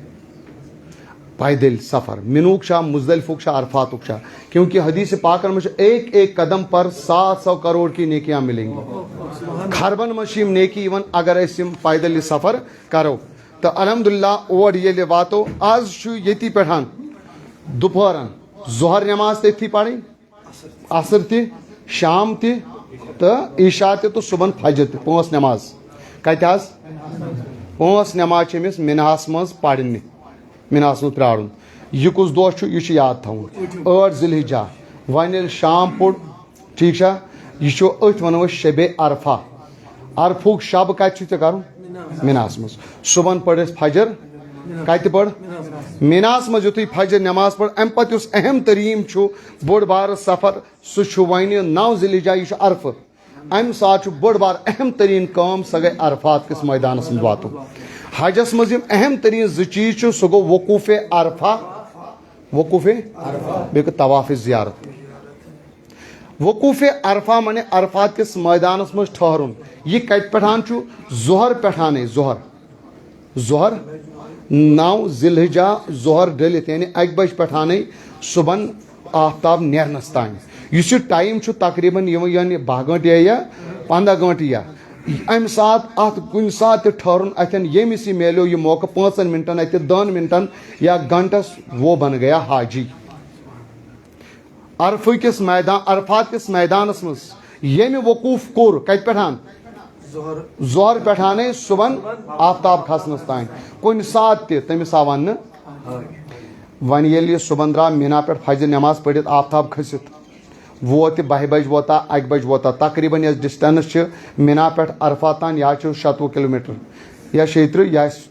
پیدل سفر۔ مِنوُک چھا، مزدلفُک چھا، عرفاتُک چھا؟ کیونکہ حدیث پاکن منٛز چھُ، "ایک ایک قدم پر سات سو کروڑ کی نیکیاں ملیں گی۔" خربن منٛز چھِ یِم نیکی یِوان، اگر أسۍ یِم پیدل یہِ سفر کرو۔ تہٕ الحمدللہ اور ییٚلہِ واتو، آز چھُ ییٚتی پٮ۪ٹھ دُپہرن ظہر نماز تٔتھی پرٕنۍ، عصر تہِ، شام تہِ، تہٕ عشاء تہِ، تہٕ صبحن فجر تہِ، پانٛژھ نماز۔ کتہِ حظ؟ پانٛژھ نماز چھِ أمِس مِناہَس منٛز پرنہِ، مِناہَس منٛز پرٛارُن۔ یہِ کُس دۄہ چھُ؟ یہِ چھُ یاد تھاوُن، ٲٹھ ذی الحجہ۔ وۄنۍ ییٚلہِ شام پوٚر، ٹھیٖک چھا، یہِ چھُ، أتھۍ وَنو أسۍ شبِ عرفہ۔ عرفُک شب کَتہِ چھُ ژےٚ کَرُن؟ مِناہَس منٛز۔ صُبحن پٔر اَسہِ فجر، کَتہِ پٔر؟ مِناہَس منٛز۔ یُتھُے فجر نماز پٔر، اَمہِ پَتہٕ یُس اہم تریٖن چھُ، بوٚڑ بارٕ سفر، سُہ چھُ وۄنۍ نَو ذی الحجہ، یہِ چھُ عرفہٕ۔ اَمہِ ساتہٕ چھُ بٔڑ بار اہم تریٖن کٲم، سۄ گٔے عرفات کِس مٲدانَس منٛز واتُن۔ حجَس منٛز یِم اہم تریٖن زٕ چیٖز چھِ، سُہ گوٚو وقوٗفِ عرفہ، وقوٗفِ، بیٚیہِ گوٚو طواف زیارت۔ وقوٗفِ عرفہ معنی عرفات کِس مٲدانَس منٛز ٹھہرُن۔ یہِ کَتہِ پٮ۪ٹھ چھُ؟ ظہر پٮ۪ٹھانَے، ظہر۔ ظہر، نَو ذی الحجہ، ظہر ڈٔلِتھ، یعنی اَکہِ بجہِ پٮ۪ٹھانَے صُبحن آفتاب نیرنَس تام۔ یُس یہِ ٹایم چھُ تقریباً یِوان یعنی باہ گٲنٛٹہٕ یا، یا پنٛداہ گٲنٛٹہٕ یا، اَمہِ ساتہٕ اَتھ کُنہِ ساتہٕ تہِ ٹھٔہرُن اَتھٮ۪ن، ییٚمِس یہِ میلیو یہِ موقعہٕ پانٛژَن مِنٹَن اَتہِ، دَہَن مِنٹَن یا گھنٹَس، وہ بن گیا حاجی۔ عرفہٕ کِس میدان، عرفات کِس میدانَس منٛز ییٚمہِ وقوٗف کوٚر، کَتہِ پٮ۪ٹھ؟ ظہر پٮ۪ٹھانَے صُبحن آفتاب کھسنَس تام، کُنہِ ساتہٕ تہِ تٔمِس آو وَننہٕ۔ وۄنۍ ییٚلہِ یہِ صُبحن درٛاو مِنا پٮ۪ٹھ فجر نٮ۪ماز پٔرِتھ آفتاب کھٔسِتھ، ووت یہِ بَہہِ بجہِ ووتا، اَکہِ بجہِ ووتا، تقریباً یۄس ڈِسٹَنٕس چھِ مِنا پٮ۪ٹھ عرفات تام، یہِ حظ چھُ شَتوُہ کِلوٗ میٖٹر یا شیٚیہِ تٕرٛہ، یہِ آسہِ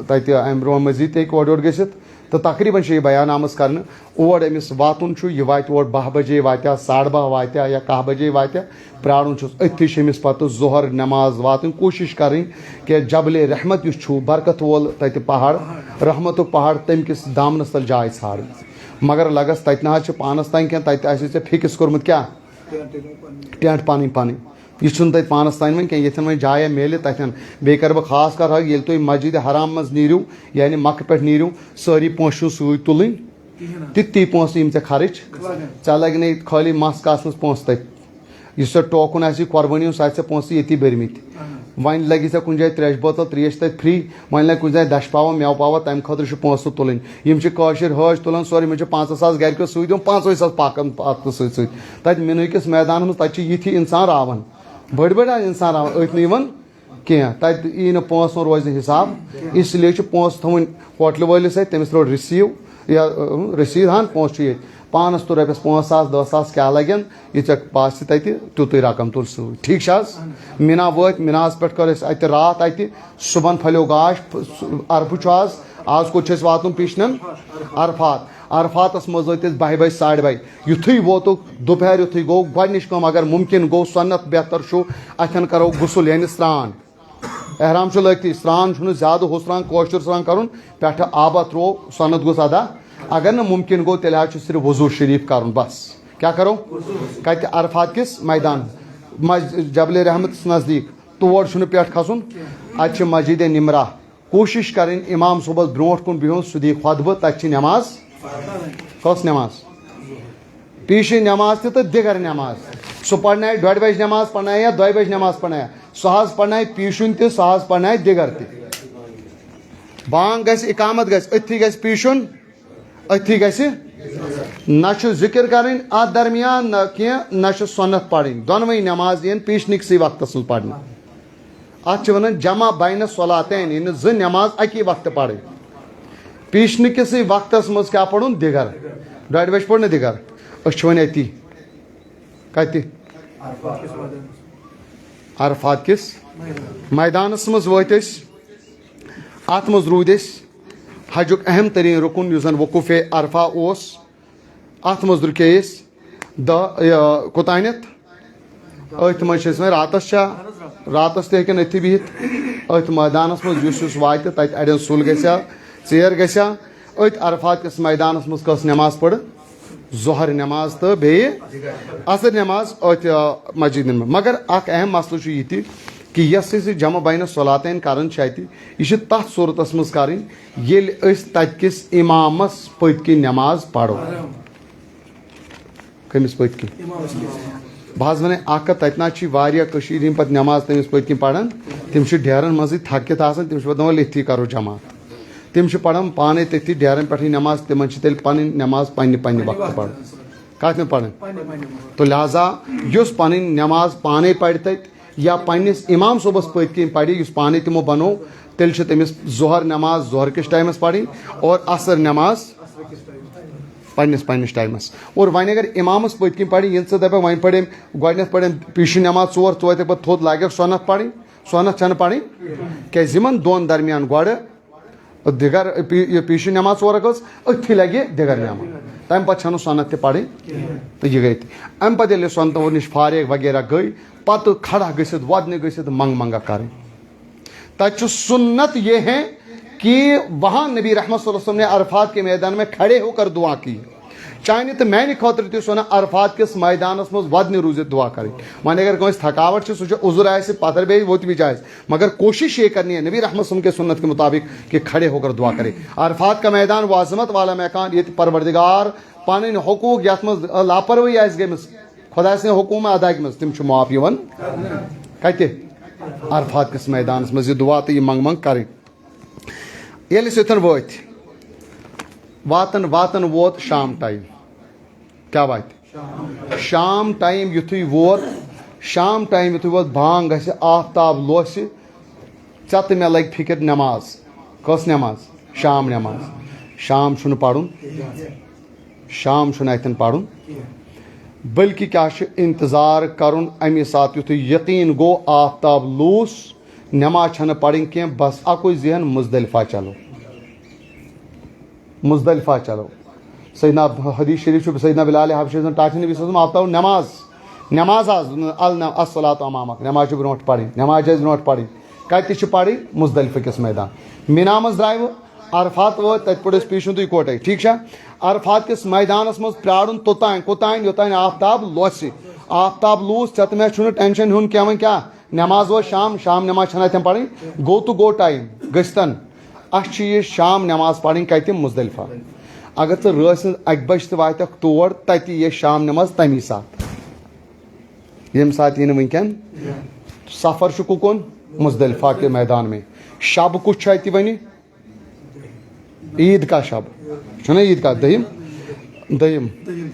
تَتہِ اَمہِ برونٛہہ مٔزیٖد تہِ ہیٚکہِ اورٕ یورٕ گٔژھِتھ۔ تہٕ تقریباً چھِ یہِ بیان آمٕژ کرنہٕ، اور أمِس واتُن چھُ، یہِ واتہِ اور باہ بجے واتیا، ساڑٕ باہ واتیا یا کاہ بجے واتیا، پرٛارُن چھُس أتھی چھِ أمِس پتہٕ ظہر نماز واتٕنۍ، کوٗشِش کرٕنۍ کہِ جبلِ رحمت یُس چھُ، برکت وول تَتہِ پہاڑ، رحمتُک پہاڑ، تَمہِ کِس دامنَس تل جاے ژھانڈٕنۍ۔ مگر لگس تَتہِ نہ حظ چھِ پانَس تام کینٛہہ، تَتہِ آسہِ ژےٚ فِکِس کوٚرمُت کیٛاہ؟ ٹینٹ پنٕنۍ پنٕنۍ۔ یہِ چھُنہٕ تَتہِ پانَس تام وۄنۍ کینٛہہ، ییٚتٮ۪ن وۄنۍ جایہ میلہِ تَتٮ۪ن۔ بیٚیہِ کَرٕ بہٕ خاص کَتھ اَکھ، ییٚلہِ تُہۍ مسجدِ حرام منٛز نیٖرِو، یعنی مکہٕ پٮ۪ٹھ نیٖرِو، سٲری پونٛسہٕ چھُنہٕ سۭتۍ تُلٕنۍ۔ تِتی پونٛسہٕ یِم ژےٚ خرٕچ، ژےٚ لَگہِ نَے خٲلی مَس کاسنَس پونٛسہٕ تَتہِ۔ یُس ژےٚ ٹوکُن آسی قۄربٲنی ہُنٛد، سُہ آسہِ ژےٚ پونٛسہٕ ییٚتی بٔرمٕتۍ۔ وۄنۍ لَگہِ ژےٚ کُنہِ جایہِ ترٛیشہِ بٲتل، ترٛیش تَتہِ فری، وۄنۍ لَگہِ کُنہِ جایہِ دَچھِ پاوا، مٮ۪وٕ پاوا، تَمہِ خٲطرٕ چھِ پونٛسہٕ تُلٕنۍ۔ یِم چھِ کٲشِرۍ حٲج تُلان سورُے، یِمَن چھِ پنٛژاہ ساس گَرِکیو سۭتۍ دِوان، پنٛژاہ ساس پَکان پَتہٕ سۭتۍ سۭتۍ۔ تَتہِ مِنہٕ کِس مٲدانَس منٛز تَتہِ چھِ یِتھی اِنسان راوان، بٔڑۍ بٔڑۍ اِنسان راوان، أتھۍ نہٕ یِوان کینٛہہ، تَتہِ یی نہٕ پونٛسہٕ وونٛسہٕ روزِ نہٕ حِساب، اس لیے چھِ پونٛسہٕ تھاوٕنۍ ہوٹلہٕ وٲلِس اَتھِ، تٔمِس ترٛوو رِسیٖو یا، اۭں، رٔسیٖد ہَن پونٛسہٕ چھُ ییٚتہِ۔ پانَس تُل رۄپیَس پانٛژھ ساس، دَہ ساس کیٛاہ لَگن، یہِ ژےٚ باسہِ تَتہِ تیُتُے رقم تُل سۭتۍ۔ ٹھیٖک چھِ حظ؟ مِنا وٲتۍ، مِناہَس پٮ۪ٹھ کٔر اَسہِ اَتہِ راتھ اَتہِ، صُبحن پھٔلیو گاش، عرفہٕ چھُ آز، آز کوٚت چھِ اَسہِ واتُن پیٖشنَن؟ عرفات۔ عرفاتَس منٛز وٲتۍ أسۍ بَہہِ بَجہِ، ساڑِ بَہہِ۔ یُتھُے ووتُکھ دُپہر، یُتھُے گوٚو، گۄڈٕنِچ کٲم، اگر مُمکِن گوٚو، سُنت بہتر چھُ، اَتھٮ۪ن کَرو غسل، یعنی سرٛان۔ احرام چھُ لٲگتھٕے، سرٛان چھُنہٕ زیادٕ ہُہ سرٛان، کٲشُر سرٛان کَرُن، پٮ۪ٹھٕ آبہ ترٛوو، سُنت گوٚژھ ادا۔ اگر نہٕ مُمکِن گوٚو، تیٚلہِ حظ چھُ صرف وضوٗ شریٖف کَرُن، بس۔ کیٛاہ کَرو؟ کَتہِ؟ عرفات کِس میدان، مسجد جبل رحمتَس نزدیٖک، تور چھُنہٕ پٮ۪ٹھ کھسُن۔ اَتہِ چھِ مسجد نمرہ۔ کوٗشِش کَرٕنۍ اِمام صٲبَس برونٛٹھ کُن بِہُن، سُہ دی خۄطبہٕ، تَتہِ چھِ نٮ۪ماز۔ کۄس نٮ۪ماز؟ پیٖشِن نٮ۪ماز تہِ تہٕ دِگر نٮ۪ماز۔ سُہ پَرنایہِ ڈۄڈِ بَجہِ نٮ۪ماز پَرنایہِ یا دۄیہِ بَجہِ نٮ۪ماز پَرنایہِ۔ سُہ حظ پَرنایہِ پیٖشُن تہِ، سُہ حظ پَرنایہِ دِگر تہِ۔ بانٛگ گژھِ، اِقامت گژھِ، أتھی گژھِ پیٖشُن، أتھی گژھِ۔ نہ چھُ ذِکِر کَرٕنۍ اَتھ درمیان، نہ کینٛہہ، نہ چھُ سُنت پَرٕنۍ۔ دۄنوَے نٮ۪ماز یِن پیٖشنٕکسٕے وقتَس منٛز پَرنہٕ۔ اَتھ چھِ وَنان جمع بین الصلاتین، یعنی زٕ نٮ۪ماز اَکی وقتہٕ پَرٕنۍ۔ پیٖشنہٕ کِسٕے وقتَس منٛز کیٛاہ پَرُن؟ دِگر۔ ڈۄڈِ بَجہِ پوٚر نہٕ دِگر۔ أسۍ چھِ وۄنۍ أتی۔ کَتہِ؟ عرفات کِس میدانَس منٛز وٲتۍ أسۍ۔ اَتھ منٛز روٗدۍ أسۍ حجُک اہم تریٖن رُکُن، یُس زَن وقوٗفِ عرفہ اوس۔ اَتھ منٛز رُکے أسۍ دَہ، یہِ، کوٚتانٮ۪تھ؟ أتھۍ منٛز چھِ أسۍ وۄنۍ راتَس چھا؟ راتَس تہِ ہیٚکن أتھی بِہِتھ۔ أتھۍ مٲدانَس منٛز یُس یُس واتہِ، تَتہِ اَڑٮ۪ن سُل گژھِ ہا، ژیر گژھِ ہا۔ أتھۍ عرفات کِس مٲدانَس منٛز کٔژ نٮ۪ماز پٔر؟ ظہر نٮ۪ماز تہٕ بیٚیہِ عصر نٮ۪ماز أتھۍ، آ، مسجدِ منٛز۔ مگر اَکھ اہم مسلہٕ چھُ یہِ تہِ کہِ یۄس أسۍ یہِ جمع بین الصلاتین کَران چھِ اَتہِ، یہِ چھِ تَتھ صوٗرتَس منٛز کَرٕنۍ، ییٚلہِ أسۍ تَتہِ کِس اِمامَس پٔتۍ کِنۍ نٮ۪ماز پَرو۔ کٔمِس پٔتۍ کِنۍ؟ بہٕ حظ وَنَے اَکھ کَتھ، تَتہِ نہ حظ چھِ واریاہ کٔشیٖرِ ہِنٛدۍ پَتہٕ نٮ۪ماز تٔمِس پٔتۍ کِنۍ پَران، تِم چھِ ڈیرَن منٛزٕے تھَکِتھ آسان، تِم چھِ پَتہٕ دَپان، "أتھی کَرو جماعت۔" تِم چھِ پَران پانَے تٔتھی ڈیرَن پٮ۪ٹھٕے نٮ۪ماز، تِمَن چھِ تیٚلہِ پَنٕنۍ نٮ۪ماز پنٛنہِ پنٛنہِ وقتہٕ پَرٕنۍ۔ کَتھ نہٕ پَرٕنۍ؟ تو لہذا یُس پَنٕنۍ نٮ۪ماز پانَے پَرِ تَتہِ، یا پننِس امام صٲبس پٔتۍ کِنۍ پرِ، یُس پانے تِمو بنوو، تیٚلہِ چھِ تٔمِس ظہر نٮ۪ماز ظہر کِس ٹایمَس پَرٕنۍ اور عصر نٮ۪ماز پنٛنِس پنٛنِس ٹایمَس۔ اور وۄنۍ اگر اِمامَس پٔتۍ کِنۍ پَرِ، ییٚلہِ ژٕ دَپَکھ وۄنۍ پَرِ أمۍ، گۄڈٕنٮ۪تھ پَرِ أمۍ پیٖشہِ نٮ۪ماز ژور، ژٕ وٲتِکھ پَتہٕ تھوٚد، لاگٮ۪کھ سۄنَتھ پَرٕنۍ، سۄنَتھ چھَنہٕ پَرٕنۍ، کیٛازِ یِمَن دۄن درمیان گۄڈٕ دِگر پی-، یہِ پیٖشہِ نٮ۪ماز ژور رکٲژ، أتھی لَگہِ دِگر نٮ۪ماز، تَمہِ پَتہٕ چھَنہٕ سۄنَتھ تہِ پَرٕنۍ۔ تہٕ یہِ گٔے تہِ۔ اَمہِ پَتہٕ ییٚلہِ سۄنتہٕ نِش فارغ وغیرہ گٔے، پَتہٕ کھڑا گٔژھِتھ، وۄدنہِ گٔژھِتھ، منٛگہٕ منٛگہ کَرٕنۍ۔ تَتہِ چھُ سُنت یہ ہے کہ وہاں نبی رحمت صلی اللہ علیہ وسلم نے عرفات کے میدان میں کھڑے ہو کر دعا کی۔ چانہِ تہٕ میانہِ خٲطرٕ تہِ چھُ سُنت عرفات کِس میدانس منٛز وۄدنہِ روٗزِتھ دعا کرٕنۍ۔ وۄنۍ اگر کٲنٛسہِ تھکاوٹ چھِ، سُہ چھُ عذر آسہِ، پتھر بیٚہہِ، وہ تہِ بیٚیہِ جایز، مگر کوٗشِش یہ کرنی ہے نبی رحمت صلی اللہ علیہ وسلم کے سنت کے مطابق کہ کھڑے ہو کر دعا کرے۔ عرفات کا میدان وہ عظمت والا میدان، ییٚتہِ پروردگار پنٕنۍ حقوٗق، یتھ منٛز لاپروٲہی آسہِ گٔمٕژ، خۄداے سٕنٛدِ حکوٗمت ادا گٔمٕژ، تِم چھِ معاف یِوان۔ کتہِ؟ عرفات کِس میدانس منٛز یہِ دعا تہٕ یہِ منٛگ منٛگ کرٕنۍ۔ ییٚلہِ أسۍ یوٚتن وٲتۍ، واتان واتان ووت شام ٹایم۔ کیٛاہ واتہِ؟ شام ٹایم یُتھُے ووت، شام ٹایم یُتھُے ووت، بانگ گژھِ، آفتاب لوسہِ، ژےٚ تہٕ مےٚ لگہِ فکر نٮ۪ماز۔ کۄس نٮ۪ماز؟ شام نٮ۪ماز۔ شام چھُنہٕ پرُن، شام چھُنہٕ اتٮ۪ن پرُن، بلکہِ کیٛاہ چھُ انتظار کرُن؟ امی ساتہٕ یُتھُے یقین گوٚو آفتاب لوس، نٮ۪ماز چھنہٕ پرٕنۍ کینٛہہ، بس اکُے ذہن، مزدلفہ چلو، مزدلفہ چلو۔ سیدنا، حدیث شریف چھُ سیدنا بلال حبشی سٕنٛز ٹاٹھہِ نبی صلی اللہ علیہ وسلم، آفتاب نٮ۪ماز، نٮ۪ماز حظ، النہ-، الصلاۃ امامک، نٮ۪ماز چھِ برونٛٹھ پرٕنۍ، نٮ۪ماز چھِ اَسہِ برونٛٹھ پرٕنۍ۔ کتہِ چھِ پرٕنۍ؟ مزدلفہ کِس میدان۔ مینا منٛز درٛایوٕ، عرفات وٲتۍ، تتہِ پٮ۪ٹھ ٲسۍ پیٖشُن تُہۍ یِکوٹے، ٹھیٖک چھا؟ عرفات کِس میدانس منٛز پرارُن توٚتام، کوٚتام؟ یوٚتام آفتاب لوسہِ۔ آفتاب لوس، ژےٚ تہٕ مےٚ چھُنہٕ ٹینشن ہیوٚن کینٛہہ۔ وۄنۍ کیٛاہ؟ نٮ۪ماز وٲژ شام، شام نٮ۪ماز چھنہٕ اتٮ۪ن پرٕنۍ۔ گوٚو تہٕ گوٚو ٹایم، گٔژھتن۔ اسہِ چھِ یہِ شام نٮ۪ماز پرٕنۍ کتہِ؟ مزدلفہ۔ اگر ژٕ رٲژ ہٕنٛز اکہِ بجہِ تہِ واتکھ تور، تتہِ یہِ شام نٮ۪ماز تمی ساتہٕ۔ ییٚمہِ ساتہٕ یِنہٕ وٕنکٮ۪ن۔ سفر چھُ کُکُن؟ مزدلفہ کے میدان میں۔ شب کُس چھُ اتہِ وۄنۍ؟ عید کا شب۔ چھُنہ عید کا دٔہِم؟ دٔہِم۔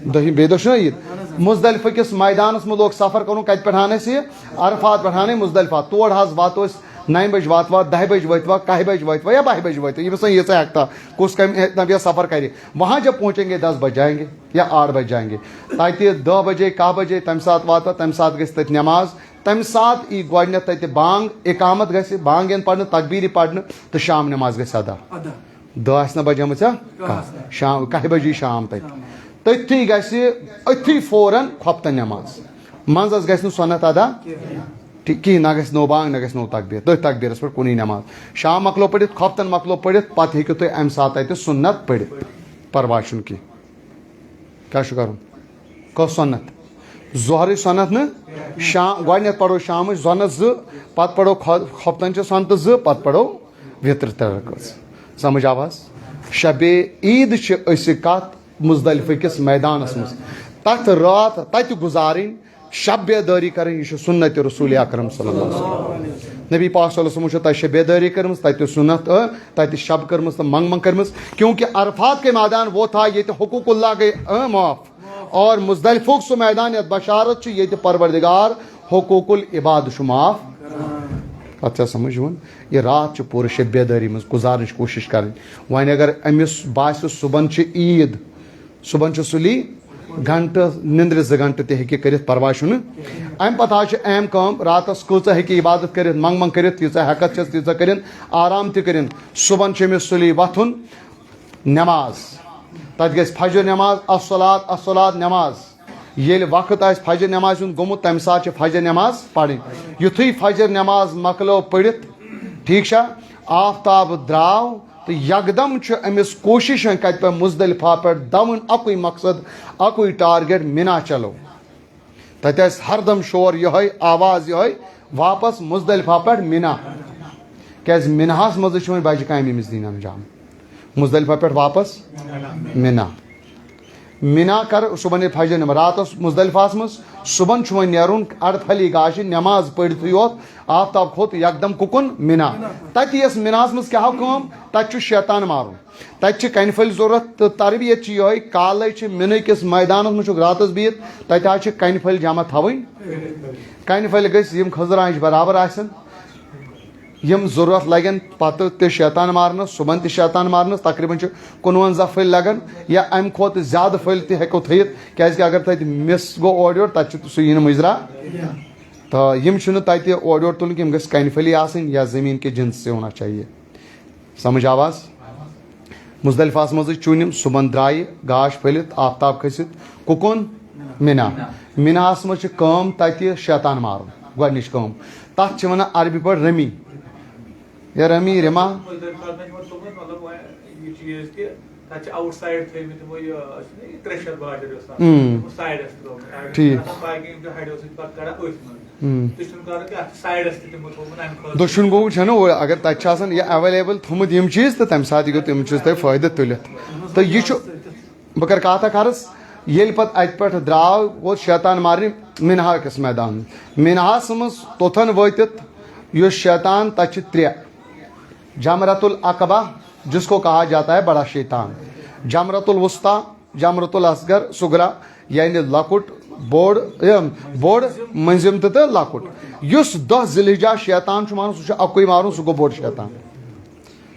دٔہِم۔ بیٚیہِ دۄہ چھُنہ عید؟ مزدلفہ کِس میدانس منٛز لوگ سفر کرُن۔ کتہِ پٮ۪ٹھ اَن اَسہِ یہِ؟ عرفات پٮ۪ٹھ اَن مزدلفہ۔ تور حظ واتو أسۍ نَیہِ بجہِ واتوا، دَہہِ بجہِ وٲتوا، کاہہِ بجہِ وٲتوا یا باہہِ بجہِ وٲتوا، ییٚمِس وۄنۍ ییٖژاہ ہٮ۪کتا، کُس کمہِ ہیٚکہِ نہ سفر کرِ۔ وہاں جب پہنچیں گے دس بج جائیں گے یا آٹھ بج جائیں گے۔ تتہِ دہ بجے، کاہ بجے، تمہِ ساتہٕ واتو، تمہِ ساتہٕ گژھِ تتہِ نٮ۪ماز۔ تمہِ ساتہٕ یی گۄڈٕنٮ۪تھ تتہِ بانگ، اقامت گژھِ، بانگ یِن پرنہٕ، تقبیٖر یی پرنہٕ تہٕ شام نٮ۪ماز گژھِ ادا۔ ادا۔ دہ آسہِ نہ بجیمٕژ، ہا؟ کاہ۔ کاہ۔ شام، کاہہِ بجے شام تتہِ۔ شام۔ تٔتھی گژھِ، أتھی فوراً خۄفتن نٮ۪ماز۔ منٛزس گژھِ نہٕ سۄنت ادا۔ کینٛہہ۔ ٹھیٖک، کِہیٖنۍ، نہ گژھِ نوٚو بانگ، نہ گژھِ نوٚو تقبیٖر۔ تٔتھۍ تقبیٖرس پٮ۪ٹھ کُنُے نٮ۪ماز۔ شام مۄکلو پٔرِتھ، خۄفتن مۄکلو پٔرِتھ، پتہٕ ہیٚکِو تُہۍ امہِ ساتہٕ تتہِ سُنت پٔرِتھ۔ پرواے چھُنہٕ کینٛہہ۔ کیٛاہ چھُ کرُن؟ کۄس سُنت؟ ظہرٕچ سُنت نہٕ؟ شام، گۄڈٕنٮ۪تھ پرو شامٕچ سُنت زٕ، پتہٕ پرو خۄ-، خۄفتن چہِ سُنتہٕ زٕ، پتہٕ پرو وِتر ترٛےٚ رکٲژ۔ سمجھ آو حظ؟ شبِ عید چھِ أسۍ کتھ مزدلفہ کِس میدانس منٛز۔ تتھ راتھ تتہِ گُزارٕنۍ، شب بیدٲری کرٕنۍ، یہِ چھُ سُنت رسول اکرم صلی اللہ علیہ وسلم۔ نبی پاک صلی اللہ علیہ وسلم چھُ تتہِ شب بیدٲری کٔرمٕژ، تتہِ سُنت، ٲ، تتہِ شب کٔرمٕژ تہٕ منگ منگ کٔرمٕژ۔ کیونکہ عرفات کے میدان وہ تھا، ییٚتہِ حقوق اللہ گٔے، ٲ، معاف۔ اور مزدلفہ ہُک سُہ میدان یتھ بشارت چھِ، ییٚتہِ پروردگار حقوق العباد چھُ معاف۔ اتھ چھا سمجھ یِوان؟ یہِ راتھ چھِ پوٗرٕ شب بیدٲری منٛز گُزارنٕچ کوٗشش کرٕنۍ۔ وۄنۍ اگر أمِس باسہِ صُبحن چھِ عید، صُبحن چھُ سُلی گھنٹہٕ، نِندرِ زٕ گھنٹہٕ تہِ ہیٚکہِ کٔرِتھ، پرواے چھُنہٕ۔ امہِ پتہٕ حظ چھِ اہم کٲم، راتس کۭژاہ ہیٚکہِ عبادت کٔرِتھ، منگ منگ کٔرِتھ، تیٖژاہ ہٮ۪کتھ چھس، تیٖژاہ کٔرِنۍ، آرام تہِ کٔرِنۍ۔ صُبحن چھُ أمِس سُلی وۄتھُن، نٮ۪ماز، تتہِ گژھِ فجر نٮ۪ماز، الصلاۃ، الصلاۃ نٮ۪ماز۔ ییٚلہِ وقت آسہِ فجر نٮ۪مازِ ہُنٛد گوٚمُت، تمہِ ساتہٕ چھِ فجر نٮ۪ماز پرٕنۍ۔ یُتھُے فجر نٮ۪ماز مۄکلٲو پٔرِتھ، ٹھیٖک چھا، آفتاب درٛاو، تہٕ یکدم چھُ أمِس کوٗشِش وۄنۍ کتہِ پٮ۪ٹھ؟ مزدلفہ پٮ۪ٹھ دون اکُے مقصد، اکُے ٹارگیٹ، مینا چلو۔ تتہِ آسہِ ہردم شور یِہوٚے، آواز یِہوٚے، واپس مزدلفہ پٮ۪ٹھ مینا۔ کیازِ میناہس منٛزٕے چھُ وۄنۍ بجہِ کامہِ أمِس دِنۍ انجام۔ مزدلفہ پٮ۪ٹھ واپس مینا۔ مینا کر صبحن ییٚلہِ فجر نٮ۪ماز، راتس مزدلفہس منٛز، صبحن چھُ وۄنۍ نیرُن اڑپھلی گاشہِ، نٮ۪ماز پٔرِتھٕے یوت، آفتاب کھوٚت یکدم کُکُن؟ مینا۔ تتہِ یۄس میناہس منٛز کیٛاہ ہو کٲم؟ تتہِ چھُ شیطان مارُن۔ تتہِ چھِ کنہِ پھٔلۍ ضروٗرت تہٕ تربیت چھِ یِہوٚے، کالے چھِ مِنہٕ کِس میدانس منٛز چھُکھ راتس بِہِتھ، تتہِ حظ چھِ کنہِ پھٔلۍ جمع تھاوٕنۍ۔ کنہِ پھٔلۍ گٔژھۍ یِم خٔزٕر آنٛچہِ برابر آسن۔ یِم ضروٗرت لگن پتہٕ تہِ شیطان مارنس، صُبحن تہِ شیطان مارنس، تقریباً چھِ کُنوَنزاہ پھٔلۍ لگان یا امہِ کھۄتہٕ زیادٕ پھٔلۍ تہِ ہٮ۪کو تھٲیِتھ، کیازِ کہِ اگر تتہِ مِس گوٚو اورٕ یورٕ، تتہِ چھُ سُہ یی نہٕ مُجرا۔ تہٕ یِم چھِنہٕ تتہِ اورٕ یورٕ تُلٕنۍ کینٛہہ، یِم گژھِ کنہِ پھٔلی آسٕنۍ یا زٔمیٖن کہِ جنس سے ہونا چاہیے۔ سمجھ آواز؟ مزدلفہس منٛزٕے چُن یِم، صُبحن درٛایہِ، گاش پھٔلِتھ، آفتاب کھٔسِتھ، کُکُن؟ مِنا۔ مِناہس منٛز چھِ کٲم تتہِ شیطان مارُن، گۄڈٕنِچ کٲم۔ تتھ چھِ ونان عربی پٲٹھۍ رمی۔ یا رمی، رما۔ مزدلفہس منٛز چھُ یِمو تھوٚومُت، مطلب، وۄنۍ یہِ چیٖز کہِ تَتہِ چھِ آوُٹ سایڈ تھٲومٕتۍ تِمو یہِ، چھُنہ یہِ ترٛےٚ شیٚتھ باجر یۄس آسان، ہُم۔ تِمو سایڈَس ترٛٲومٕتۍ۔ اَڑٮ۪ن چھِ ٹھیٖک۔ آسان باقٕے یِم چھِ ہَڑیو سۭتۍ پَتہٕ کَڑان أتھۍ منٛز۔ ہُم۔ تُہۍ چھُنہٕ کَرُن کینٛہہ، اَتھ چھِ سایڈَس تہِ تِمو تھوٚومُت اَمہِ خٲطرٕ۔ دۄشوٕنۍ گوٚو چھَنہٕ، اگر تَتہِ چھِ آسان یہِ ایویلیبل تھوٚمُت یِم چیٖز، تہٕ تَمہِ ساتہٕ ہیٚکِو تِم چیٖز تۄہہِ فٲیدٕ تُلِتھ۔ تہٕ یہِ چھُ، بہٕ کَرٕ کَتھ اَکھ عرض، ییٚلہِ پَتہٕ اَتہِ پٮ۪ٹھ درٛاو، ووت شیطان مارنہِ مِنہا کِس میدانَس۔ مِنہاہَس منٛز توٚتَن وٲتِتھ یُس شیطان، تَتہِ چھِ ترٛےٚ۔ جمرۃ العقبہ، جس کو کہا جاتا ہے بڑا شیطان، جمرۃ الوسطی، جمرۃ الاصغر صغرا، یعنی لۄکُٹ، بوٚڑ، اے، بوٚڑ، مٔنٛزِم تہٕ، تہٕ لۄکُٹ۔ یُس دَہ ذی الحجہ شیطان چھُ مارُن، سُہ چھُ اَکُے مارُن، سُہ گوٚو بوٚڑ شیطان۔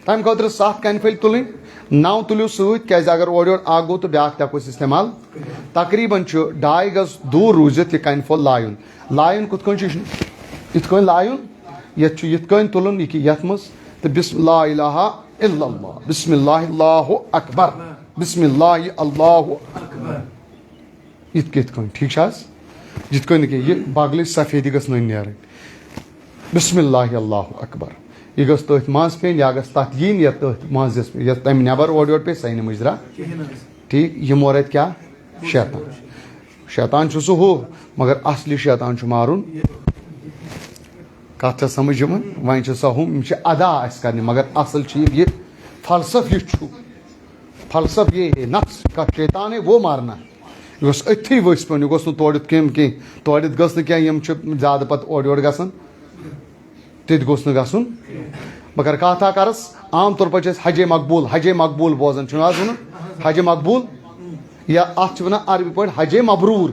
تَمہِ خٲطرٕ ستھ کنہِ پھٔلۍ تُلٕنۍ، نَو تُلِو سۭتۍ، کیٛازِ اگر اورٕ یورٕ اَکھ گوٚو تہٕ بیٛاکھ تہِ ہٮ۪کو أسۍ استعمال۔ تقریباً چھُ ڈاے گز دوٗر روٗزِتھ یہِ کنہِ پھوٚل لایُن۔ لایُن کِتھ کٔنۍ چھُ؟ یہِ چھُ یِتھ کٔنۍ لایُن، یَتھ چھُ یِتھ کٔنۍ تُلُن، یہِ کہِ یَتھ منٛز تہٕ بسم لا الہ الا اللہ، بسم اللہ اللہ اکبر، بسم اللہ اللہ اکبر۔ یِتھ کِتھ کٔنۍ، ٹھیٖک چھا حظ؟ یِتھ کٔنۍ نہٕ کینٛہہ، یہِ بغلٕچ سفیدی گٔژھ نٔنۍ نیرٕنۍ۔ بسم اللہ اللہ اکبر۔ یہِ گٔژھ تٔتھۍ منٛز پیٚنۍ، یا گٔژھ تَتھ یِنۍ، یا تٔتھۍ منٛز یۄس، یۄس تَمہِ نٮ۪بر اورٕ یورٕ پیٚیہِ، سۄ یِنہٕ مُجرا۔ کِہیٖنۍ حظ۔ ٹھیٖک، یہِ مورد کیٛاہ؟ شیطان۔ شیطان چھُ سُہ ہُہ، مگر اصلی شیطان چھُ مارُن۔ کتھ چھا سمجھ یِوان؟ وۄنۍ چھِ سۄ ہُم، یِم چھِ ادا اسہِ کرنہِ، مگر اصل چھِ یہِ، یہِ فلسفہٕ یُس چھُ۔ فلسفہٕ یہ ہے، نفس کا شیطان ہے، وہ مارنا۔ یہِ گوٚژھ أتھی ؤسۍ پیوٚن، یہِ گوٚژھ نہٕ تورٕ یُتھ کینٛہہ، کینٛہہ۔ تورٕ یُتھ گٔژھ نہٕ کینٛہہ، یِم چھِ زیادٕ پتہٕ اورٕ یورٕ گژھان۔ تہِ تہِ گوٚژھ نہٕ گژھُن۔ بہٕ کرٕ کتھ اکھ عرض، عام طور پٲٹھۍ چھِ أسۍ حجے مقبول، حجے مقبول بوزان، چھُنہٕ حظ وَنان؟ حجے مقبول، یا اتھ چھِ وَنان عربی پٲٹھۍ حجے مبروٗر۔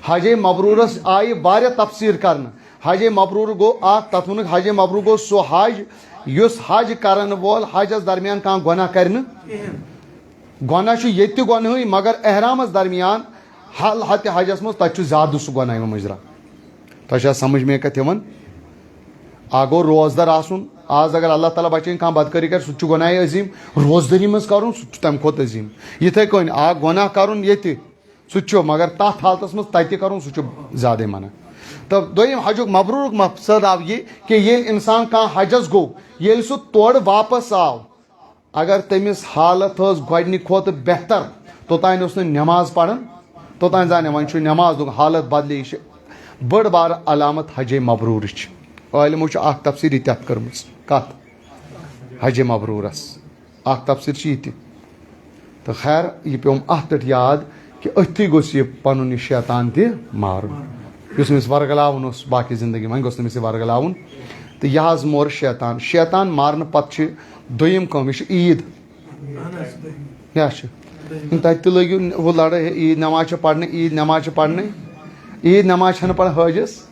حجے مبروٗرس آیہِ واریاہ تفسیٖر کرنہٕ۔ حجے مبروٗر گوٚو اکھ، تتھ ووٚنُکھ حجے مبروٗر گوٚو سُہ حج یُس حج کرن وول حجس درمیان کانٛہہ گۄناہ کرِ نہٕ۔ گۄناہ چھُ ییٚتہِ تہِ گۄنہٕے، مگر احرامس درمیان حل ہتہِ حجس منٛز تتہِ چھُ زیادٕ سُہ گۄناہ یِوان مُجرا۔ تۄہہِ چھا سمجھ مےٚ کتھ یِوان؟ اکھ گوٚو روزدار آسُن۔ آز اگر اللہ تعالیٰ بچٲیِن کانٛہہ بدکٲری کرِ، سُہ تہِ چھُ گۄناہے عظیٖم۔ روزدٲری منٛز کرُن، سُہ تہِ چھُ تمہِ کھۄتہٕ عظیٖم۔ یِتھے کٔنۍ اکھ گۄناہ کرُن ییٚتہِ، سُہ تہِ چھُ، مگر تتھ حالتس منٛز تتہِ کرُن، سُہ چھُ زیادے منع۔ تہٕ دوٚیِم حجُک مبروٗرُک مقصد آو یہِ کہِ ییٚلہِ انسان کانٛہہ حجس گوٚو، ییٚلہِ سُہ تورٕ واپس آو، اگر تٔمِس حالت ٲس گۄڈٕنِکۍ کھۄتہٕ بہتر، توٚتانۍ اوس نہٕ نٮ۪ماز پران، توٚتانۍ زانہِ وۄنۍ چھُ نٮ۪ماز، دوٚپُن حالت بدلے، یہِ چھِ بٔڑ بارٕ علامت حجے مبروٗرٕچ۔ عٲلمو چھِ اکھ تفسیٖر یہِ تہِ اَتھ کٔرمٕژ۔ کتھ؟ حجے مبروٗرس۔ اکھ تفسیٖر چھِ یہِ تہِ۔ تہٕ خیر، یہِ پیوٚم اَتھ پٮ۪ٹھ یاد کہِ أتھی گوٚژھ یہِ پَنُن یہِ شیطان تہِ مارُن، یُس أمِس ورگلاوُن اوس باقی زندگی، وۄنۍ گوٚژھ نہٕ أمِس یہِ ورگلاوُن۔ تہٕ یہِ حظ مور شیطان۔ شیطان مارنہٕ پَتہٕ چھِ دوٚیِم کٲم، یہِ چھِ عیٖد۔ کیٛاہ چھِ؟ یِم تَتہِ تہِ لٲگِو ہُہ لَڑٲے، ہے، عیٖد نٮ۪ماز چھِ پَرنہِ، عیٖد نٮ۪ماز چھِ پَرنہِ، عیٖد نٮ۪ماز چھَنہٕ پَران حٲجِس۔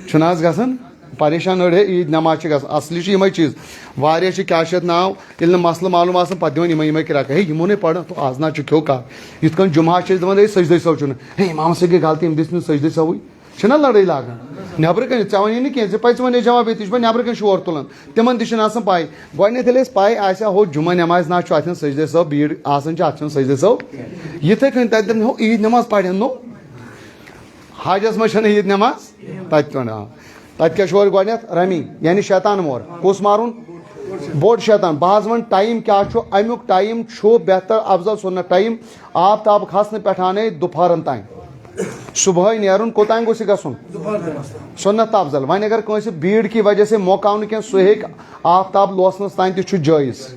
چھُنہٕ حظ گژھان؟ پریشان أڑۍ ہے عیٖد نٮ۪ماز چھِ گژھان۔ اصلی چھِ یِمے چیٖز۔ واریاہ چھِ کیٛاہ چھِ یَتھ ناو، ییٚلہِ نہٕ مسلہٕ معلوٗم آسان، پَتہٕ دِوان یِمے یِمے کِراکہٕ۔ ہے، یِمو نے پَران، تو آز نہ چھُ کھیوٚو کَتھ۔ یِتھ کٔنۍ جُمعہ چھِ أسۍ دِوان، ہے، سجدے سو چھُنہٕ۔ ہے، اِمامَس سۭتۍ گٔے غلطی، أمۍ دِژ نہٕ سجدے سوٕے۔ چھِنہ لڑٲے لاگان؟ نٮ۪برٕ کَنہِ، ژےٚ وَنے نہٕ کینٛہہ، زِ پَزِ وَنے جواب ییٚتہِ، یہِ چھُ پَتہٕ نٮ۪برٕ کَنہِ شور تُلان۔ تِمَن تہِ چھِنہٕ آسان پَے۔ گۄڈٕنٮ۪تھ ییٚلہِ اَسہِ پَے آسہِ ہا، ہُہ جُمعہ نٮ۪مازِ نہ چھُ اَتھٮ۪ن سجدے سو، بیٖڑ آسان چھِ اَتھٮ۪ن سجدے سو۔ یِتھَے کٔنۍ تَتہِ دَپن، ہُہ عیٖد نٮ۪ماز پَرن نو۔ حجس منٛز چھنہٕ عیٖد نٮ۪ماز تتہِ پٮ۪ٹھ، آ۔ تتہِ کیٛاہ چھُ اورٕ گۄڈٕنٮ۪تھ؟ رمی، یعنی شیطان مور۔ کُس مارُن؟ بوٚڑ شیطان۔ بہٕ حظ وَنہٕ ٹایم کیٛاہ چھُ۔ امیُک ٹایم چھُ بہتر افضل سُنت ٹایم، آفتاب کھسنہٕ پٮ۪ٹھانے دُپہرن تام۔ صبحٲے نیرُن، کوٚتام گوٚژھ یہِ گژھُن؟ سُنت افضل۔ وۄنۍ اگر کٲنٛسہِ بھیڑ کی وجہ سے موقع آو نہٕ کینٛہہ، سُہ ہیٚکہِ آفتاب لوسنس تام تہِ چھُ جٲیز۔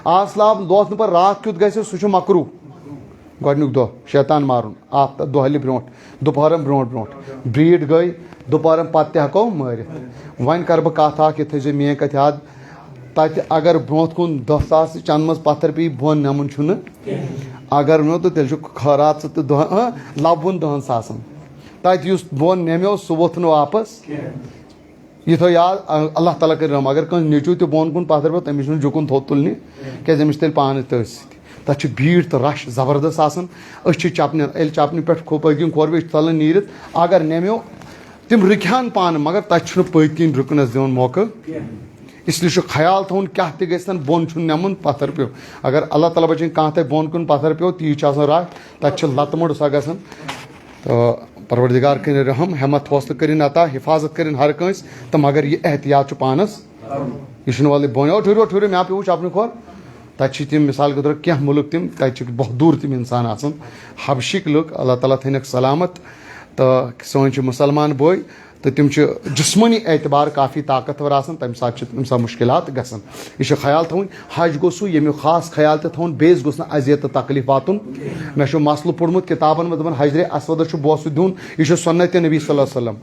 آفتاب لوسنہٕ پتہٕ راتھ کیُتھ گژھِ، سُہ چھُ مکروہ۔ گۄڈٕنیُک دۄہ شیطان مارُن، آفت-، دۄہلہِ برونٛٹھ، دُپہرَن برونٛٹھ برونٛٹھ۔ برٛیٖڈ گٔے، دُپہرَن پَتہٕ تہِ ہٮ۪کو مٲرِتھ۔ وۄنۍ کَرٕ بہٕ کَتھ اَکھ، یہِ تھٲیزیو میٛٲنۍ کَتھِ یاد۔ تَتہِ اگر برونٛٹھ کُن دَہ ساس تہِ چَندٕ منٛز پَتھر پیٚیہِ، بۄن نَمُن چھُنہٕ۔ اگر نہٕ، تہٕ تیٚلہِ چھُ خٲرات ژٕ تہٕ دۄہ-، ہاں، لَبوُن دَہَن ساسَن۔ تَتہِ یُس بۄن نَمیو، سُہ ووٚتھ نہٕ واپَس۔ یہِ تھٲو یاد، ا-، اللہ تعالیٰ کٔرِنۍ رحم۔ اگر کٲنٛسہِ نیٚچوٗ تہِ بۄن کُن پتھر پیوٚو، تٔمِس چھُنہٕ جُکُن تھوٚد تُلنہِ، کیٛازِ أمِس چھِ تیٚلہِ پانہٕ تٔتھۍ سۭتۍ۔ تَتھ چھِ بیٖٹھ تہٕ رش زبردست آسان۔ أسۍ چھِ چپنہِ، ییٚلہِ چپنہِ پٮ۪ٹھ کھو-، پٔتۍ کِنۍ کھۄر بیٚیہِ چھِ تلان نیٖرِتھ، اگر نٮ۪میو، تِم رُکہِ ہن پانہٕ، مگر تَتہِ چھُنہٕ پٔتۍ کِنۍ رُکنس دِوان موقعہٕ۔ اس لیے چھُ خیال تھاوُن، کیٛاہ تہِ گژھِ تن، بۄن چھُنہٕ نٮ۪مُن پتھر پیوٚو۔ اگر اللہ تعالیٰ بچٲیِن کانٛہہ تۄہہِ بۄن کُن پتھر پیوٚو، تیٖژ چھِ آسان رش، تَتہِ چھِ لتہٕ مۄڈ سۄ گژھان۔ تہٕ پروردگار کٔرِنۍ رحم، ہمت حوصلہٕ کٔرِنۍ عطا، حفاظت کٔرِنۍ ہر کٲنٛسہِ، تہٕ مگر یہِ احتیاط چھُ پانس۔ یہِ چھُنہٕ وَلہٕ بۄن، او ٹھٔہرِو، ٹھٔہرِو، مےٚ پیوٚو چپنہِ کھۄر۔ تَتہِ چھِ تِم، مثال کے طور، کینٛہہ مُلُک تِم، تَتہِ چھِ بہادُر تِم اِنسان آسان، حبشِکۍ لُکھ، اللہ تعالیٰ تھٲینَکھ سلامت۔ تہٕ سٲنۍ چھِ مُسلمان بٲے، تہٕ تِم چھِ جسمٲنی اعتبار کافی طاقتور آسان، تَمہِ ساتہٕ چھِ تَمہِ ساتہٕ مُشکِلات گژھان۔ یہِ چھُ خیال تھاوُن، حج گوٚو سُہ، ییٚمیُک خاص خیال تہِ تھاوُن، بیٚیِس گوٚژھ نہٕ اذیت تہٕ تکلیف واتُن۔ مےٚ چھُ مسلہٕ پوٚرمُت کِتابن منٛز، دَپان حجرِ اسودس چھُ بوسہٕ دیُن، یہِ چھُ سُنتِ نبی صلی اللہ علیہ وسلم۔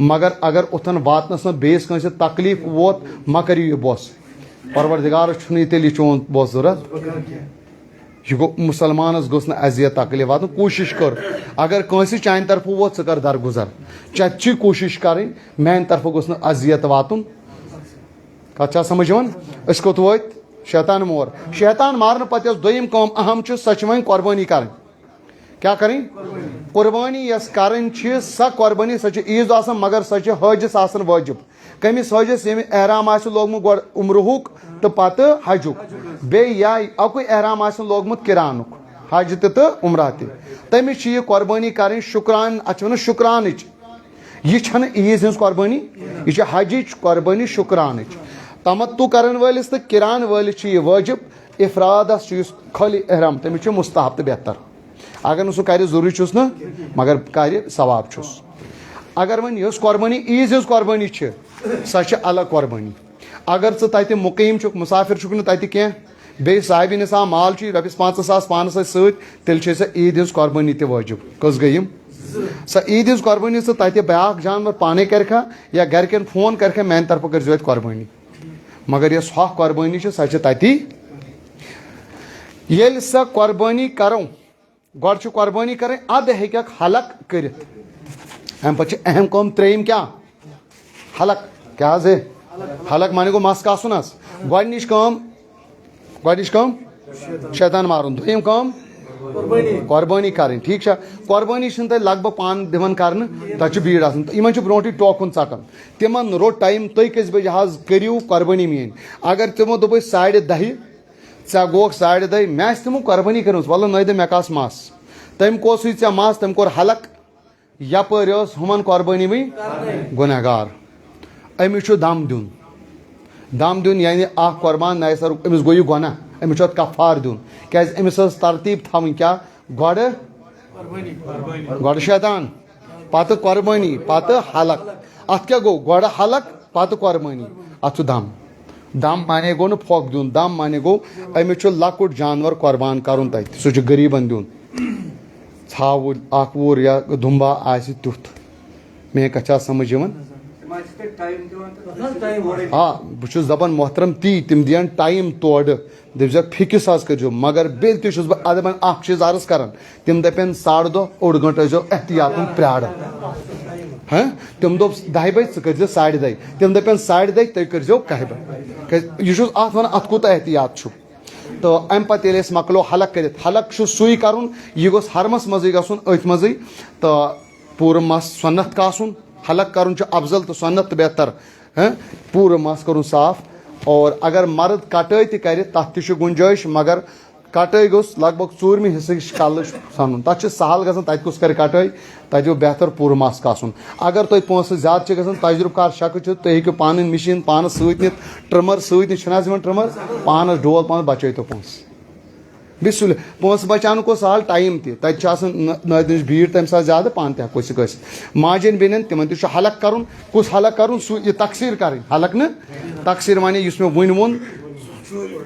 مگر اگر اوٚتن واتنس منٛز بیٚیِس کٲنٛسہِ تکلیف ووت، مہ کٔرِو یہِ بوسہٕ۔ پروردگارس چھُنہٕ یہِ تیٚلہِ یہِ چون بوسہٕ ضروٗرت۔ یہِ گوٚو، مُسلمانس گوٚژھ نہٕ اذیت تکلیف واتُن۔ کوٗشِش کٔر، اگر کٲنٛسہِ چانہِ طرفہٕ ووت، ژٕ کر درگُزر۔ ژےٚ تہِ چھِ کوٗشِش کرٕنۍ، میانہِ طرفہٕ گوٚژھ نہٕ اذیت واتُن۔ کتھ چھا سمجھ یِوان؟ أسۍ کوٚت وٲتۍ؟ شیطان مور۔ شیطان مارنہٕ پتہٕ یۄس دوٚیِم کٲم اہم چھِ، سۄ چھِ وۄنۍ قۄربٲنی کرٕنۍ۔ کیٛاہ کرٕنۍ؟ قۄربٲنی یۄس کرٕنۍ چھِ، سۄ قۄربٲنی، سۄ چھِ عیٖد آسان، مگر سۄ چھِ حٲجِس آسان وٲجِب۔ کٔمِس حٲجِس؟ ییٚمہِ احرام آسہِ لوگمُت گۄڈٕ عمرہُک تہٕ پتہٕ حجُک، بیٚیہِ یا اَکُے احرام آسہِ لوگمُت قرانُک، حج تہِ تہٕ عمرہ تہِ، تٔمِس چھِ یہِ قۄربٲنی کرٕنۍ شُکران، اتھ چھِ ونان شُکرانٕچ۔ یہِ چھنہٕ عیٖد ہٕنٛز قۄربٲنی، یہِ چھِ حجٕچ قۄربٲنی شُکرانٕچ۔ تمتُع کرن وٲلِس تہٕ قران وٲلِس چھِ یہِ وٲجِب، افرادس چھُ یُس خٲلی احرام، تٔمِس چھُ مستحب تہٕ بہتر۔ اگر نہٕ سُہ کرِ، ضروٗری چھُس نہٕ، مگر کرِ، ثواب چھُس۔ اگر وۄنۍ یۄس قۄربٲنی عیٖد ہٕنٛز قۄربٲنی چھِ، سۄ چھِ الگ قۄربٲنی۔ اگر ژٕ تتہِ مُقیٖم چھُکھ، مُسافِر چھُکھ نہٕ تتہِ کینٛہہ، بیٚیہِ صاحبِ نصاب مال چھُے، رۄپیَس پنٛژاہ ساس پانَس سۭتۍ سۭتۍ، تیٚلہِ چھے ژےٚ عیٖد ہٕنٛز قۄربٲنی تہِ وٲجِب۔ کٔژ گٔیِم؟ سۄ عیٖد ہٕنٛز قۄربٲنی ژٕ تَتہِ بیٛاکھ جانوَر پانَے کَرِکھا یا گَرِکٮ۪ن فون کَرِکھا، میٛانہِ طرفہٕ کٔرۍزیو اَتہِ قۄربٲنی۔ مگر یۄس حق قۄربٲنی چھِ، سۄ چھِ تَتی۔ ییٚلہِ سۄ قۄربٲنی کَرو، گۄڈٕ چھِ قۄربٲنی کَرٕنۍ، اَدٕ ہیٚکہِ اَکھ حلق کٔرِتھ۔ اَمہِ پَتہٕ چھِ اہم کٲم ترٛیٚیِم کیٛاہ؟ حلق۔ کیٛاہ حظ ہے؟ حلق معنی گوٚو مَس کاسُن حظ۔ گۄڈٕنِچ کٲم، گۄڈٕنِچ کٲم شیطان مارُن۔ دوٚیِم کٲم قۄربٲنی کَرٕنۍ۔ ٹھیٖک چھا؟ قۄربٲنی چھِنہٕ تَتہِ لگ بگ پانہٕ دِوان کَرنہٕ، تَتہِ چھِ بیٖڑ آسان۔ تہٕ یِمَن چھُ برونٛٹھٕے ٹوکُن ژَٹان۔ تِمَن روٚٹ ٹایم، تُہۍ کٔژِ بَجہِ حظ کٔرِو قۄربٲنی میٛٲنۍ؟ اگر تِمو دوٚپُے ساڑِ دَہہِ، ژےٚ گوکھ ساڑِ دَہہِ، مےٚ آسہِ تِمو قۄربٲنی کٔرمٕژ، وَلہٕ نٲے دَ مےٚ کَس مَس۔ تٔمۍ کوسٕے ژےٚ مَس، تٔمۍ کوٚر حلق، یَپٲرۍ ٲس ہُمَن قۄربٲنی وٕنۍ گُنہگار۔ أمِس چھُ دَم دیُن۔ دَم دیُن یعنی اَکھ قۄربان نَیہِ سَرُک، أمِس گوٚو یہِ گۄناہ، أمِس چھُ اَتھ کفار دیُن۔ کیٛازِ؟ أمِس ٲس ترتیٖب تھاوٕنۍ کیٛاہ؟ گۄڈٕ گۄڈٕ شیطان، پتہٕ قۄربٲنی، پتہٕ حلق۔ اتھ کیٛاہ گوٚو؟ گۄڈٕ حلق، پتہٕ قۄربٲنی۔ اتھ چھُ دم۔ دم معنی گوٚو نہٕ پھۄکھ دیُن، دم معنی گوٚو أمِس چھُ لۄکُٹ جانور قۄربان کرُن تتہِ، سُہ چھُ غریٖبن دیُن۔ ژھاوُل اکھ وُر یا دُمبا آسہِ تیُتھ۔ میٲنۍ کتھ چھا سمجھ یِوان؟ آ، بہٕ چھُس دپان محترم تی، تِم دِین ٹایم تورٕ۔ دٔپۍ زیو فِکٕس حظ کٔرۍزیو، مگر بیٚیہِ تہِ چھُس بہٕ ادبن اکھ چیٖز عرض کران، تِم دپن ساڑٕ دہ، اوٚڑ گٲنٛٹہٕ ٲسۍزیو احتیاطن پرٛاران۔ ہاں، تِم دوٚپ دَہہِ بجہِ، ژٕ کٔرۍزِ ساڑِ دَہہِ، تِم دپن ساڑِ دَہہِ، تُہۍ کٔرۍزیو کاہہِ بجہِ۔ کیٛازِ یہِ چھُس اتھ ونان، اتھ کوٗتاہ احتیاط چھُ۔ تہٕ امہِ پتہٕ ییٚلہِ أسۍ مۄکلو حلق کٔرِتھ، حلق چھُ سُے کرُن، یہِ گوٚژھ حرمس منٛزٕے گژھُن، أتھۍ منٛزٕے، تہٕ پوٗرٕ مس سُنت کاسُن، حلق کرُن چھُ افضل تہٕ سُنت تہٕ بہتر۔ ہہ؟ پوٗرٕ مَس کوٚرُن صاف۔ اور اگر مرد کٹٲے تہِ کرِ، تَتھ تہِ چھُ گُنجٲیِش، مگر کٹٲے گوٚژھ لگ بگ ژوٗرمہِ حصہٕ کِس کلہٕ ژھنُن۔ تَتھ چھُ سہل گژھان، تَتہِ کُس کرِ کٹٲے؟ تَتہِ گوٚو بہتر پوٗرٕ مَس کاسُن۔ اگر تۄہہِ پونٛسہٕ زیادٕ چھِ گژھان، تجرُبہٕ کار شخص چھُ، تُہۍ ہیٚکِو پانہٕ مِشیٖن پانَس سۭتۍ نِتھ، ٹرٛمر سۭتۍ نِتھ، چھِنہٕ حظ یِوان ٹرٛمر؟ پانَس ڈول پانَس، بچٲیتو پونٛسہٕ۔ بیٚیہِ سُلہِ۔ پونٛسہٕ بچاونُک اوس سہل، ٹایم تہِ۔ تَتہِ چھِ آسان نہ-، نٲدِنٕچ بھیٖڑ تَمہِ ساتہٕ زیادٕ، پانہٕ تہِ ہٮ۪کو أسۍ یہِ کٔرِتھ۔ ماجٮ۪ن بیٚنٮ۪ن، تِمن تہِ چھُ حلق کرُن۔ کُس حلق کرُن؟ سُہ یہِ تقسیٖر کرٕنۍ۔ حلق نہٕ؟ تقسیٖر معنی یُس مےٚ وُنۍ ووٚن،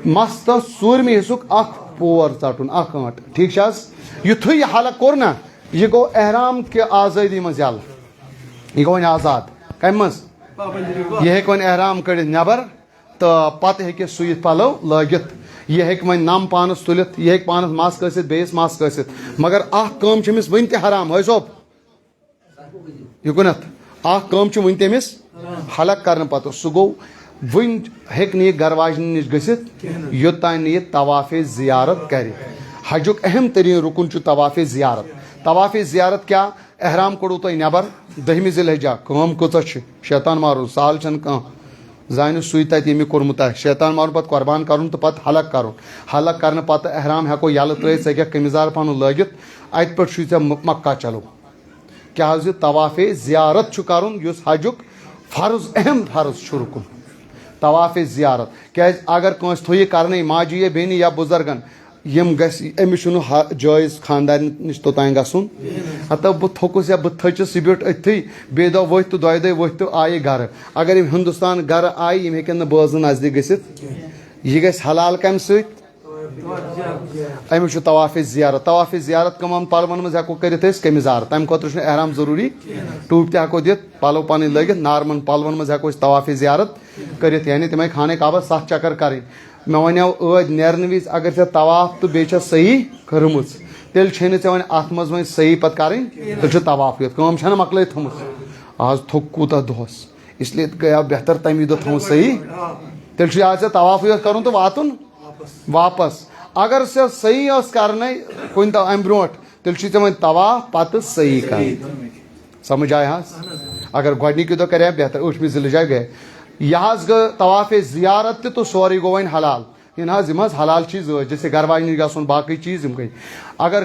مستس ژوٗرمہِ حصُک اکھ پور ژٹُن، اکھ ٲنٹ۔ ٹھیٖک چھِ حظ؟ یُتھُے یہِ حلق کوٚر نہ، یہِ گوٚو احرام کہِ آزٲدی منٛز یَلہٕ۔ یہِ گوٚو وۄنۍ آزاد۔ کَمہِ منٛز؟ یہِ ہیٚکہِ وۄنۍ احرام کٔڑِتھ نٮ۪بر۔ تہٕ پتہٕ ہیٚکہِ سُوِتھ پلو لٲگِتھ۔ یہِ ہیٚکہِ وۄنۍ نم پانس تُلِتھ، یہِ ہیٚکہِ پانس مس کٲسِتھ، بیٚیِس مس کٲسِتھ۔ مگر اکھ کٲم چھِ أمِس وٕنہِ تہِ حرام، حٲج صٲب۔ یہِ کُنتھ؟ اکھ کٲم چھِ وٕنہِ تٔمِس حلق کرنہٕ پتہٕ۔ سُہ گوٚو، وٕنہِ ہیٚکہِ نہٕ یہِ گرٕ واجنہِ نِش گٔژھِتھ، یوٚتام نہٕ یہِ طواف زیارت کرِ۔ حجُک اہم تریٖن رُکُن چھُ طواف زیارت۔ طواف زیارت کیٛاہ؟ احرام کوٚڑوٕ تۄہہِ نٮ۪بر، دٔہمہِ ذی الحجہ، کٲم کۭژاہ چھِ؟ شیطان مارُن، سہل چھَنہٕ کانٛہہ۔ زانہِ سُے تَتہِ، ییٚمہِ کوٚرمُت آسہِ۔ شیطان مارُن پَتہٕ قۄربان کَرُن تہٕ پَتہٕ حلق کَرُن۔ حلق کَرنہٕ پَتہٕ احرام ہٮ۪کو یَلہٕ ترٛٲیِتھ، ژٕ ہیٚکَکھ قمیٖض یَزار پَنُن لٲگِتھ، اَتہِ پٮ۪ٹھ چھُے ژےٚ م-، مکہ چلو۔ کیٛاہ حظ یہِ طواف زیارت چھُ کَرُن، یُس حجُک فرض، اہم فرض چھُ رُکُن؟ طواف زیارت۔ کیٛازِ اگر کٲنٛسہِ تھوٚو یہِ کَرنَے، ماجہِ یا بیٚنہِ یا بُزرگَن، یِم گژھِ، أمِس چھُنہٕ ہا-، جٲیِز خانٛدارِ نِش توٚتام گژھُن۔ ہتا بہٕ تھوٚکُس یا بہٕ تھٔچِس، یہِ بیوٗٹھ أتھٕے، بیٚیہِ دۄہ ؤتھۍ تہٕ دۄیہِ دۄہہِ ؤتھۍ تہٕ آیہِ گرٕ۔ اگر یِم ہندوستان گرٕ آیہِ، یِم ہیٚکن نہٕ بٲژن نزدیٖک گٔژھِتھ۔ یہِ گژھِ حلال کمہِ سۭتۍ؟ أمِس چھُ طواف زیارت۔ طواف زیارت کٕمن پلون منٛز ہٮ۪کو کٔرِتھ أسۍ؟ قمیٖض یزار۔ تمہِ خٲطرٕ چھُنہٕ احرام ضروٗری، ٹوٗپۍ تہِ ہٮ۪کو دِتھ، پلو پنٕنۍ لٲگِتھ، نارمل پلون منٛز ہٮ۪کو أسۍ طواف زیارت کٔرِتھ، یعنی تِمے خانہ کعبس ستھ چکر کرٕنۍ۔ مےٚ وَنیو ٲدۍ نیرنہٕ وِزِ، اگر ژےٚ طواف تہٕ بیٚیہِ چھےٚ صحیح کٔرمٕژ، تیٚلہِ چھے نہٕ ژےٚ وۄنۍ اَتھ منٛز وۄنۍ صحیح پَتہٕ کَرٕنۍ، تیٚلہِ چھُ طواف یوت، کٲم چھَنہٕ مۄکلٲیِتھ تھٲومٕژ۔ آز تھوٚک کوٗتاہ دۄہَس، اس لیے گٔیو بہتر تَمی دۄہ تھاوُن صحیح۔ تیٚلہِ چھُ آز ژےٚ طواف یوت کَرُن تہٕ واتُن واپَس۔ اگر ژےٚ صحیح ٲس کَرنَے کُنہِ دۄہ اَمہِ برونٛٹھ، تیٚلہِ چھُے ژےٚ وۄنۍ طواف پَتہٕ صحیح کَرٕنۍ۔ سمجھ آیہِ حظ؟ اگر گۄڈنِکی دۄہ کرے بہتر، ٲٹھمہِ ذی الحجہ گٔے۔ یہِ حظ گٔے طواف زیارت تہِ تہٕ سورُے گوٚو وۄنۍ حلال۔ یہِ نہ حظ، یِم حظ حلال چیٖز ٲسۍ، جیسے گرٕ واجنہِ نِش گژھُن، باقٕے چیٖز یِم گٔے۔ اگر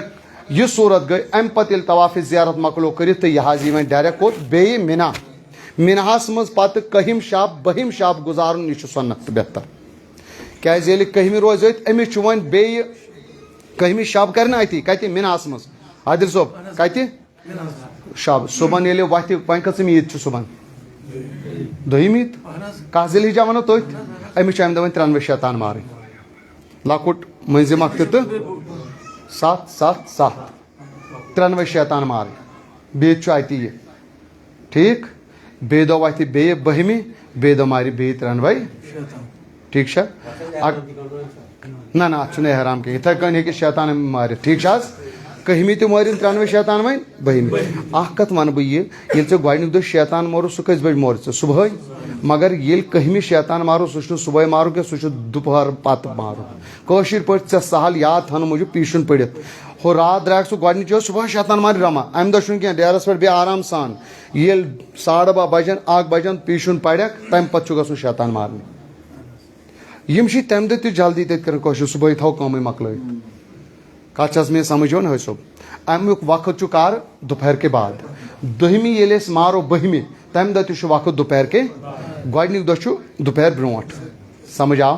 یہِ صوٗرت گٔے، اَمہِ پتہٕ ییٚلہِ طواف زیارت مۄکلو کٔرِتھ تہٕ یہِ حظ یی وۄنۍ direct کوٚت؟ بیٚیہِ مِنا۔ مِناہَس منٛز پتہٕ کٔہِم شب، بٔہِم شب گُزارُن، یہِ چھُ سُنت تہٕ بہتر۔ کیازِ ییٚلہِ کٔہمہِ روزِ أتھۍ، أمِس چھُ وۄنۍ بیٚیہِ کٔہمہِ شب کرِ نہ أتی، کتہِ؟ مِناہَس منٛز۔ عادل صٲب، کتہِ؟ شب، صُبحن ییٚلہِ وۄتھِ، وۄنۍ کٔژِم عیٖد چھِ صُبحن؟ دوٚیِم عیٖد۔ کَتھ ذی الحجہ وَنو تُہۍ؟ أمِس چھُ اَمہِ دۄہ وۄنۍ ترٛٮ۪نوَے شیطان مارٕنۍ۔ لۄکُٹ، مٔنٛزِم اَکھ تہِ تہٕ ستھ، ستھ، ستھ۔ ترٛٮ۪نوَے شیطان مارٕنۍ۔ بیٚیہِ چھُ اَتہِ یہِ۔ ٹھیٖک؟ بیٚیہِ دۄہ وۄتھِ بیٚیہِ بٔہمہِ، بیٚیہِ دۄہ مارِ بیٚیہِ ترٛٮ۪نوَے۔ ٹھیٖک چھا؟ اَگ-، نہ، نہ، اَتھ چھُنہٕ احرام کینٛہہ۔ یِتھَے کٔنۍ ہیٚکہِ شیطان أمۍ مٲرِتھ۔ ٹھیٖک چھا حظ؟ کٔہمہِ تہِ مٲرِن ترٛٮ۪نوَے شیطان وۄنۍ بٔہمہِ۔ اَکھ کَتھ وَنہٕ بہٕ یہِ، ییٚلہِ ژےٚ گۄڈٕنیُک دۄہ شیطان مورُکھ، سُہ کٔژِ بَجہِ مورِ ژٕ؟ صُبحٲے۔ مگر ییٚلہِ کٔہمہِ شیطان مارُکھ، سُہ چھُنہٕ صُبحٲے مارُن کینٛہہ، سُہ چھُ دُپہر پَتہٕ مارُن۔ کٲشِر پٲٹھۍ ژےٚ سَہَل یاد تھاونہٕ موٗجوٗب پیٖشُن پٔرِتھ۔ ہُہ راتھ درٛاکھ ژٕ گۄڈٕنِچ یۄس صُبحٲے شیطان مارِ رَما، اَمہِ دۄہ چھُنہٕ کینٛہہ، ڈیرَس پٮ۪ٹھ بیٚہہ آرام سان۔ ییٚلہِ ساڑٕ باہ بَجَن، اَکھ بَجَن پیٖشُن پَرٮ۪کھ، تَمہِ پَتہٕ چھُ گژھُن شیطان مارنہِ۔ یِم چھِ تَمہِ دۄہ تہِ جلدی تَتہِ کَران کوٗشِش، صُبحٲے تھاوو کٲمٕے مۄکلٲیِتھ۔ کَتھ چھَس مےٚ سَمٕجھ یِوان، حٲج صٲب؟ اَمیُک وقت چھُ کَر؟ دُپہر کے بعد۔ دٔہمہِ ییٚلہِ أسۍ مارو بٔہمہِ، تَمہِ دۄہ تہِ چھُ وقت دُپہر کے، گۄڈٕنیُک دۄہ چھُ دُپہر برونٛٹھ۔ سَمٕجھ آو؟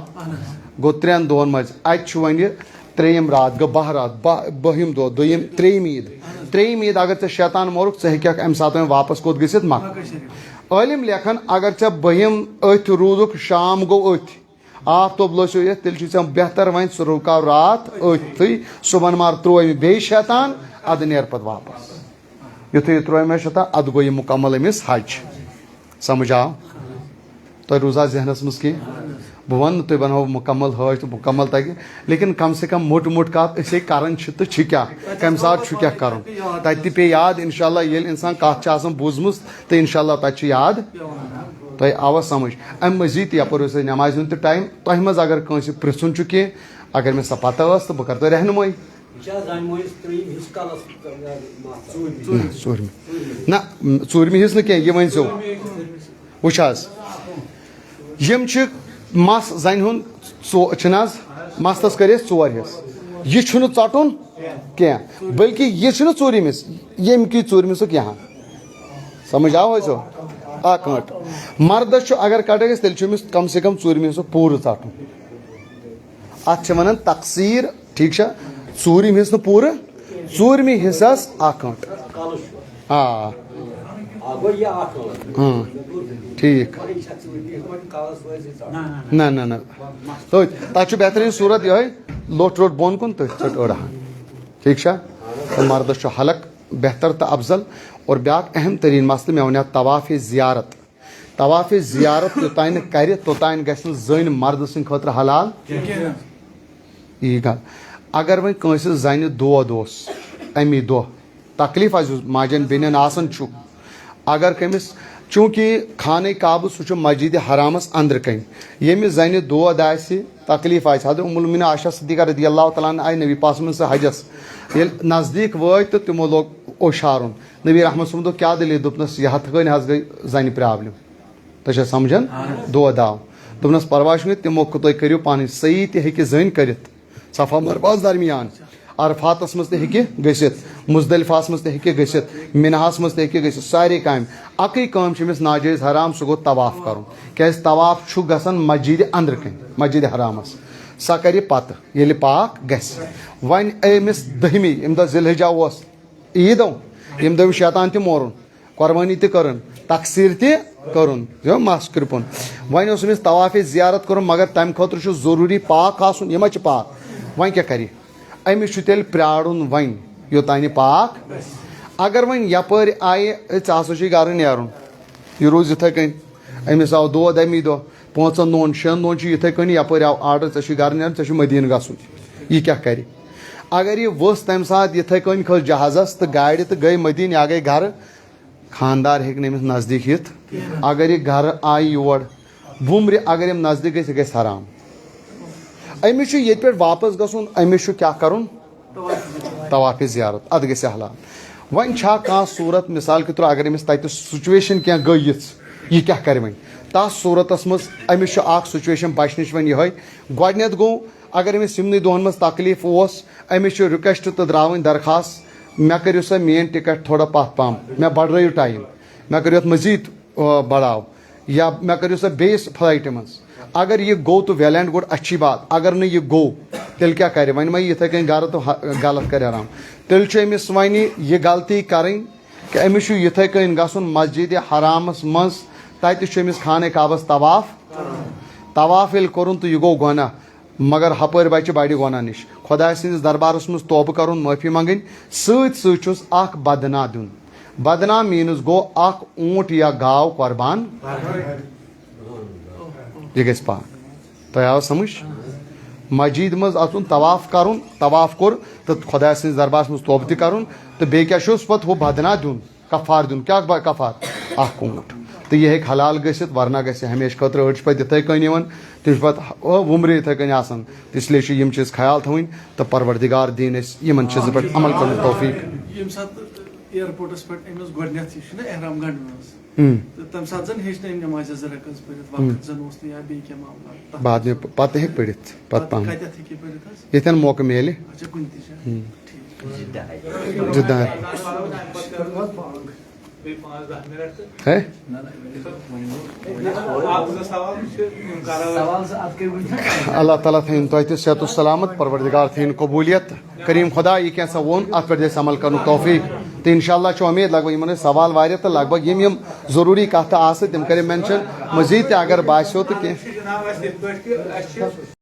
گوٚو ترٛٮ۪ن دۄہَن منٛز۔ اَتہِ چھُ وۄنۍ یہِ ترٛیٚیِم راتھ، گوٚو باہ راتھ، باہ، بٔہِم دۄہ، دوٚیِم، ترٛیٚیِم عیٖد۔ ترٛیٚیِم عیٖد اگر ژےٚ شیطان مورُکھ، ژٕ ہیٚکَکھ اَمہِ ساتہٕ وۄنۍ واپَس کوٚت گٔژھِتھ؟ مکہ۔ عٲلِم لیکھان، اگر ژےٚ بٔہِم أتھۍ روٗدُکھ، شام گوٚو أتھۍ، آفتاب لوسیو یتھ، تیٚلہِ چھُے ژےٚ بہتر وۄنۍ ژٕ رُکاو راتھ أتھٕے، صُبحن مار ترٛووِ بیٚیہِ شیطان، ادٕ نیر پتہٕ واپس۔ یُتھُے یہِ ترٛووِ مےٚ شیطان، ادٕ گوٚو یہِ مُکمل أمِس حج۔ سمجھ آو؟ تۄہہِ روٗزا ذہنس منٛز کینٛہہ؟ بہٕ ونہٕ نہٕ تُہۍ بناوو مُکمل حٲج تہٕ مُکمل تگہِ، لیکن کم سے کم موٚٹ موٚٹ کتھ أسۍ ہے کران چھِ تہٕ چھِ کیٛاہ، کمہِ ساتہٕ چھُ کیٛاہ کرُن۔ تتہِ تہِ پیٚیہِ یاد، انشاءاللہ ییٚلہِ انسان کتھ چھِ آسان بوٗزمٕژ تہٕ انشاءاللہ تتہِ چھُ یاد۔ تۄہہِ آوا سمجھ؟ امہِ مزید تہِ یپٲرۍ اوس اسہِ نٮ۪مازِ ہُنٛد تہِ ٹایم، تۄہہِ منٛز اگر کٲنٛسہِ پرژھُن چھُ کینٛہہ، اگر مےٚ سۄ پتہ ٲس تہٕ بہٕ کرٕ تۄہہِ رہنمٲیی۔ یہِ چھا زنہِ مٲنِس ترٛیٚیِم حصہٕ کلس، مَس؟ نہ، ژوٗرمہِ۔ نہ، ژوٗرمہِ۔ ژوٗرمہِ حصہٕ نہٕ کینٛہہ، یہِ ؤنۍ زیو۔ وٕچھ حظ، یِم چھِ مَس زَنہِ ہُنٛد ژو-، چھِنہٕ حظ؟ مَستَس کٔرۍ أسۍ ژور حصہٕ۔ یہِ چھُنہٕ ژَٹُن کینٛہہ، بلکہِ یہِ چھُنہٕ ژوٗرِمِس، ییٚمہِ کہِ ژوٗرِمِسُک یہِ ہن۔ سمجھ آو حظ؟ اَکھ گٲنٛٹہٕ۔ مردَس چھُ اگر کَٹَکھ گژھِ، تیٚلہِ چھُ أمِس کم سے کم ژوٗرِمہِ حصُک پوٗرٕ ژَٹُن۔ اَتھ چھِ وَنان تقصیٖر، ٹھیٖک چھا؟ ژوٗرِم حصہٕ نہٕ پوٗرٕ، ژوٗرمہِ حصس اَکھ گٲنٛٹہٕ۔ آ۔ اۭں، ٹھیٖک۔ نہ، نہ، نہ۔ تٔتھۍ، تَتھ چھُ بہتریٖن صوٗرت یِہوٚے، لوٚٹھ روٚٹ بۄن کُن، تٔتھۍ ژٔٹ أڑ ہن۔ ٹھیٖک چھا؟ تہٕ مردس چھُ حلق بہتر تہٕ افضل۔ اور بیٛاکھ اہم تریٖن مسلہٕ، مےٚ وَنیٛاو طواف زیارت۔ طواف زیارت یوٚتانۍ نہٕ کرِ، توٚتانۍ گژھِ نہٕ زٔنۍ مردٕ سٕنٛدِ خٲطرٕ حلال۔ یی گا-، اگر وۄنۍ کٲنٛسہِ زنہِ دود اوس، امی دۄہ تکلیف آسہِ، یُس ماجن بیٚنٮ۪ن آسان چھُ، اگر کٔمِس، چوٗنٛکہِ خانہ کعبہٕ سُہ چھُ مسجد حرامس أنٛدرٕ کنۍ، ییٚمِس زنہِ دود آسہِ، تکلیف آسہِ، حضرت ام المؤمنین عائشہ صدیقہ رضی اللہ تعالیٰ عنہا آیہِ نبی پاک صٲبن سۭتۍ حجس، ییٚلہِ نزدیٖک وٲتۍ تہٕ تِمو لوگ اوشارُن۔ نبی رحمت صٲبن دوٚپ، "کیٛاہ دٔلیٖل؟" دوٚپنس، "یہِ ہتھ کٲنۍ حظ گٔے زنہِ پرابلم۔" تۄہہِ چھا سمجھان؟ دود آو۔ دوٚپنس، "پرواے چھُنہٕ، تِمو کوٚت تُہۍ کٔرِو پانٕے، صحیح تہِ ہیٚکہِ زٔنۍ کٔرِتھ۔ صفا مروہس درمیان، عرفاتس منٛز تہِ ہیٚکہِ گٔژھِتھ، مزدلفہس منٛز تہِ ہیٚکہِ گٔژھِتھ، مناہس منٛز تہِ ہیٚکہِ گٔژھِتھ، سارے کامہِ۔ اکٕے کٲم چھِ أمِس ناجٲیز حرام، سُہ گوٚو طواف کرُن۔ کیازِ؟ طواف چھُ گژھان مسجد أنٛدرٕ کنۍ، مسجد حرامس۔ سۄ کرِ پتہٕ، ییٚلہِ پاک گژھِ۔ وۄنۍ أمِس دٔہمہِ، ییٚمہِ دۄہ ذی الحجہ اوس، عیٖد او، ییٚمہِ دۄہ أمِس شیطان تہِ مورُن، قۄربٲنی تہِ کٔرٕن، تقصیٖر تہِ کٔرٕن، یہِ مَس کرٛپُن۔ وۄنۍ اوس أمِس طواف زیارت کٔرٕن، مگر تَمہِ خٲطرٕ چھُ ضروٗری پاک آسُن۔ یہِ ما چھِ پاک؟ وۄنۍ کیٛاہ کَرِ؟ أمِس چھُ تیٚلہِ پرٛارُن وۄنۍ، یوٚتانۍ یہِ پاک۔ اگر وۄنۍ یَپٲرۍ آیہِ، ہے، ژٕ ہسا چھُے گرٕ نیرُن، یہِ روٗز یِتھَے کٔنۍ۔ أمِس آو دود اَمی دۄہ، پانٛژَن دۄہَن، شٮ۪ن دۄہَن چھُ یِتھَے کٔنۍ یَپٲرۍ آو آرڈر، "ژےٚ چھُے گرٕ نیرُن، ژےٚ چھُے مدیٖنہٕ گژھُن۔" یہِ کیٛاہ کَرِ؟ اگر یہِ ؤژھ تَمہِ ساتہٕ یِتھَے کٔنۍ، کھٔژ جہازَس تہٕ گاڑِ تہٕ گٔے مدیٖنہٕ یا گٔے گرٕ، خانٛدار ہیٚکہِ نہٕ أمِس نزدیٖک یِتھ۔ اگر یہِ گرٕ آیہِ یور، وُمرِ اگر أمۍ نزدیٖک گٔژھۍ، یہِ گژھِ حرام۔ أمِس چھُ ییٚتہِ پٮ۪ٹھ واپس گژھُن، أمِس چھُ کیٛاہ کَرُن؟ طواف زیارت، اَتھ گژھِ حلال۔ وۄنۍ چھا کانٛہہ صوٗرت، مثال کے طور، اگر أمِس تَتہِ سُچویشن کینٛہہ گٔے یِژھ، یہِ کیٛاہ کَرِ وۄنۍ؟ تَتھ صوٗرتس منٛز أمِس چھُ اَکھ سُچویشن بچنٕچ وۄنۍ یِہوٚے۔ گۄڈٕنٮ۪تھ گوٚو، اگر أمِس یِمنٕے دۄہن منٛز تکلیٖف اوس، أمِس چھُ request تہٕ درٛاو وۄنۍ درخواست، مےٚ کٔرِو سا میٛٲنۍ ٹکٹ تھوڑا پتھ پہم، مےٚ بڑرٲیِو ٹایم، مےٚ کٔرِو اَتھ مزیٖد، آ، بڑاو، یا مےٚ کٔرِو سا بیٚیِس فلایٹہِ منٛز۔ اگر یہِ گوٚو تہٕ well and good، اچھی بات۔ اگر نہٕ یہِ گوٚو، تیٚلہِ کیٛاہ کرِ؟ وۄنۍ ما یہِ یِتھَے کٔنۍ گرٕ تہٕ ہا-، غلط کرِ حرام؟ تیٚلہِ چھُ أمِس وۄنۍ یہِ غلطی کرٕنۍ کہِ أمِس چھُ یِتھَے کٔنۍ گژھُن مسجدِ حرامس منٛز، تتہِ چھُ أمِس خانہ کعبس طواف۔ طواف ییٚلہِ کوٚرُن تہٕ یہِ گوٚو گۄناہ، مگر ہپٲرۍ بچہِ بڑِ گۄناہ نِش۔ خۄداے سٕنٛدِس دربارس منٛز توبہٕ کرُن، معٲفی منٛگٕنۍ، سۭتۍ سۭتۍ چھُس اکھ بدنہ دیُن۔ بدنہ means گوٚو اکھ اوٗنٹ یا گاو قۄربان۔ یہِ گژھِ پاک۔ تۄہہِ آو سمجھ؟ مسجد منٛز اژُن، طواف کرُن، طواف کوٚر تہٕ خۄداے سٕنٛدِس دربارس منٛز توبہٕ تہِ کرُن، تہٕ بیٚیہِ کیٛاہ چھُس پتہٕ ہُہ بدنہ دیُن؟ کفار دیُن۔ کیٛاہ با-، کفار؟ اکھ اوٗنٹ۔ تہٕ یہِ ہیٚکہِ حلال گٔژھِتھ، ورنہ گژھِ ہمیشہِ خٲطرٕ۔ أڑۍ چھِ پتہٕ یِتھَے کٔنۍ یِوان، تِم چھِ پتہٕ، آ، وُمرِ یِتھَے کٔنۍ آسان۔ تہٕ اس لیے چھِ یِم چیٖز خیال تھاوٕنۍ، تہٕ پروردگار دِیِن اَسہِ یِمن چیٖزن پٮ۪ٹھ عمل کرنُک توفیٖق۔ ییٚمہِ ساتہٕ ایئرپورٹس پٮ۪ٹھ أمِس گۄڈٕنٮ۪تھ یہِ چھُنہ احرام گنٛڈُن حظ، ہُم۔ تہٕ تَمہِ ساتہٕ زَن ہیٚچھ نہٕ أمۍ نٮ۪مازِ زٕ رکعت پٔرِتھ، ہُم۔ وقت زَن اوس نہٕ یا بیٚیہِ کینٛہہ معاملہ۔ تَتھ بعد منٛز پتہٕ ہیٚکہِ پٔرِتھ، پتہٕ پَہَم۔ کَتٮ۪تھ ہیٚکہِ یہِ پٔرِتھ حظ؟ ییٚتٮ۪ن موقعہٕ میلہِ۔ اچھا، کُنہِ تہِ جایہِ۔ ہُم۔ ٹھیٖک۔ زٕ دۄہ۔ ہے؟ اللہ تعالیٰ تھٲیِن تۄہہِ تہِ صحت و سلامت، پروردگار تھٲیِن قبوٗلیت۔ کریم خدا، یہِ کینٛہہ سا ووٚن، اتھ پٮ۪ٹھ گژھِ عمل کرنُک توفیق۔ تہٕ انشاءاللہ چھُ امید، لگ بگ یِمن ٲسۍ سوال واریاہ، تہٕ لگ بگ یِم یِم ضروٗری کتھٕ آسہٕ، تِم کرِ mention۔ مزید تہِ اگر باسیو تہٕ کینٛہہ۔